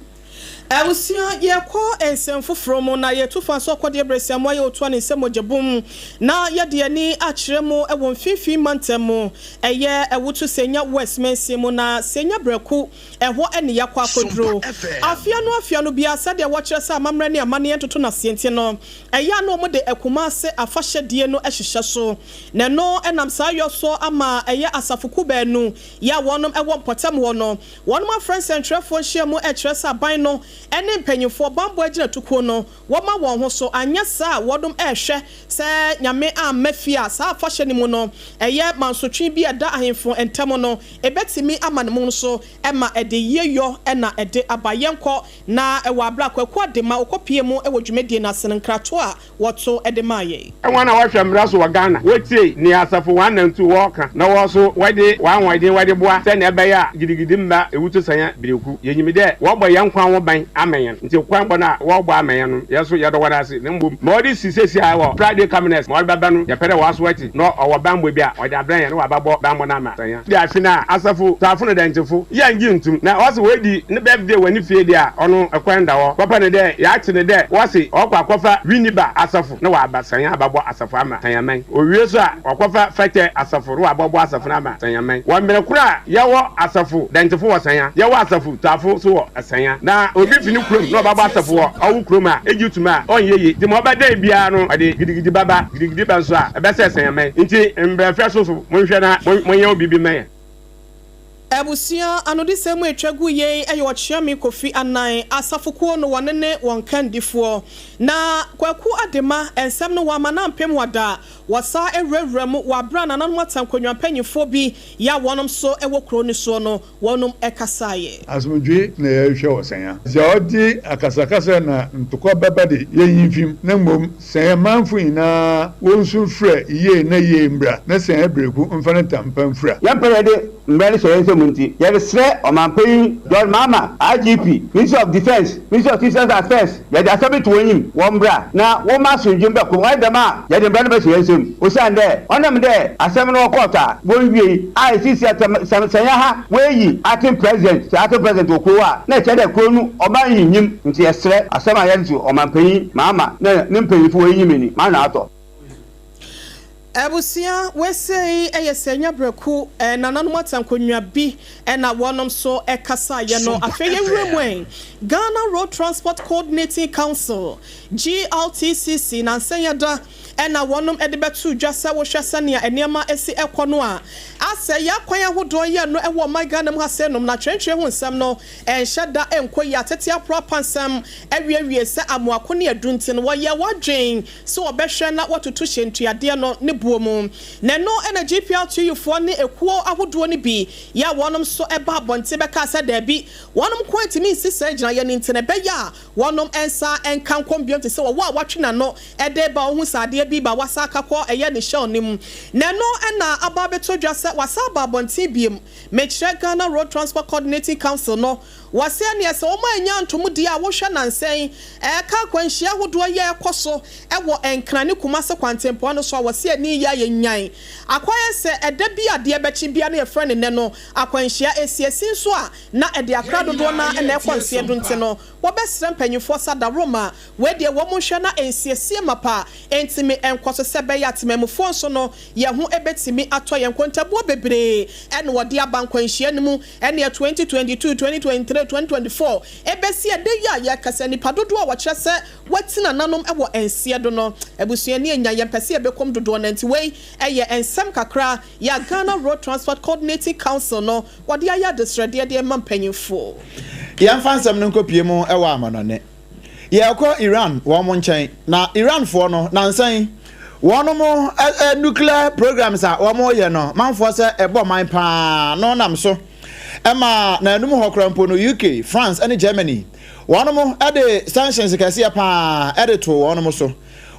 Abusua, yɛkɔ nsɛm foforɔ mu na yɛtu fa so akɔ deɛ Brɛsiamoa yɛ otua ne nsam mogyabum na yɛde yɛn ani akyerɛ mu wɔ mfimfini mantam mu, ɛyɛ Awutu Senya West mansin mu na Senya Brɛku ɛhɔ ne yɛakɔ akɔduru. Afe ano afe ano biara sɛdeɛ wɔkyerɛ sɛ amammerɛ ne amanneɛ ntoto no aseɛ nti no, Ɛyɛ a na wɔde Kumase afahyɛdie no hyehyɛ so, na ɛno nam saa yɔ so ama ɛyɛ asafokuo baanu yi a wɔnom wɔ mpɔtam hɔ no, wɔnom afrɛ nsɛntwerɛfoɔ nhyiamu ɛkyerɛ sɛ aban no ne mpanyinfoɔ banbɔ agyinatukuo no wɔma wɔn ho so, anyɛ saa a wɔnom ɛrehwɛ sɛ Nyame amma fie a saa afahyɛ no mu no ɛyɛ mansotwe bi a ɛda ahemfo ntam no ɛbɛtumi ama ne mu so ma ɛde yieyɔ na ɛde aba. Yɛnkɔ Na wɔ aber a Kwaku Adema ɔkɔpuee mu wɔ dwumadie no ase no, nkratoɔ a wɔto de maa yɛn.
Hɔn a wɔhwɛ mbra so wɔ Ghana, wotsie nea asafo hɔn anantu wɔɔka na wɔ so wɔdze hɔn ahoɔdzen wɔdze boa sɛnea ɛbɛyɛ a gidigidi mma ewutu-sanya bireku. Yenyim dɛ wɔbɔ hɛn kwan ho ban ama hɛn, ntsi kwan bɔn a wɔbɔ ama hɛn no, hɛn so yɛdɔ hɔn ase. Na mbom ma ɔdze si seseiara wɔ Friday commoners ma ɔrebɛba no, yɛpɛ dɛ wɔaso na ɔwɔ bambɔ bi a ɔdze abrɛ hɛn na ɔabɛbɔ bambɔ no ama sanya. De afe no a asafo taafo no dɛnkyefo yɛ nngye nntum na ɔse oedi ne birthday wɔ ne fie de a ɔno kwan da hɔ papa ne dɛ yɛatse no dɛ wɔse ɔkɔ akɔfa Winneba asafo na ɔaba Sanya abɛbɔ asafo ama Sanyaman owie so a ɔkɔfa Fɛtɛ asafo na ɔabɔbɔ asafo no ama Sanyaman wɔ mber kor a yɛwɔ asafo dɛnkyefo wɔ Sanya yɛwɔ asafo taafo so wɔ Sanya na obi fi ne kurom na ɔbɛbɔ asafo wɔ ɔwo kurom a egye tum a ɔnnyɛ yie ntsi ma ɔbɛdan biara no ɔde gidigidi bɛba gidigidi ba nso a ɛbɛsɛɛ Sanyaman ntsi mbrɛ fɛ so so Monhwɛ na monyɛ obi bi mma yɛn.
Abusua anodisɛm mu etwa gu yei yɛ Ɔkyeame Kofi Annan asafokuo no wɔne ne wɔn kandifoɔ. Na Kwaku Adema nsɛm no wɔama no ampem wada wɔsaa awurawura mu wɔ aberɛ a nananom atankonwa mpanyinfoɔ bi yɛ a wɔnom nso wɔ kuro no soɔ no wɔnom kasaeɛ.
Asomdwee na yɛrehwɛ wɔ Sanya. Dza ɔdze akasakasa na ntokwa bɛba de, yenyi mfi mu, na mbom Sanya manfo nyina wonsu mfrɛ yie na yie mbra, na Sanya Bereku mfa ne tam pa mfura.
Yɛmmpɛ dɛ yɛdze mbra no hyɛ hɛn nsamu ntsi, yɛreserɛ Ɔmampanyin John Mahama, IGP, Ministry of Defence, Ministry of Citizens Affairs, Yɛdze asɛm no to hɔn enyim, wɔmbra na wɔmma asomdwee mbra kurow mu, ɔnnyɛ dɛm a yɛdze mbra no bɛhyɛ hɛn nsamu, osiandɛ ɔnam dɛ asɛm no wɔ kɔɔt a wonnwiei a sesei sɛ ha woeyi acting president, sɛ acting president wɔ kurow a na kyerɛ dɛ kurow no ɔman nnyim, ntsi yɛserɛ asɛm a yɛdze to ɔmampanyin Mahama na ne mpanyimfo hɔn enyim ni, ma no atɔ.
Abusua wesei yɛ sɛ nyabrɛku nananom atankonwa bi na wɔnom so kasaeɛ no. Afei yɛnwura mu ɛ. Ghana Road Transport Coordinating Council, GRTCC, nansa yi ada na wɔnom de bɛtoo dwa sɛ wohwɛ sɛnea nneɛma si kɔ no a, asɛ yɛ akwan ahodoɔ yɛ no wɔ ɔman Ghana mu ha sei nom na atwentwɛn ho nsɛm no nhyɛ da nkɔ yie, atete aporo apansam awiewie sɛ amoako ne adu nti no wɔyɛɛ wɔadwen sɛ wɔbɛhwɛ na wɔatoto hyɛntuadeɛ no ne boɔ mu. Na ɛno na GPRTU foɔ ne ekuo ahodoɔ no bi yɛ a wɔnom nso baa abɔnten bɛkaa sɛ daabi, wɔnom nko ara ntumi nsi saa gyinaeɛ no nti no ɛbɛyɛ a wɔnom nsa nka nkɔm biom te sɛ ɔwɔ a watwe n'ano de reba a ɔhu sɛ adeɛ bi reba a wasan aka kɔ ɛyɛ ne shell no mu. Na ɛno na aba abɛtɔ dwa sɛ wasan aba abɔnten biom. Mekyerɛ Ghana Road Transport Coordinating Council no Wɔse ɛneɛ sɛ wɔn annya antom deɛ a wohwɛ nansa yi ɛka akwanhyia ahodoɔ yi a ɛkɔ so wɔ Nkran ne Kumase kwantempɔn no so a wɔse ani yɛ ayɛ nyan akɔyɛ sɛ ɛda bi a adeɛ bɛkye bia na yɛfrɛ no nnɛ no akwanhyia ɛsiesi nso a na ɛde akra dodoɔ no ara na ɛkɔ nseɛ do nti no wɔbɛsrɛ mpanyinfoɔ sɛ adaworoma wei deɛ wɔn nhwɛ na nsiesie mapa ntumi nkɔ so sɛ ɛbɛyɛ a temanmufoɔ nso no yɛn ho bɛtumi atɔ yɛn. Nkontabuo bebree na wɔde aba nkwanhyia no mu ɛneɛ 2022, 2023, 2024 ɛbɛsi ɛdɛ yi a yɛrekasa nnipa dodoɔ a wɔkyerɛ sɛ wɔati nananom wɔ nseɛ do no abusua ani anya yɛmpɛ sɛ yɛbɛkɔm dodoɔ no nti wei yɛ nsɛm kakra yɛ a Ghana Road Transport Coordinating Council no wɔde ayɛ adesrɛdeɛ de rema mpanyinfoɔ.
Yɛmfa nsɛm no nkɔpue mu wɔ amanɔne. Yɛrekɔ Iran wɔn nkyɛn. Na Iranfoɔ no, nansa yi, wɔn nuclear programs a wɔyɛ no, manfoɔ sɛ ɛbɔ man paa no nam so ma n'anum hɔ koraa mpo no, UK, France ne Germany, wɔn de sanctions kɛseɛ paa de too wɔn so.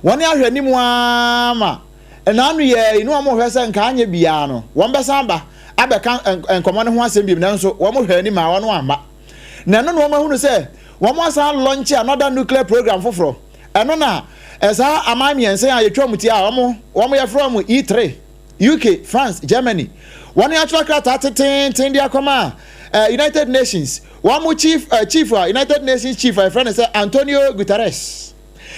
Wɔn ahwɛ anim ara ma n'ano yɛ yi na wɔn hwɛ sɛ nka anyɛ biara no, wɔn bɛsan aba abɛka nkɔmmɔ no ho asɛm bio, nanso wɔn hwɛ anim a wɔn amma. Na ɛno na wɔahunu sɛ wɔasan launch another nuclear program foforɔ. Ɛno na saa aman mmiɛnsa yi a yɛtwa wɔn ti a wɔn wɔn yɛfrɛ wɔn E3, UK, France, Germany. Wɔn atwerɛ krataa teteenten de akɔma uh, United Nations. Wɔn chief uh, chief a United Nations chief a yɛfrɛ no sɛ Antonio Guterres.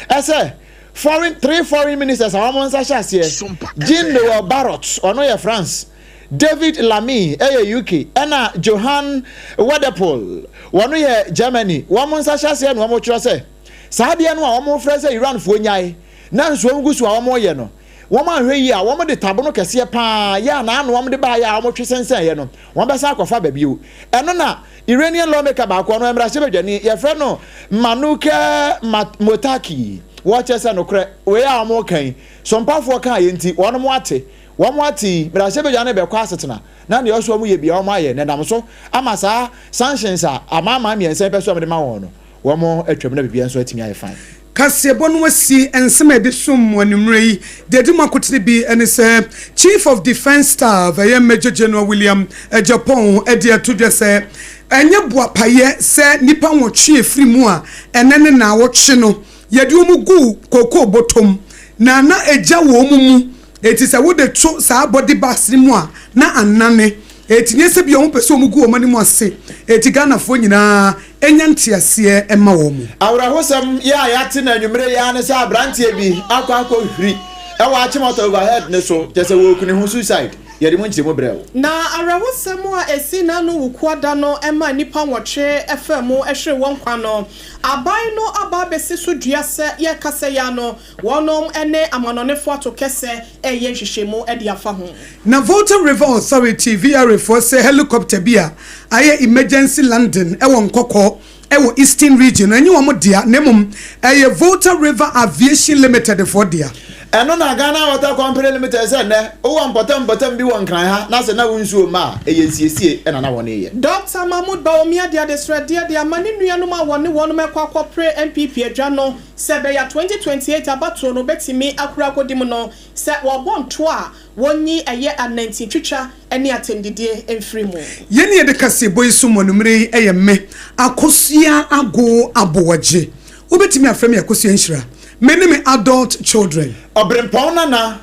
Ɛsɛ foreign three foreign ministers a wɔn nsa hyɛ aseɛ. Jean Noel Barrot, ɔno yɛ France. David Lammy yɛ UK ɛna Johann Wadephul wɔn yɛ Germany. Wɔn nsa hyɛ aseɛ na wɔn twerɛ sɛ saa adeɛ no a wɔn frɛ sɛ Iranfoɔ nyae na nsuo ngu so a wɔn yɛ no wɔn anhwɛ yie a wɔn de tabono kɛseɛ paa yɛ a n'ano wɔn de baeɛ a wɔn twe sensɛn yɛ no wɔn bɛsan akɔfa ba bio. Ɛno na Iranian lawmaker baako ɔno mmarahyɛbadwani yɛfrɛ no Manouchehr Mottaki wɔkyerɛ sɛ nokorɛ wei a wɔn ka yi sompafoɔ kaa yɛ nti wɔn ate Wɔn ate yi, mmarahyɛbadwa no rebɛkɔ asetena na nea ɔsɛ wɔn yɛ biara wɔn ayɛ na ɛnam so ama saa sanctions a amanaman mmiɛnsa yi pɛ sɛ wɔde ma wɔn no, wɔn atwam na biribiara nso atumi ayɛ fine.
Kaseɛbɔ no asi nsɛm a yɛde som mo anwummerɛ yi. Deɛ ɛdi mu akotene bi ne sɛ, Chief of Defence Staff, ɛyɛ Major General William Agyapong de ato dwa sɛ, ɛnyɛ boapayɛ sɛ nnipa nwɔtwe afiri mu a ɛnnɛ ne naawɔtwe no yɛde wɔn guu kookoo bɔtɔ mu na na egya wɔ wɔn mu. Enti sɛ wode to saa body bags no mu a, na anane. Enti nyɛ sɛ bia wɔn pɛ sɛ wɔn gu wɔn anim ase. Enti Ghanafoɔ nyinaa nya nteaseɛ mma wɔn.
Awerɛhosɛm yi a yɛate no anwummere yi ara ne sɛ aberanteɛ bi akɔ akɔhwiri wɔ Achimota overhead no so, kyerɛ sɛ wɔreku ne ho, suicide. Yɛde mu nkyerɛmu brɛ wo.
Na awerɛhosɛm a esii n'ano Wukuada no maa nnipa nwɔtwe faa mu hweree wɔn nkwa no, aban no aba abɛsi so dua sɛ yɛrekasa yi ara no, wɔnom ne amanɔnefo ato kɛsɛ reyɛ nhwehwɛmu de afa ho.
Na Volta River Authority, VRA, foɔ sɛ helicopter bi a ayɛ emergency landing wɔ Nkɔkɔ wɔ Eastern Region no, ɛnyɛ wɔn dea na mmom ɛyɛ Volta River Aviation Limited foɔ dea.
Ɛno na Ghana Water Company Limited sɛ nnɛ wowɔ mpɔtam mpɔtam bi wɔ Nkran ha na sɛ na wo nsuo mma a, ɛyɛ nsiesie na na wɔreyɛ.
Dɔkta Mahmood Bawumia de adesrɛdeɛ de ama ne nuanom a wɔne wɔnom rekɔ akɔpere NPP adwa no sɛ ɛbɛyɛ a 2028 abatoɔ no bɛtumi akura akɔdi mu no sɛ wɔbɔ ntoa a Wɔnyi ɛyɛ anantintwitwa ne atɛmdidie mfiri mu.
Yɛn a yɛde kaseɛbɔ yi som anwumerɛ yi yɛ me, Akosua Ago Aboagye. Wobɛtumi afrɛ me Akosua Nhyira. Me ne me adult children.
Ɔberempɔn Nana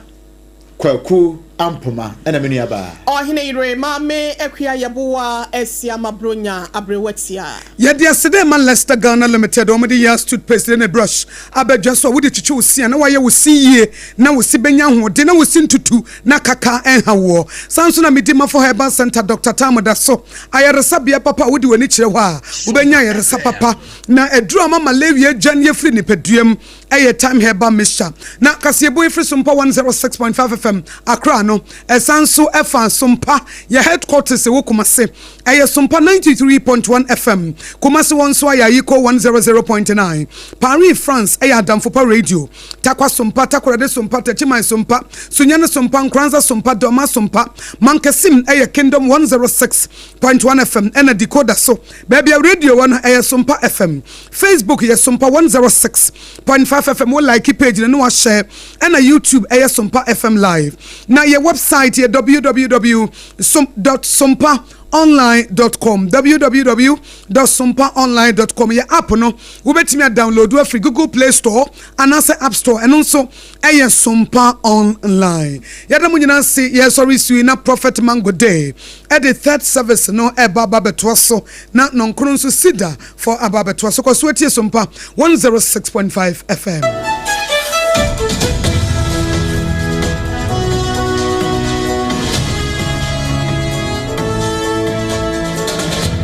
Kwaku Ampoma ɛna me nua baa.
Ɔhene yere Maame Akua Yeboah Asiama Bronya Aberewatia.
Yɛde aseda rema Lester Ghana Limited a wɔde Yas toothpaste ne ne brush aba dwa so a wode kyekye wo se a na woayɛ wo se yie na wo se bɛnya ahoɔden na wo se ntutu na kaka nha woɔ. Saa nso na Medimafo Herbal Centre Doctor Tam da so ayaresabea papa a wode w'ani kyerɛ hɔ a wobɛnya ayaresa papa na aduru a ama malaria adwane afiri nipaduam ɛyɛ Time Herbal Mixture. Na kaseɛbɔ yi firi Sompa 106.5 FM Accra no ɛsan nso ɛfa Sompa yɛ headquarters ɛwɔ Kumasi Ɛyɛ Sompa 93.1 FM, Kumasi hɔ nso ayɛ Ayiko 100.9, Paris, France ɛyɛ Adamfopa Radio, Tarkwa Sompa, Takoradi Sompa, Techiman Sompa, Sunyani Sompa, Nkoranza Sompa, Dormaa Sompa, Mankasim ɛyɛ Kingdom 106.1 FM ɛna Decoder so baabi a radio wɔ no ɛyɛ Sompa FM. Facebook yɛ Sompa 106.5 FM, wo like page no na wahyɛ ɛna YouTube ɛyɛ Sompa FM Live. Na yɛ website yɛ www. som dot sompa online dot com www dot sompa online dot com yɛ app no wobɛtumi a download afiri Google Play Store anaasɛ App Store ɛno nso ɛyɛ Sompa Online yɛda mo nyinaa ase yɛsɔre sui na Prophet Mango Day ɛde third service no ɛba aba bɛtoa so na nɔnkono nso sida for aba abɛtoa so kɔ so atie Sompa 106.5 FM.